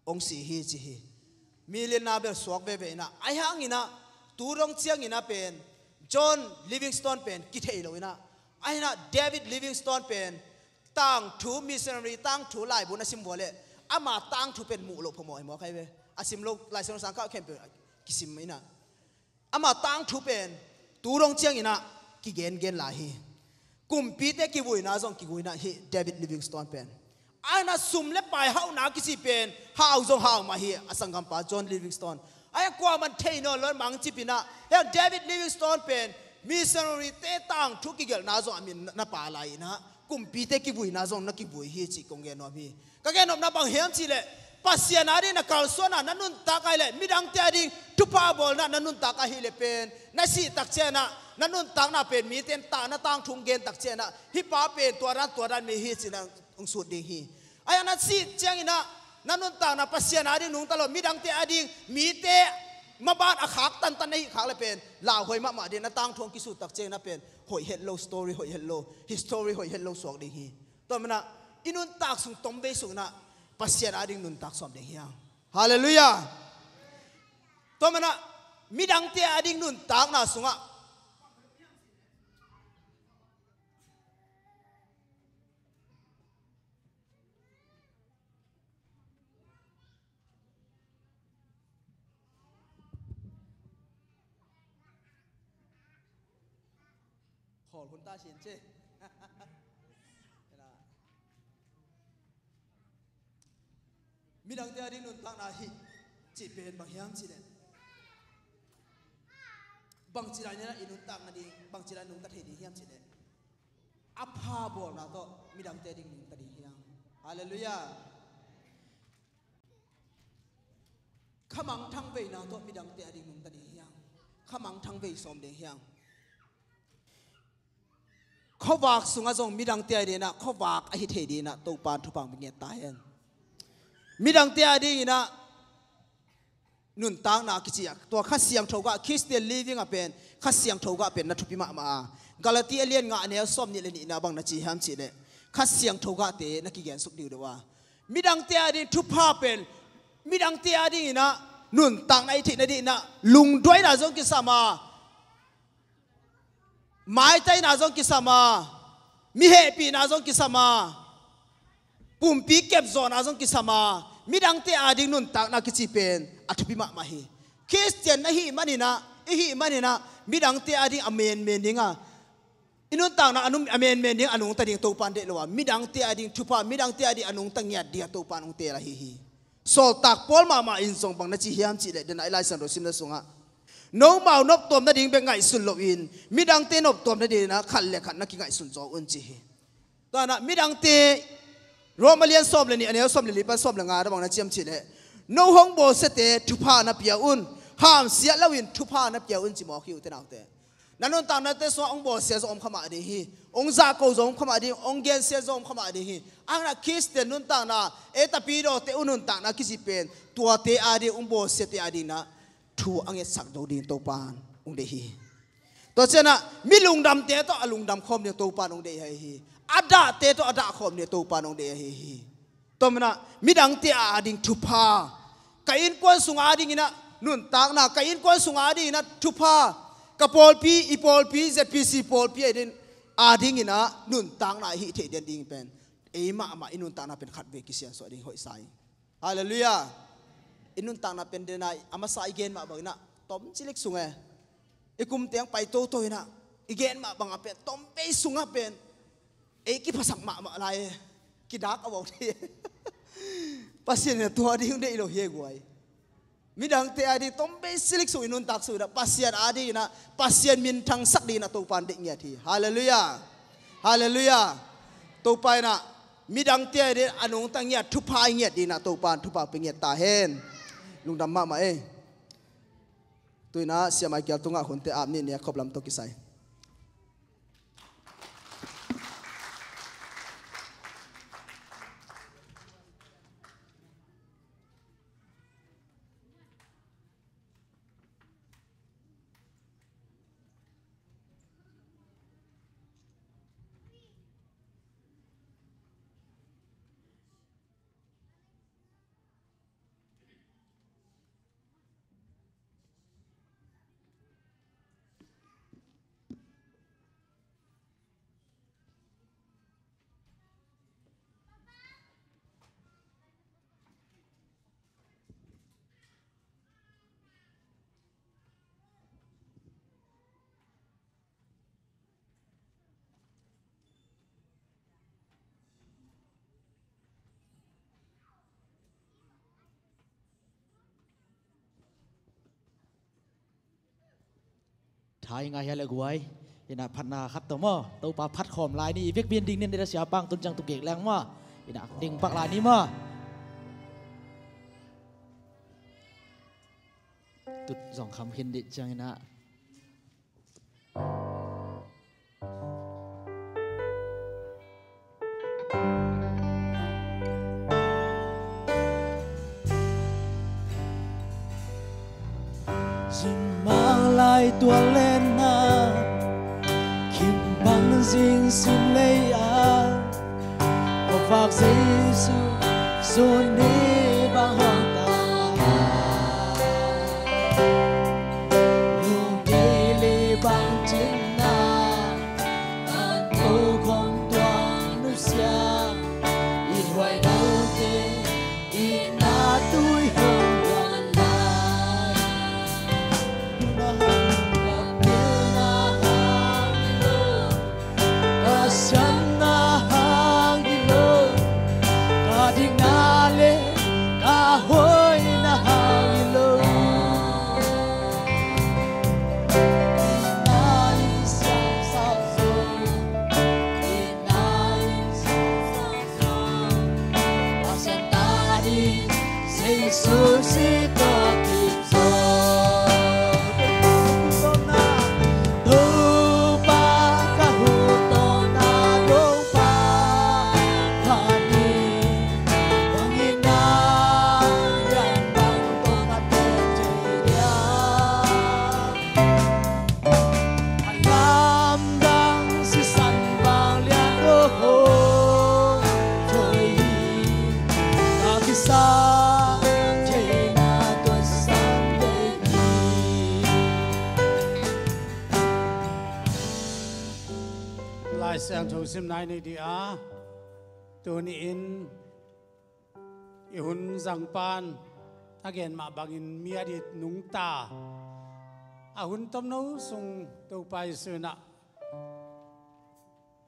hong si hi ci hi. Millionaire bel suak veve inah, ahi hang inah tu dong ciang inah pen John Livingstone pen kithei lo inah, ahi inah David Livingstone pen tangthu missionary, tangthu laibu na sim vua leh ama tangthu pen muh loh phamawh hi mawk ahi ve. A sim lo Lai Siangtho sangkah khempeuh kisim inah, ama tangthu pen tu dong ciang inah kigengen lai hi. Kumpite kivuina zong kiguina hi David Livingstone pen. Ahi inah sum le pai hauhna kici pen hau zong hau mah hi, a sanggampa John Livingstone. Ahi inah kuaman thei nawn lo in mangcip inah, hih David Livingstone pen missionary-te tangthu kigelhna zong a min na pha lai inah, kumpite kivuina zong na kivui hi cih kong gen nuam hi. Ka gen nopna bang hiam cihleh, Pasian ading na kalsuanna na nuntak ahih leh, midangte ading thupha bawlna na nuntak ahih leh pen, na sih tak ciangin ah na nuntakna pen mite in tah na tangthu gen tak ciangin ah, hih pa pen tua dan tua dan mi hi ci-in ah hong sut ding hi. Ahi hang na sih ciangin ah na nuntakna Pasian ading nungta lo, midangte ading, mite maban a khak tantan na hih khak leh pen lauhuai mahmah ding, na tangthu hong kisut tak ciangin ah pen hoih het lo, story hoih het lo, history hoih het lo suak ding hi. Tua manin ah i nuntak sung tomvei sungin ah Pasian ading nuntak sawm ding hi hang. Halleluiah. Tua manin ah midangte ading nuntakna sungah khawl hun ta sin ci. Midangte ading nuntakna hi cih pen bang hiam cihleh, bangci lai-in ah i nuntak nading, bangci lai-in nungta thei ding hiam cihleh, a pha bawlna tawh midangte ading nungta ding hi hang. Halleluiah. Khamangthang veina tawh midangte ading nungta ding hi hang. Khamangthang vei sawm ding hi hang. Khuavak sungah zong midangte ading in ah khuavak ahi thei dingin ah Topa'n thupha hong nget ta hen. Midangte ading in ah nuntakna kici ah, tua Kha Siangtho gah, Christian living ah pen Kha Siangtho gah pen na thupi mahmah a. Galati a lian nga, a neu sawmnih le nihna bang na ci hiam cihleh, Kha Siangtho gahte na kigen suk diudiu a, midangte ading thupha pen, midangte ading in ah nuntakna i theih nading in ah lungduaina zong kisam a, maitaina zong kisam a, mi hehpihna zong kisam a, pumpi kepzawhna zong kisam a, midangte ading nuntakna kici pen a thupi mahmah hi. Christian na hih manin ah, i hih manin ah midangte ading a menmen ding a, i nuntakna a nung, a menmen ding a nungta ding Topa'n deih lo a, midangte ading thupha, midangte ading a nungta ngiat ding a Topa'n hong teel ahi hi. Sawltak Paul mahmah in zong bang na ci hiam cihleh, den a i Lai Siangtho simna sungah, nomau noptuam nading bek ngaihsun loin midangte noptuam nading in ah khat le khat na kingaihsun zaw un ci hi. Tua in ah midangte, Rom a lian sawm le nih, a neu sawm le li pan sawm le nga ah bang na ci hiam cihleh, no hong bawlsiate thupha na pia un, hamsiat loin thupha na pia un ci mawk hi, ute naute. Na nuntaknate sungah hong bawlsia zong om kha mah ding hi. Hong zahko zong om kha mah ding, hong gensia zong om kha mah ding hi. Ahi hang in ah Christian nuntakna, ei tapidawte uh nuntakna kici pen, tuate ading, hong bawlsiate ading in ah thu a ngetsak zo ding Topa'n hong deih hi. Tua ciangin ah mi lungdamte tawh a lungdam khawm ding Topa'n hong deih ahi hi. A dahte tawh a dah khawm ding Topa'n hong deih ahi hi. Tua manin ah midangte ading thupha, ka innkuan sung ading in ah nuntakna, ka innkuan sung ading in ah thupha, ka pawlpi, i pawlpi, Z P C pawlpi ading, ading in ah nuntakna i hih theih den ding pen, ei mahmah i nuntakna pen khatvei kisiansuah ding hoihsa hi. Halleluiah. I nuntakna pen den a, a masa i gen mah bangin ah tomcilik sung e, i kum teng pai toto in ah, i gen mah bang a pen tomvei sungah pen ei kiphasak mahmah lai e. Kidak a vau thei e. Pasian in tua ding deih lo hi e guai. Midangte ading tomvei cilik sung i nuntak sung in ah Pasian ading in ah, Pasian minthangsak ding in ah Topa'n deih ngiat hi. Halleluiah. Halleluiah. Topa in ah midangte ading a nungta ngiat, thupha i ngiat ding in ah Topa'n thupha pia ngiat ta hen. Lungdam mahmah e. Tu in ah Sia Michael tungah hunte ap ni, nia khop lam tawh kisai. Thai ngai hia le guai. Inah phatna khat tawh maw, Topa phat khawm lai ni. I vekpi in ding nin, dela sia pang tun ciang tuk kek leng maw, inah ding pak lai ni maw. Tut zong kham khin dih ciang inah. Zingmang lai tual lenna, khimpang zing sim lei-a, khuavak Jesu sun ni bang huang ta. Lungdei le bang cinna, an ko khong tuang nusia, i huai lote, i na tui hong huan lai. Tuna hang, tuna hang lo, ka siamna hang hi lo, ka dikna le ka hoihna hang hi lo. Ina in siangsak zo, ina in siangsak zo, Pasian ta ding Jesu si tawh kip zo. Topa ka hun tawh na Topa, pha ni, bang ina, yan bang tawh ka tawh thei dia. A lamdang sisan vanglian aw ho, thoi hi, a kisa theina tuan sam dei hi. Lai Siangtho simna i nei dih a, tuni-in i hun zangpan a gen mah bangin mi a dit nungta, a hun tomno sung Topa Jesu inah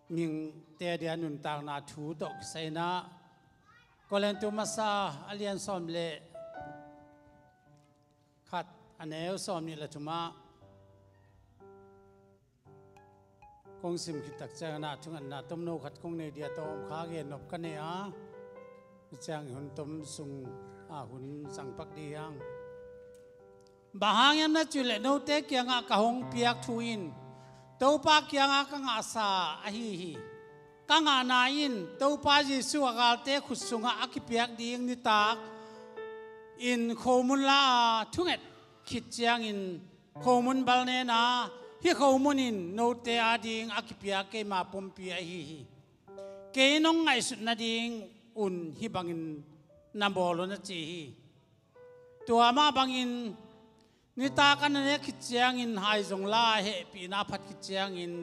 mihingte a dia nuntakna thu tawh kisai inah Korintu masa a lian sawm le khat, a neu sawm nih le thumah kong sim khit tak ciangin ah thungetna tomno khat kong nei dih a, tawm kha gen nop ka nei a, hi ciang i hun tom sung a hun zangpak dih hiang. Bang hang hiam na cih leh note kiangah ka hong piak thu in Topa kiangah ka ngahsa ahi hi. Ka ngahna in Topa Jesu a galte khut sungah a kipiak ding nitak in khomun la a thunget khit ciangin khomun bal nen a, hih khomun in note ading a kipiak keima pumpi ahi hi. Kei nong ngaihsut nading un hih bangin na bawl un a ci hi. Tua mah bangin nitak a na nek khit ciangin hai zong la, hehpihna phat khit ciangin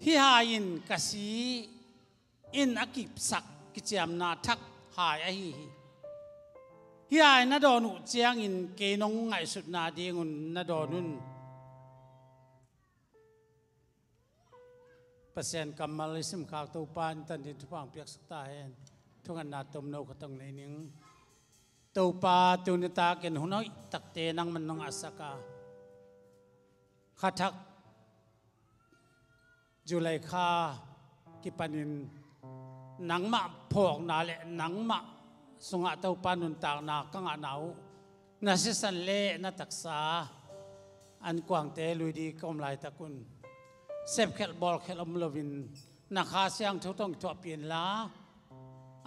hih hai in ka si in a kipsak kiciamna thak hai ahi hi. Hih hai na dawn uh ciangin kei nong ngaihsutna dingun na dawn un. Pasian kammal i simkhak Topa in tan din thupha hong piaksak ta hen. Thungetna tomno khat hong nei ning. Topa, tuni takin hun hoih takte nangman nong ngahsak a, kha thak July kha kipanin nangmah phawkna le nangmah sungah Topa nuntakna ka ngahna uh, na sisan le na taksa an kuangte lui ding ka om laitak un, sepkhelh bawlkhelh om loin na Kha Siangtho tawh thuahpih inla,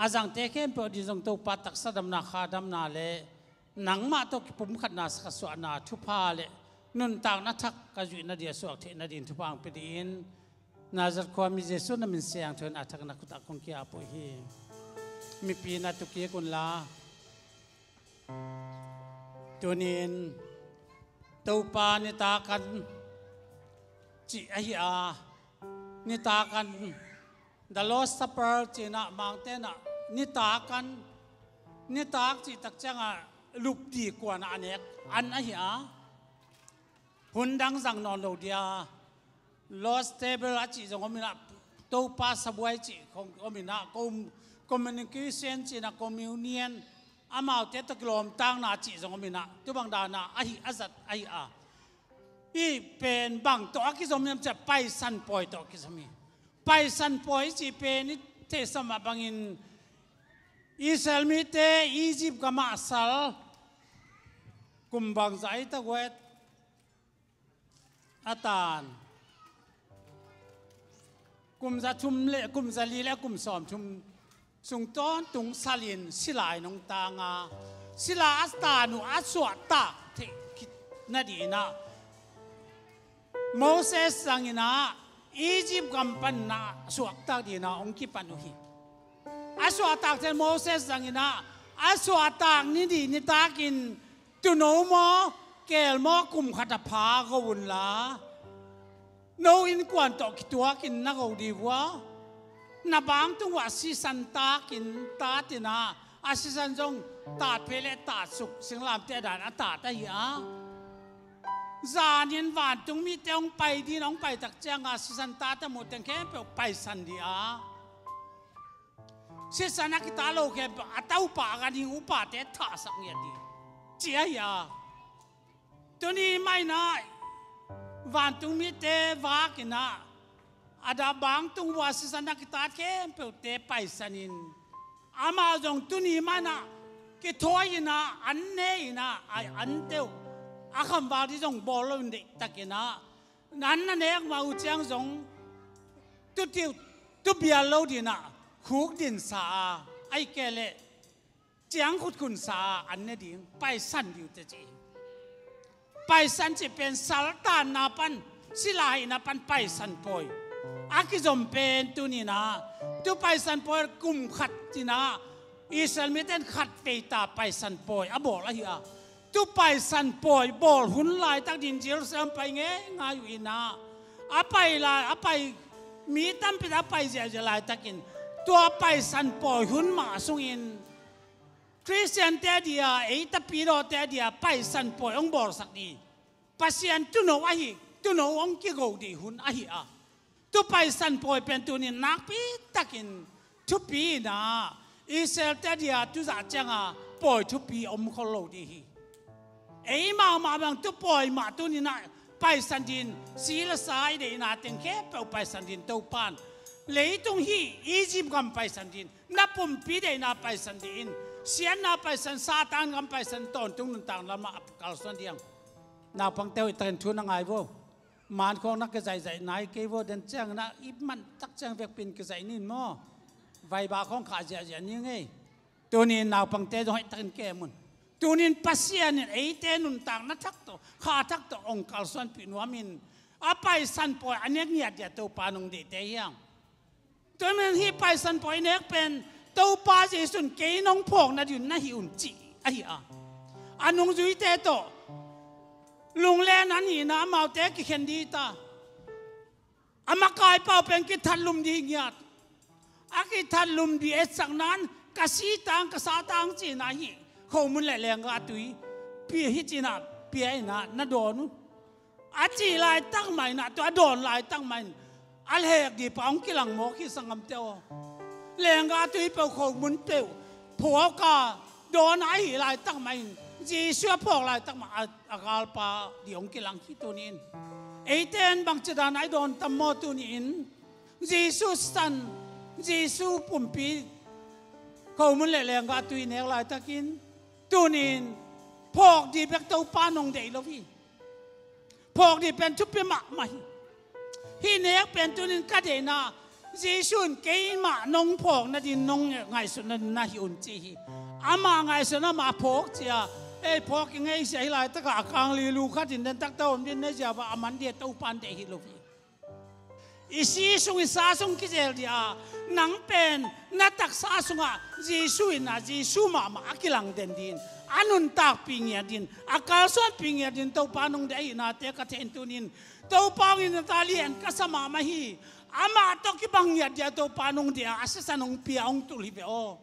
a zangte khempeuh ding zong Topa taksa damna, kha damna le nangmah tawh kipumkhatna, saksuahna thupha le nuntakna thak ka zuih nading a suak theih nading thupha hong pia dingin Nazareth khuami Jesu na min siangtho in a thak na khutah kong ki-ap uh hi. Mipi na tu kik unla, tunin Topa nitak an cih ahi a, nitak an, the Lord's Supper cih inah Mangte inah nitak an, nitak cih tak ciangah lupdi kuanah a nek an ahi a, hun dang zang nawn lo dia, Lord's Table a cih zong om inah, Topa sabuai cih khong om inah, com-, communication cih inah, communion, amaute tawh kilawmtakna cih zong om inah, tu bang dana ahi a zat ahi a. i pen bang tawh a kizom hiam cih leh Paisan pawi tawh kizom hi. Paisan pawi i cih pen i theihsa mah bangin Israel mite Egypt gamah sal kum bangzah i ta guai a tan kum za thum le kum za li le kum sawm thum sung tawntung salin sila in hong tang a, sila a tan uh a suahtak theih khit nadingin ah Moses zangin ah Egypt gam panin ah suahtak dingin ah hong kipan uh hi. A suahtak theih Moses zangin ah a suahtak ni ding nitakin tuuno maw, keel maw, kum khat a pha go unla, no innkuan tawh kituakin na go ding uh a, na bangtung uh ah sisan takin tat in ah, a sisan zong tat phei le tat suk, singlamteh dan a tat ahi a, zanin vantung mite hong pai dingin hong pai tak ciangin sisan tat a muh teng khempeuh paisan ding a, sisan a kitat lo khempeuh a tapa a ganhing upate thahsak ngiat ding, ci ahi a. Tuni mah in ah vantung mite vak in ah, a dah bangtung uh a sisan a kitat khempeuhte paisanin, amau zong tuni mah in ah kithawi in ah, an ne in ah, a, an teuh a khamval ding zong bawl loin deihtakin ah, an na nek mah uh ciang zong tu tiu, tu bial lo dingin ah khukdinsa a, ahih kei leh ciang khutkhunsa a, an ne ding, paisan ding uh teh ci hi. Paisan cih pen saltanna pan, sila hihna pan paisan pawi a kizom pen tuni in ah, tu paisan pawi kum khat in ah Israel mite in khat vei ta paisan pawi a bawl ahi a, tu paisan pawi bawl hun laitak dingin Jerusalem pai ngeingai uh in ah, a pai lai, a pai, mi tampi tak a pai ziahziah laitakin, tua paisan pawi hun mah sungin Khristiante a dia, ei tapidawte a dia paisan pawi hong bawlsak ding, Pasian tuuno ahi, tuuno hong kigo ding hun ahi a, tu paisan pawi pen tuni in nakpi takin thupi in ah, Israelte a dia tu zah ciangin pawi thupi om khol lo ding hi. Ei mahmah bang tu pawi mah tuni in ah paisan dingin, si le sa i deihna teng khempeuh paisan dingin Topan, leitung hih Egypt gam paisan dingin, na pumpi deihna paisan dingin, siatna paisan, Satan gam paisan, tawntung nuntakna lamah a kalsuan ding. Naupangte hoihtakin thu na ngai vo. Mankhawng na kizaihzaih nai kei vo, den ciangin ah i man tak ciang vekpi in kizaih ni in maw. Vaiba khawng khah ziahziah ni ngei. Tuni in naupangte zong hoihtakin kem un. Tuni in Pasian in eite nuntakna thak tawh, kha thak tawh hong kalsuanpih nuam in, a paisan pawi a nek ngiat dia Topa nong deihte hi hang. Tua manin hih paisan pawi nek pen Topa Jesu in kei nong phawk nading un na hih un cih ahi a, a nungzuite tawh lunglen an hihna amaute kikhen ding ta. A makai pau pen kithatlum ding ngiat. A kithatlum ding etsakna in ka si tang, ka sa tang ci-in ah hih khomun le leenggah tui pia hi ci-in ah pia in ah na dawn uh. A cih laitak mah in ah, tua a dawn laitak mah in a lek ding pa hong kilang mawk hi sanggamte aw. Leenggah tui peuh, khomun peuh phawk a dawn a, ahih laitak mah in, Jesu a phawk laitak mah a, a galpa ding hong kilang hi tuni in. Eite in bangci dan a i dawn tam maw tuni in? Jesu san, Jesu pumpi, khomun le leenggah tui nek laitakin, tuni in phawk ding bek Topa nong deih lo hi. Phawk ding pen thupi mahmah hi. Hih nek pen tuni in ka deihna, Jesu in keimah nong phawk nading, nong ngaihsut nading na hih un ci hi. Amah ngaihsut, amah phawk ci a, ei phawk i ngeisiah hi laitakah a kang lilu khat in den taktak om ding na ziau a, a man ding a Topa in deih hi lo hi. I si sung i sa sung kizel ding a, nang pen na taksa sungah Jesu in ah, Jesu mahmah a kilang den ding, a nuntakpih ngiat ding, a kalsuanpih ngiat ding Topa nong deih ahihnate ka thei in tuni in Topa hong itna ta lian ka sa mahmah hi. Amah tawh kibang ngiat ding a Topa nong deih a, a sisan hong pia hong tul hi ve aw.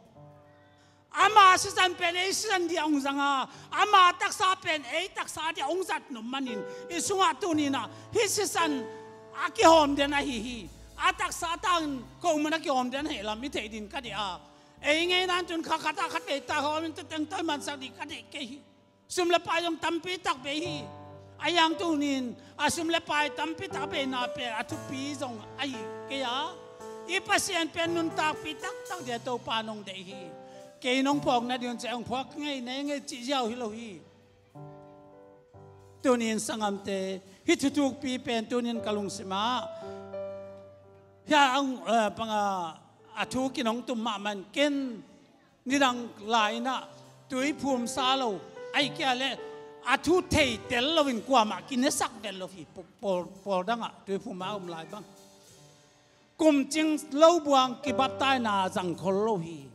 Ama sisan pen ei sisan ding a hong zang a, ama taksa pen ei taksa ding a hong zat nop manin, i sungah tuni in ah hih sisan a kihawm den ahi hi. A taksa tangin khomun a kihawm den ahih lam i theih ding ka deih a, ei ngeina in tun kha khat ah khat vei ta hawm in, tu teng tawi mansak ding ka deih kei hi. Sum le pai zong tampi tak bei hi. A hiang tunin a sum le pai tampi tak a beina pen a thupi zong ahi kei a, i Pasian pen nuntakpih taktak dia Topa nong deih hi. Kei nong phawk nading un ci a hong phawk ngei nei ngei cih ziau hi lo hi. Tunin sanggamte, hih thuthukpi pen tunin ka lungsimah hia ang, eh, panga a thu kinong tum mahmah in ken nidang lai-inah tuiphum sa lo, ahi kia le a thu thei tel loin kuamah kinesak vet lo hi. Pawl, pawl dangah tuiphum a um lai bang kumcing lo buang kibaptaina zangkhol lo hi.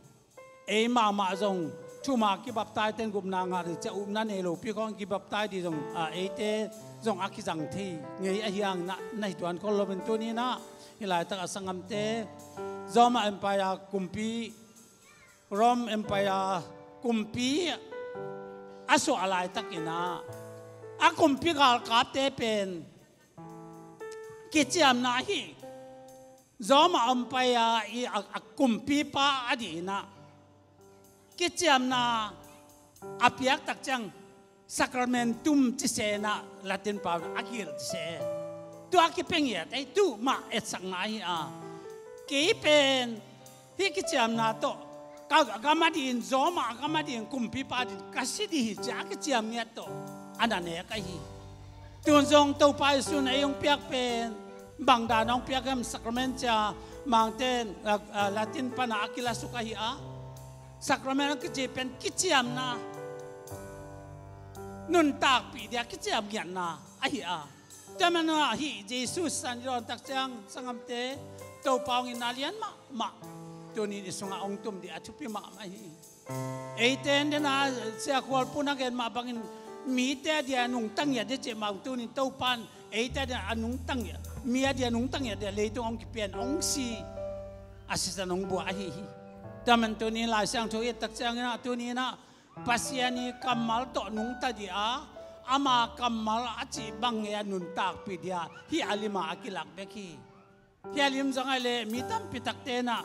Ei mahmah zong thuma kibaptaiten gupna ngah dih ciah upna nei lopi khawng kibaptai dih zong, a, eite zong a kizang thei ngei ahi hangin ah na hi tuankhol loin tuninah hih laitak a sanggamte, Roma Empire kumpi, Rome Empire kumpi a suah laitakinah a kumpi galkapte pen kiciamna hi. Roma Empire i a, a kumpipa a dihinah kiciamna a piaktak ciang sacramentum cisenah Latin pau a gil cise. Tua kipia ngiat ei tu mah etsakna hi a, kei pen hih kiciamna tawh ka gam a din, Roma gam a din kumpipa din ka si dih hi cia a kiciam ngiat tawh a na nek ahi. Tun zong Topa Jesuh in ei hong piak pen bangdan hong piak hiam? Sacrament cia Mangten, a, a, Latin pana a kilasuk ahi a, sacrament a kici pen kiciamna, nuntakpih dia kiciam ngiatna ahi a. Tua manah hih Jesuh san i dawn tak ciang sanggamte, Topa hong itna lian mahmah tunin i sungah hong tum dih a thupi mahmah hi. Eite in dena Sia Khual Pun a gen mah bangin mite a dia nungta ngiat dih cih mah tunin Topa in eite a dia a nungta ngiat, mi a dia nungta ngiat dia leitung hong kipian hong si, a sisan hong buah ahi hi. Tua man tunin Lai Siangtho i et tak cianginah tuninah Pasian i kammal tawh nungta dih a, ama kammal a cih bang ngeia nuntakpih dih a, hih a lima a kilak bek hi. Hih a lim zong ai leh mi tampi takte inah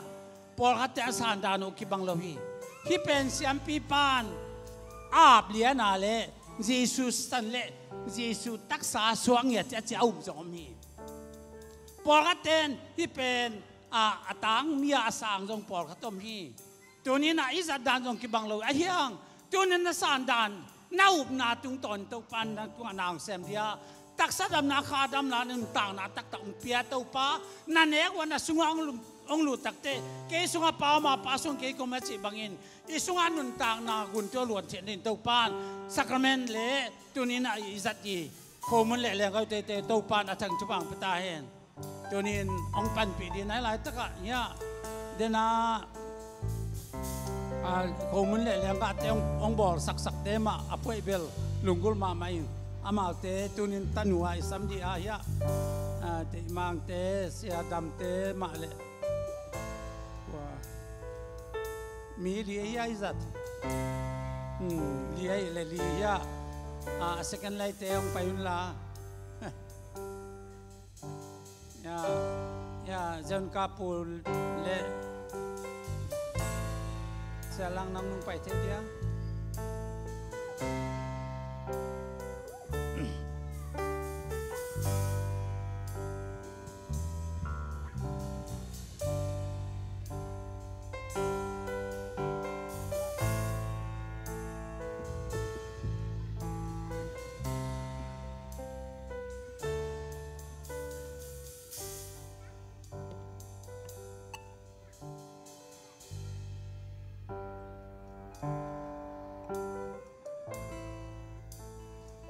pawlkhatte a sandan uh kibang lo hi. Hih pen siampipa in a ap liana le Jesuh san le Jesuh taksa suak ngiat a ci a um zong om hi. Pawlkhatte in hih pen a, a tang mi a a sang zong pawlkhat om hi. Tuninah i zatdan zong kibang lo ahi hang, tunin na sandan, na upna tungtawn Topa in na tungah na hong sem dia, taksa damna, kha damna, nuntakna taktak hong pia Topa, na nek uh a na sungah hong lu-, hong lut takte, kei sungah Pa om a, Pa sungah kei om a cih bangin i sungah nuntakna guntua luan theih nading Topa in sacrament le tuninah i zat i khomun le lenggah uh teitei Topa in a thang thupha hong pia ta hen. Tunin hong panpih dih nai laitakah hiah dena, a, khomun le lenggahte hong, hong bawl saksakte mah a phuaih bel lunggulh mahmah in amaute tunin tanu a i sam dih a hiah, a, Teimangte, Siadamte mah le, ua, mi li ahi a i zat. Hmm, li ahi le li hiah, a, a second laite hong pai unla. Ya, ya, John Kapul le Sia Lang nang nung pai thei dia.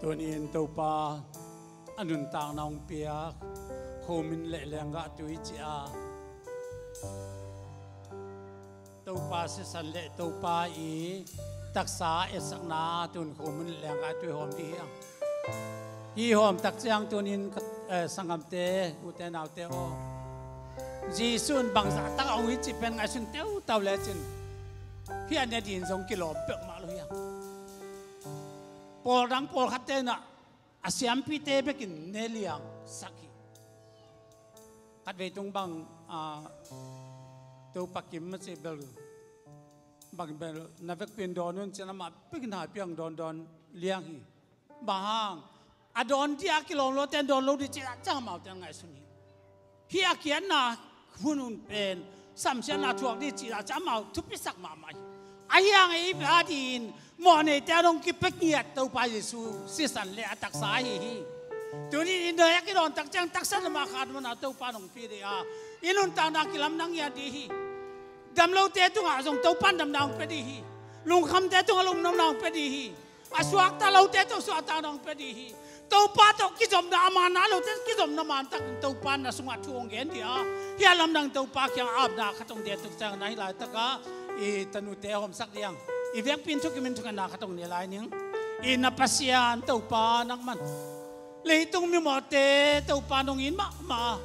Tunin Topa a nuntakna hong piak khomin le lenggah tui ci-a Topa sisan le Topa i taksa etsakna tun khomin le lenggah tui hawm dih hiang. Hi hawm tak ciang tunin, eh, sanggamte, ute naute aw, Jesuh in bangzah tak a hong hi cih pen ngaihsun teutau lecin hih a ne din zong kilawm peuhmah lo hiang. Pawl dang pawlkhatte inah a siampite bekin ne liangsak hi. Khatvei tung bang, a, Topa kim a cih bel, bang bel na vekpi in dawn un cin amah bekin haipi ang dawndawn liang hi. Bang hang, a dawn ding a kilawm lote dawn lo ding cih ciang amaute ngaihsun hi. Hih a kiatna hun hun pen samsiatna thuak ding cih ciang amau thupisak mahmah hi. Ahi hang ei bek a dingin mawhneite a dong kipia ngiat Topa Jesu sisan le a taksa ahi hi. Tuni-in i dawn a kidawn tak ciang taksa dam a khat mana Topa nong pia ding a, i nuntakna kilamdang ngiat ding hi. Damlote tungah zong Topa in damna hong pia ding hi. Lungkhamte tungah lungdamna hong pia ding hi. A suakta lote tawh suakta nong pia ding hi. Topa tawh kizopna a man a lote kizopna man takin Topa na sungah thu hong gen ding a, hih a lamdang Topa kiang apna khat hong diak tuk ciang na hih laitakah i tanute hawmsak ding. I vekpi in thukimin thukhenna khat hong ne lai ning. I na Pasian Topa nangman leitung mimawhte Topa nong it mahmah a,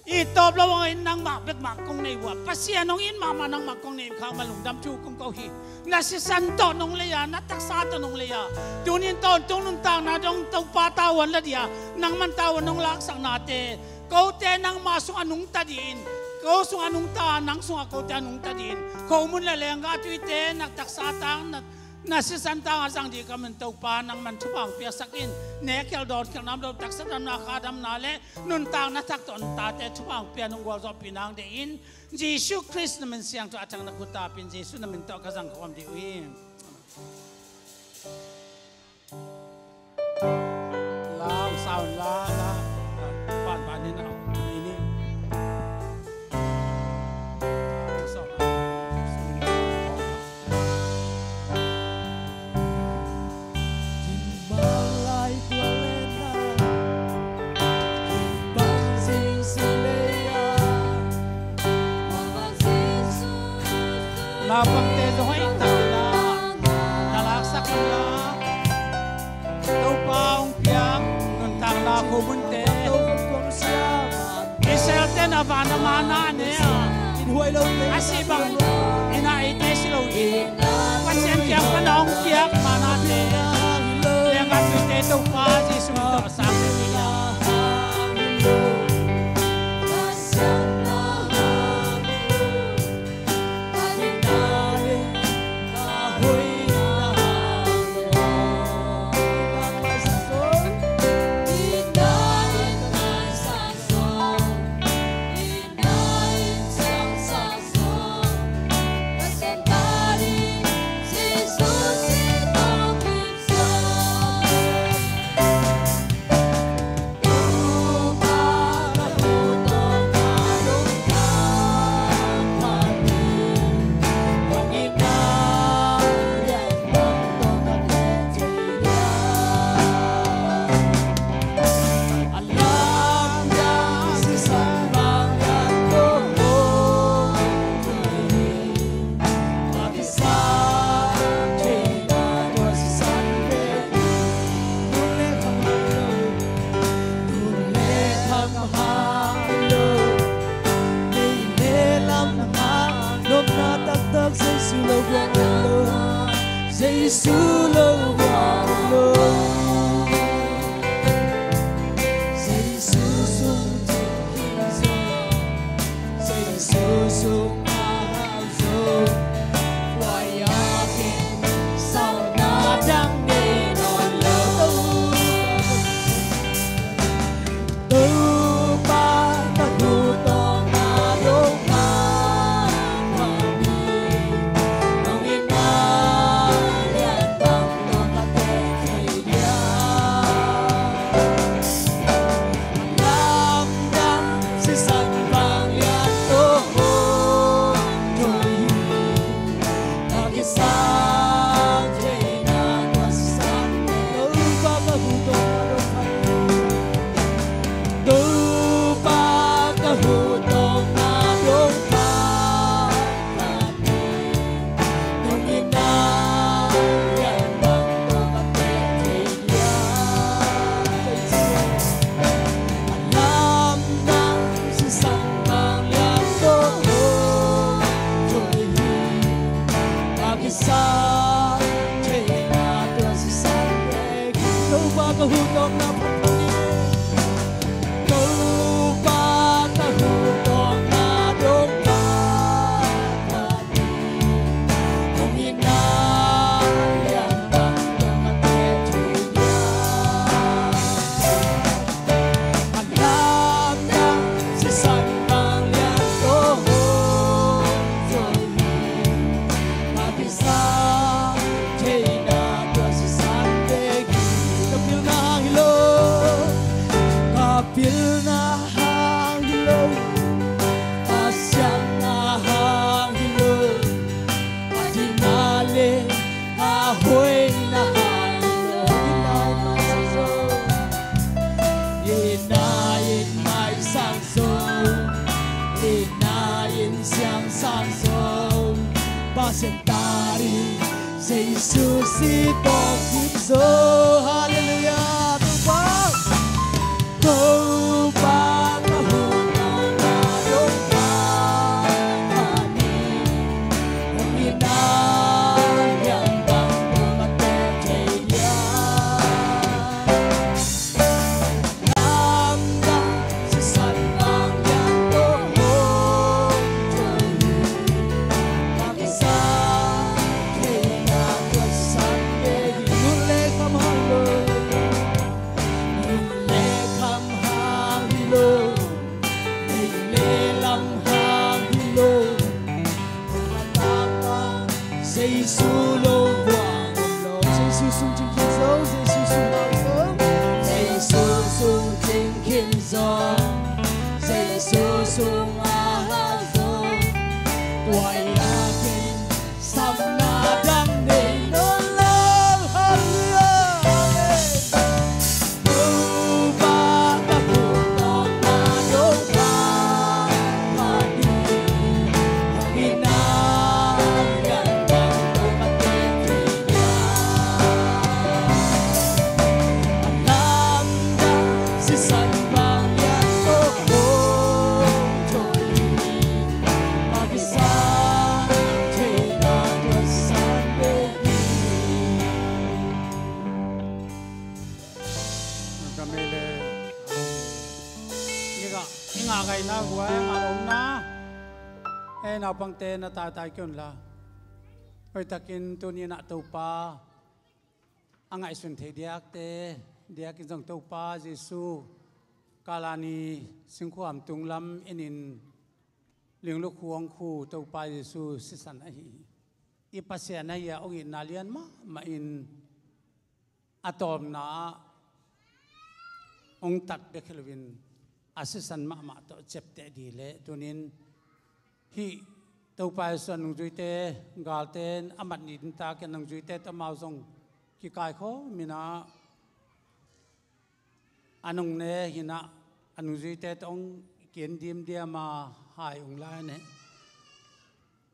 i tawp lo hangin nangmah bek mah kong nei uh a, Pasian hong it mahmah nangmah kong nei uh khak mah lungdam thu kong ko hi. Na sisan tawh nong lei a, na taksa tawh nong lei a, tunin tawntung nuntakna dong Topa tavuan la ding a, nangman tavuan nong laksaknate, kote nangma sungah nungta dingin, ko sungah nungta, nang sungah kote a nungta dingin, khomun le lenggah tuite na taksa tang, na na sisan tang a zang ding ka man Topa nangman thupha hong piaksak in. Nek khial dawn khial nam lo taksa damna kha damna le nuntakna thak tawh nuntakte thupha hong pia nong gualzawhpih nang deih in, Jesu Khrist na min siangtho a thang na khut a pin Jesu na min tawh ka zang khawm ding uh hi. Lau saun la la. Pan pan ni na ni ni. Naupangte zong hoih takin na laksak un la. Topa hong piak nuntakna khomunte. Israel-te na van a mana a ne a, a sih bang in a eite si lo hi. Pasian kiang pan a hong piak manate, lenggah tuite Topa Jesu min tawh sang le hi a. Jesu lo guang lo, Jesu lo guang lo. Jesu sung Jesu sung Na hang hi lo, a siangna hang hi lo, a dikna le a hoihna hang hi lo. Itna in maisang zo, itna in siangsak zo, Pasian ta ding Jesu si tawh kim zo. Halleluiah. Topa, Topa ka hun nong na dong ka, a ni hong itna hiam bang ko ka tek thei hiam? Jesu lo buang lo, Jesu sung cingkhin zo, Jesu sung hau zo, Jesu sung cingkhin zo, Jesu sung a hau zo. Tua i a kin samna dang nei nawn lo. Halleluiah. Amen. Ka mei le, i ngah, i ngah ngaihna guai, a ngah omna. Hei, naupangte na taitai kei un la. Hoihtakin tuni-in ah Topa a ngaihsun thei diakte, diakin zong Topa Jesu, Kalvary singkhuam tunglam in in, Linglukhu hong khu Topa Jesu sisan ahi hi. I Pasian ahi a, hong itna lian mahmah in a tawpna ah hong tat bek hi loin a sisan mahmah tawh ciapteh ding leh, tuni-in hih Topa Jesu a nungzuite, galte in a mat ni ding takin a nungzuite tawh amau zong kikaikhawm in ah, a nung ne hi-in ah, a nungzuite tawh hong kin dimdiam a, hai ung lai ne.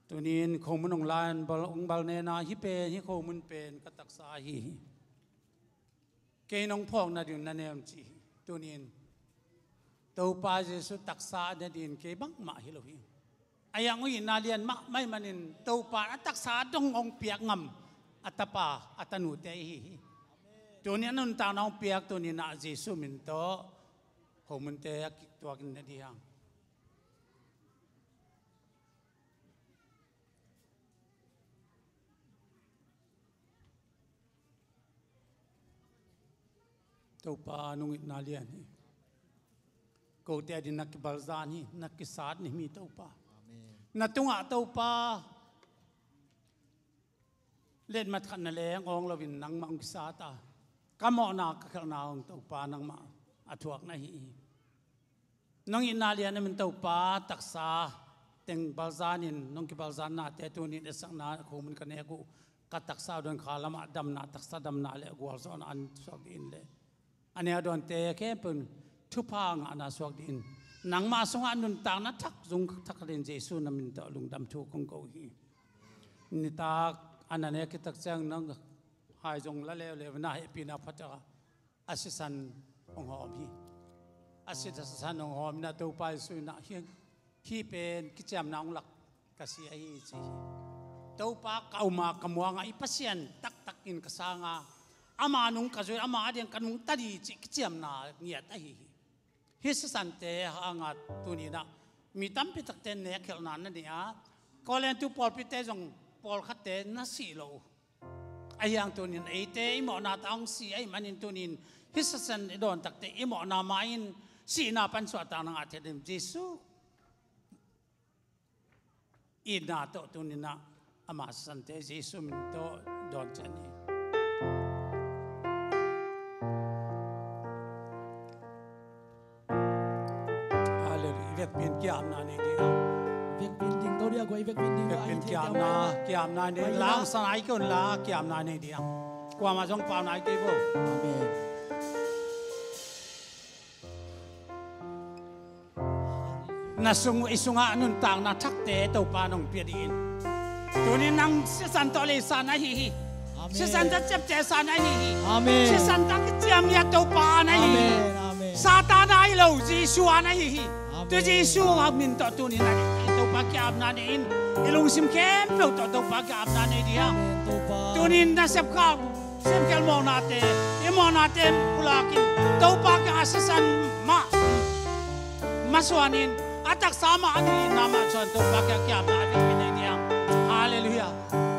Tuni-in khomun ung lai, hong bal, hong bal ne na, hih pen, hih khomun pen ka taksa ahi hi. Kei nong phawk nading na ne un ci hi. Tuni-in Topa Jesu taksa a ne ding kei bangmah hi lo hi. A hiang uh itna lian mahmah ahih manin Topa a taksa dong hong piak ngam a tapa, a tanute ahi hi. Tuni-in a nuntakna hong piak, tuni-in ah Jesu min tawh khomunte a kituakin ne ding hi hang. Topa, nong itna lian hi. Kote ading na kibalzan hi, na kisat ni hi, Topa. Amen. Na tungah Topa, letmat khat na leng awng loin nangmah hong kisat a, ka mawhna, ka khelhna hong Topa nangmah a thuak na hi hi. Nong itna lian a min Topa, taksa teng balzanin, nong kibalzannate tuni-in etsakna khomun ka nek uh, ka taksa dawn kha lamah damna, taksa damna le gualzawhna an suak ding in le, a neu dawnte khempeuh in thupha ngahna suak ding in, nangmah sungah nuntakna thak zung thak ding in Jesu na min tawh lungdam thu kong ko hi. Nitak a na nek khit tak ciang nang hai zong la leuleu na hehpihna pha tak a a sisan hong hawm hi. A sisan hong hawm in ah Topa Jesu in ah hih, hih pen kiciamna hong lak ka si ahi hi ci hi. Topa, ka um a, ka muang a, i Pasian taktak in ka sang a, ama nung ka zui, ama ading ka nungta ding cih kiciamna ngiat ahi hi. Hih sisante hang a tuni-in ah mi tampi takte in nek khelhna na nei a, Korintu pawlpite zong pawlkhatte na sih lo uh. A hiang tuni-in eite i mawhna tawh hong si ahih manin tuni-in hih sisan i dawn takteh i mawhna mah in sihna pan suahtakna ngah thei ding Jesu itna tawh tuni-in ah ama sisante Jesu min tawh dawn ciat ni. Vekpi-in kiamna nei ding a. Vekpi-in ding to dia, guai, vekpi-in ding. Vekpi-in kiamna, kiamna nei. Lang sa nai kei un la, kiamna nei ding a. Kuamah zong pau nai kei bo. Amen. Na sung, i sungah nuntakna thakte Topa nong pia dingin. Tunin nang sisan tawh leisa na hi hi. Amen. Sisan tawh ciaptehsa na hi hi. Amen. Sisan tawh kiciamngiat Topa na hi hi. Amen, amen. Satan a hi lo, Jesu a na hi hi. Amen. Tu Jesu a min tawh tunin a Topa kiapna nei in. I lungsim khempeuh tawh Topa kiapna nei ding a. Amen, Topa. Tunin na sepkhak Semkhel mawknate, i mawknate pulakin Topa kiangah sisan mah masuanin, a taksa mah a nuihna mah suan Topa kiangah kiamna a vekpi nei ding a. Halleluiah.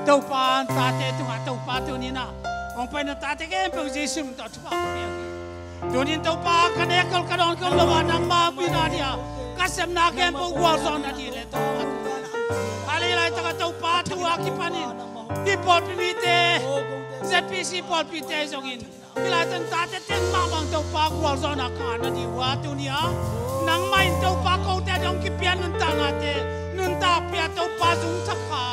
Topa, tate tungah Topa tuninah hong paina tate khempeuh Jesu min tawh thupha ka pia hi. Tunin Topa, ka nek khol ka dawn khol lo a, nangma min a dia ka sepna khempeuh gualzawhna ding le Topa. Halleluiah, taka Topa, tua kipanin hih pawlpi mite, Z P C pawlpite zongin hih lai tan tate teng mahmah Topa gualzawhna ka ngahna ding uh a, tuni a nangmah in Topa kote dong kipia nuntaknate nuntak pia Topa zungthak kha,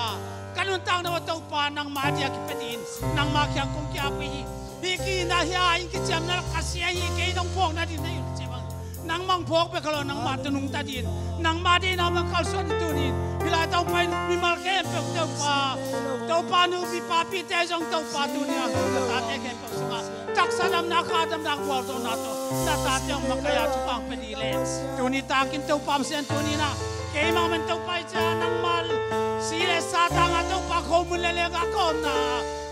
ka nuntakna uh a Topa nangma dia kipia dingin nangma kiang kong kiap uh hi. Hih ki-itna hia in kiciamna lak ka sia hi, kei nong phawkna ding na hi uh ci bang nangmah hong phawk bek a lo, nangmah tawh nungta dingin nangmah deihna bang kalsuan tunin hih lai tawh pai mimal khempeuh Topa, Topa nupi papite zong Topa tunin a tate khempeuh sungah taksa damna, kha damna, gualzawhna tawh na tate hong makaih a thupha hong pia ding le. Tuni takin Topa Pasian tuninah keimah man Topa i cia nangmah si le sa tangah Topa khomun le lenggah ka omna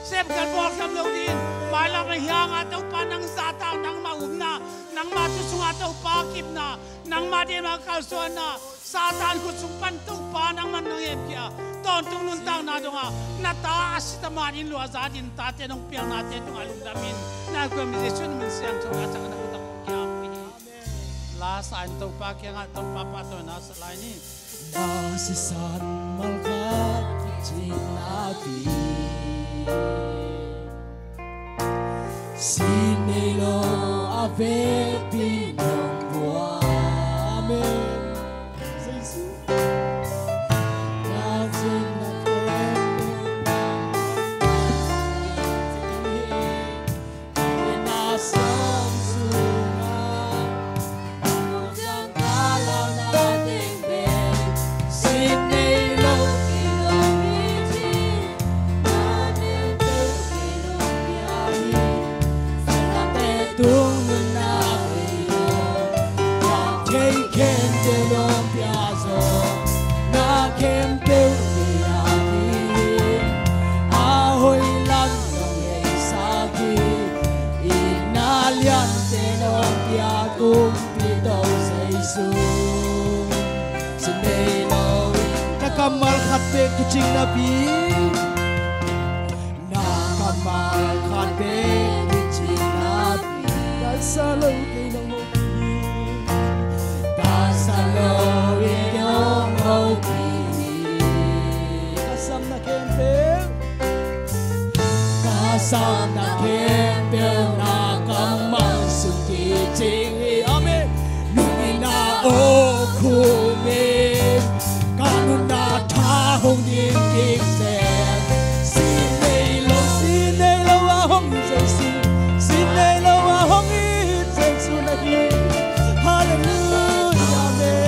semkhel bawlkhiam lo dingin mailam a hiangah Topa nang zahtak, nangmah upna, nangmah thu sungah Topa kipna, nangmah deihna kalsuanna, Satan khut sung pan Topa nangmah nang hemkhia tawntung nuntakna dongah na ta a sitaman in luahza dingin tate nong piaknate tungah lungdamin na kuami Jesu min siangtho a cak na kutak kiam pi. Lasa in Topa kiangah Topa pahtawina sa lai ni. Na sisan malkhat kicingna pi. Sin nei lo a vekpi nong guan. Amen. Jesu. Na cingna pen Ka kammal khat pen kicing napi. Na kammal khat pen kicing napi. Ka sa lo kei nong hopih. Ka sa lo kei nong hopih. Ka sam na khempeuh. Ka sam na khempeuh na kammal sung kicing hi. Amen. Nungin a awkhum in ka nunna tha hong dim kik seh. Sin nei lo, sin nei lo a hong hi Jesu. Sin nei lo a hong hi Jesu na hi. Halleluiah. Amen.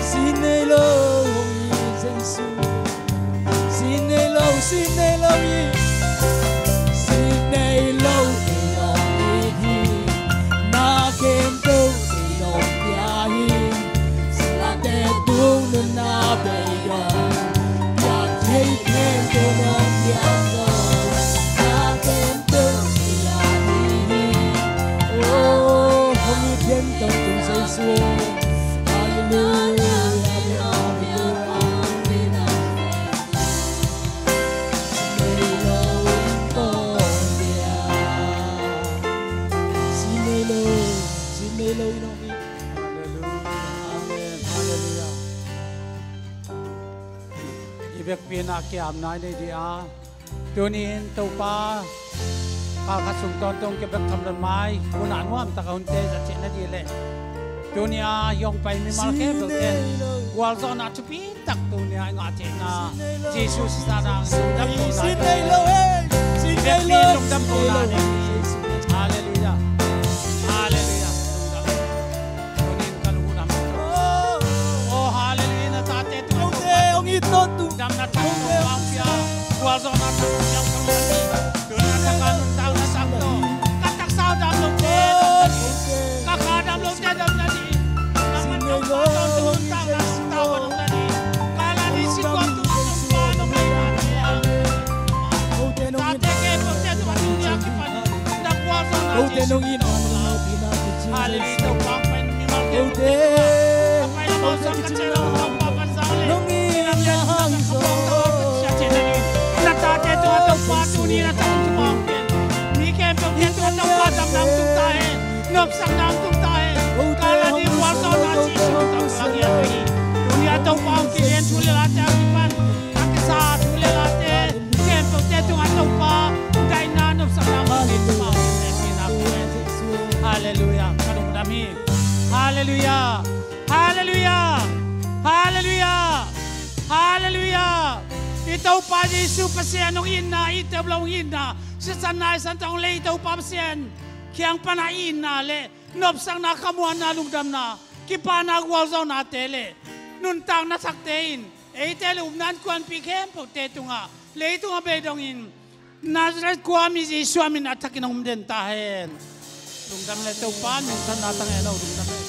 Sin nei lo hong hi Jesu. Sin nei lo, sin nei lo hi. Sin nei lo kei nong it hi. Na khempeuh kei nong pia hi. Silate tung nunna bei dong. Pia thei khempeuh nong pia dong. Na khempeuh kei nong it hi. Oh, hong it khempeuh tung Jesu. Halleluiah. I vekpi-in ah kiamna i nei ding a, tuni-in Topa kalkhat sung tawntung kei bek tham lo mai, hun a nuamtak a hun tei zat ciahna ding leh tuni-a hong pai mimal khempeuh ten gualzawhna thupi tak tuni-a i ngah theihna Jesu sisan ah lungdam kohna i vekpi-in lungdam kohna i nei. Halleluiah. Halleluiah. Lungdam. Tuni-in ka lungdam. Oh, halleluiah, na tate tungah Topa hong it tawntung. Damna thak Topa hong pia. Gualzawhna thak hong pia. Tuni-in a thak a nuntakna thak tawh ka taksa dam lote dam nading, ka kha dam lote dam nading, nangmah Topa tawntung nuntakna sungtawh ka dam nading, kala ni singkua tungah Topa nong leina te a, tate khempeuhte tungah tuni-a kipan na gualzawhna Jesu nong it. Halleluiah, Topa hong pai mimal khempeuhte tungah ka pai lam a sang ka ciah lam a Topa pan zang le, na tate tungah Topa tuni na tate tungah Topa damna hong tung ta hen. Nopsakna hong tung ta hen. Kala ni gualzawhna Jesu nuntakna lang hi. Tuni-a Topa hong kilen thu le late a kipan a kisa thu le late khempeuhte tungah Topa daihna nopsakna hong tung ta hen. Halleluiah. Ka lungdam hi. Halleluiah. Halleluiah. Halleluiah. Halleluiah. I Topa Jesu Pasian hong itna, i tep lo hong itna, sisan naisan tawh hong lei i Topa Pasian kiang pana itna le nopsakna, khamuanna, lungdamna, kipahna, gualzawhnate le nuntakna thakte in eite le upna innkuanpih khempeuhte tungah leitungah bei dongin Nazareth khuami Jesu a min a thakin hong den ta hen. Lungdam le Topa minthanna tang hen aw, lungdam le.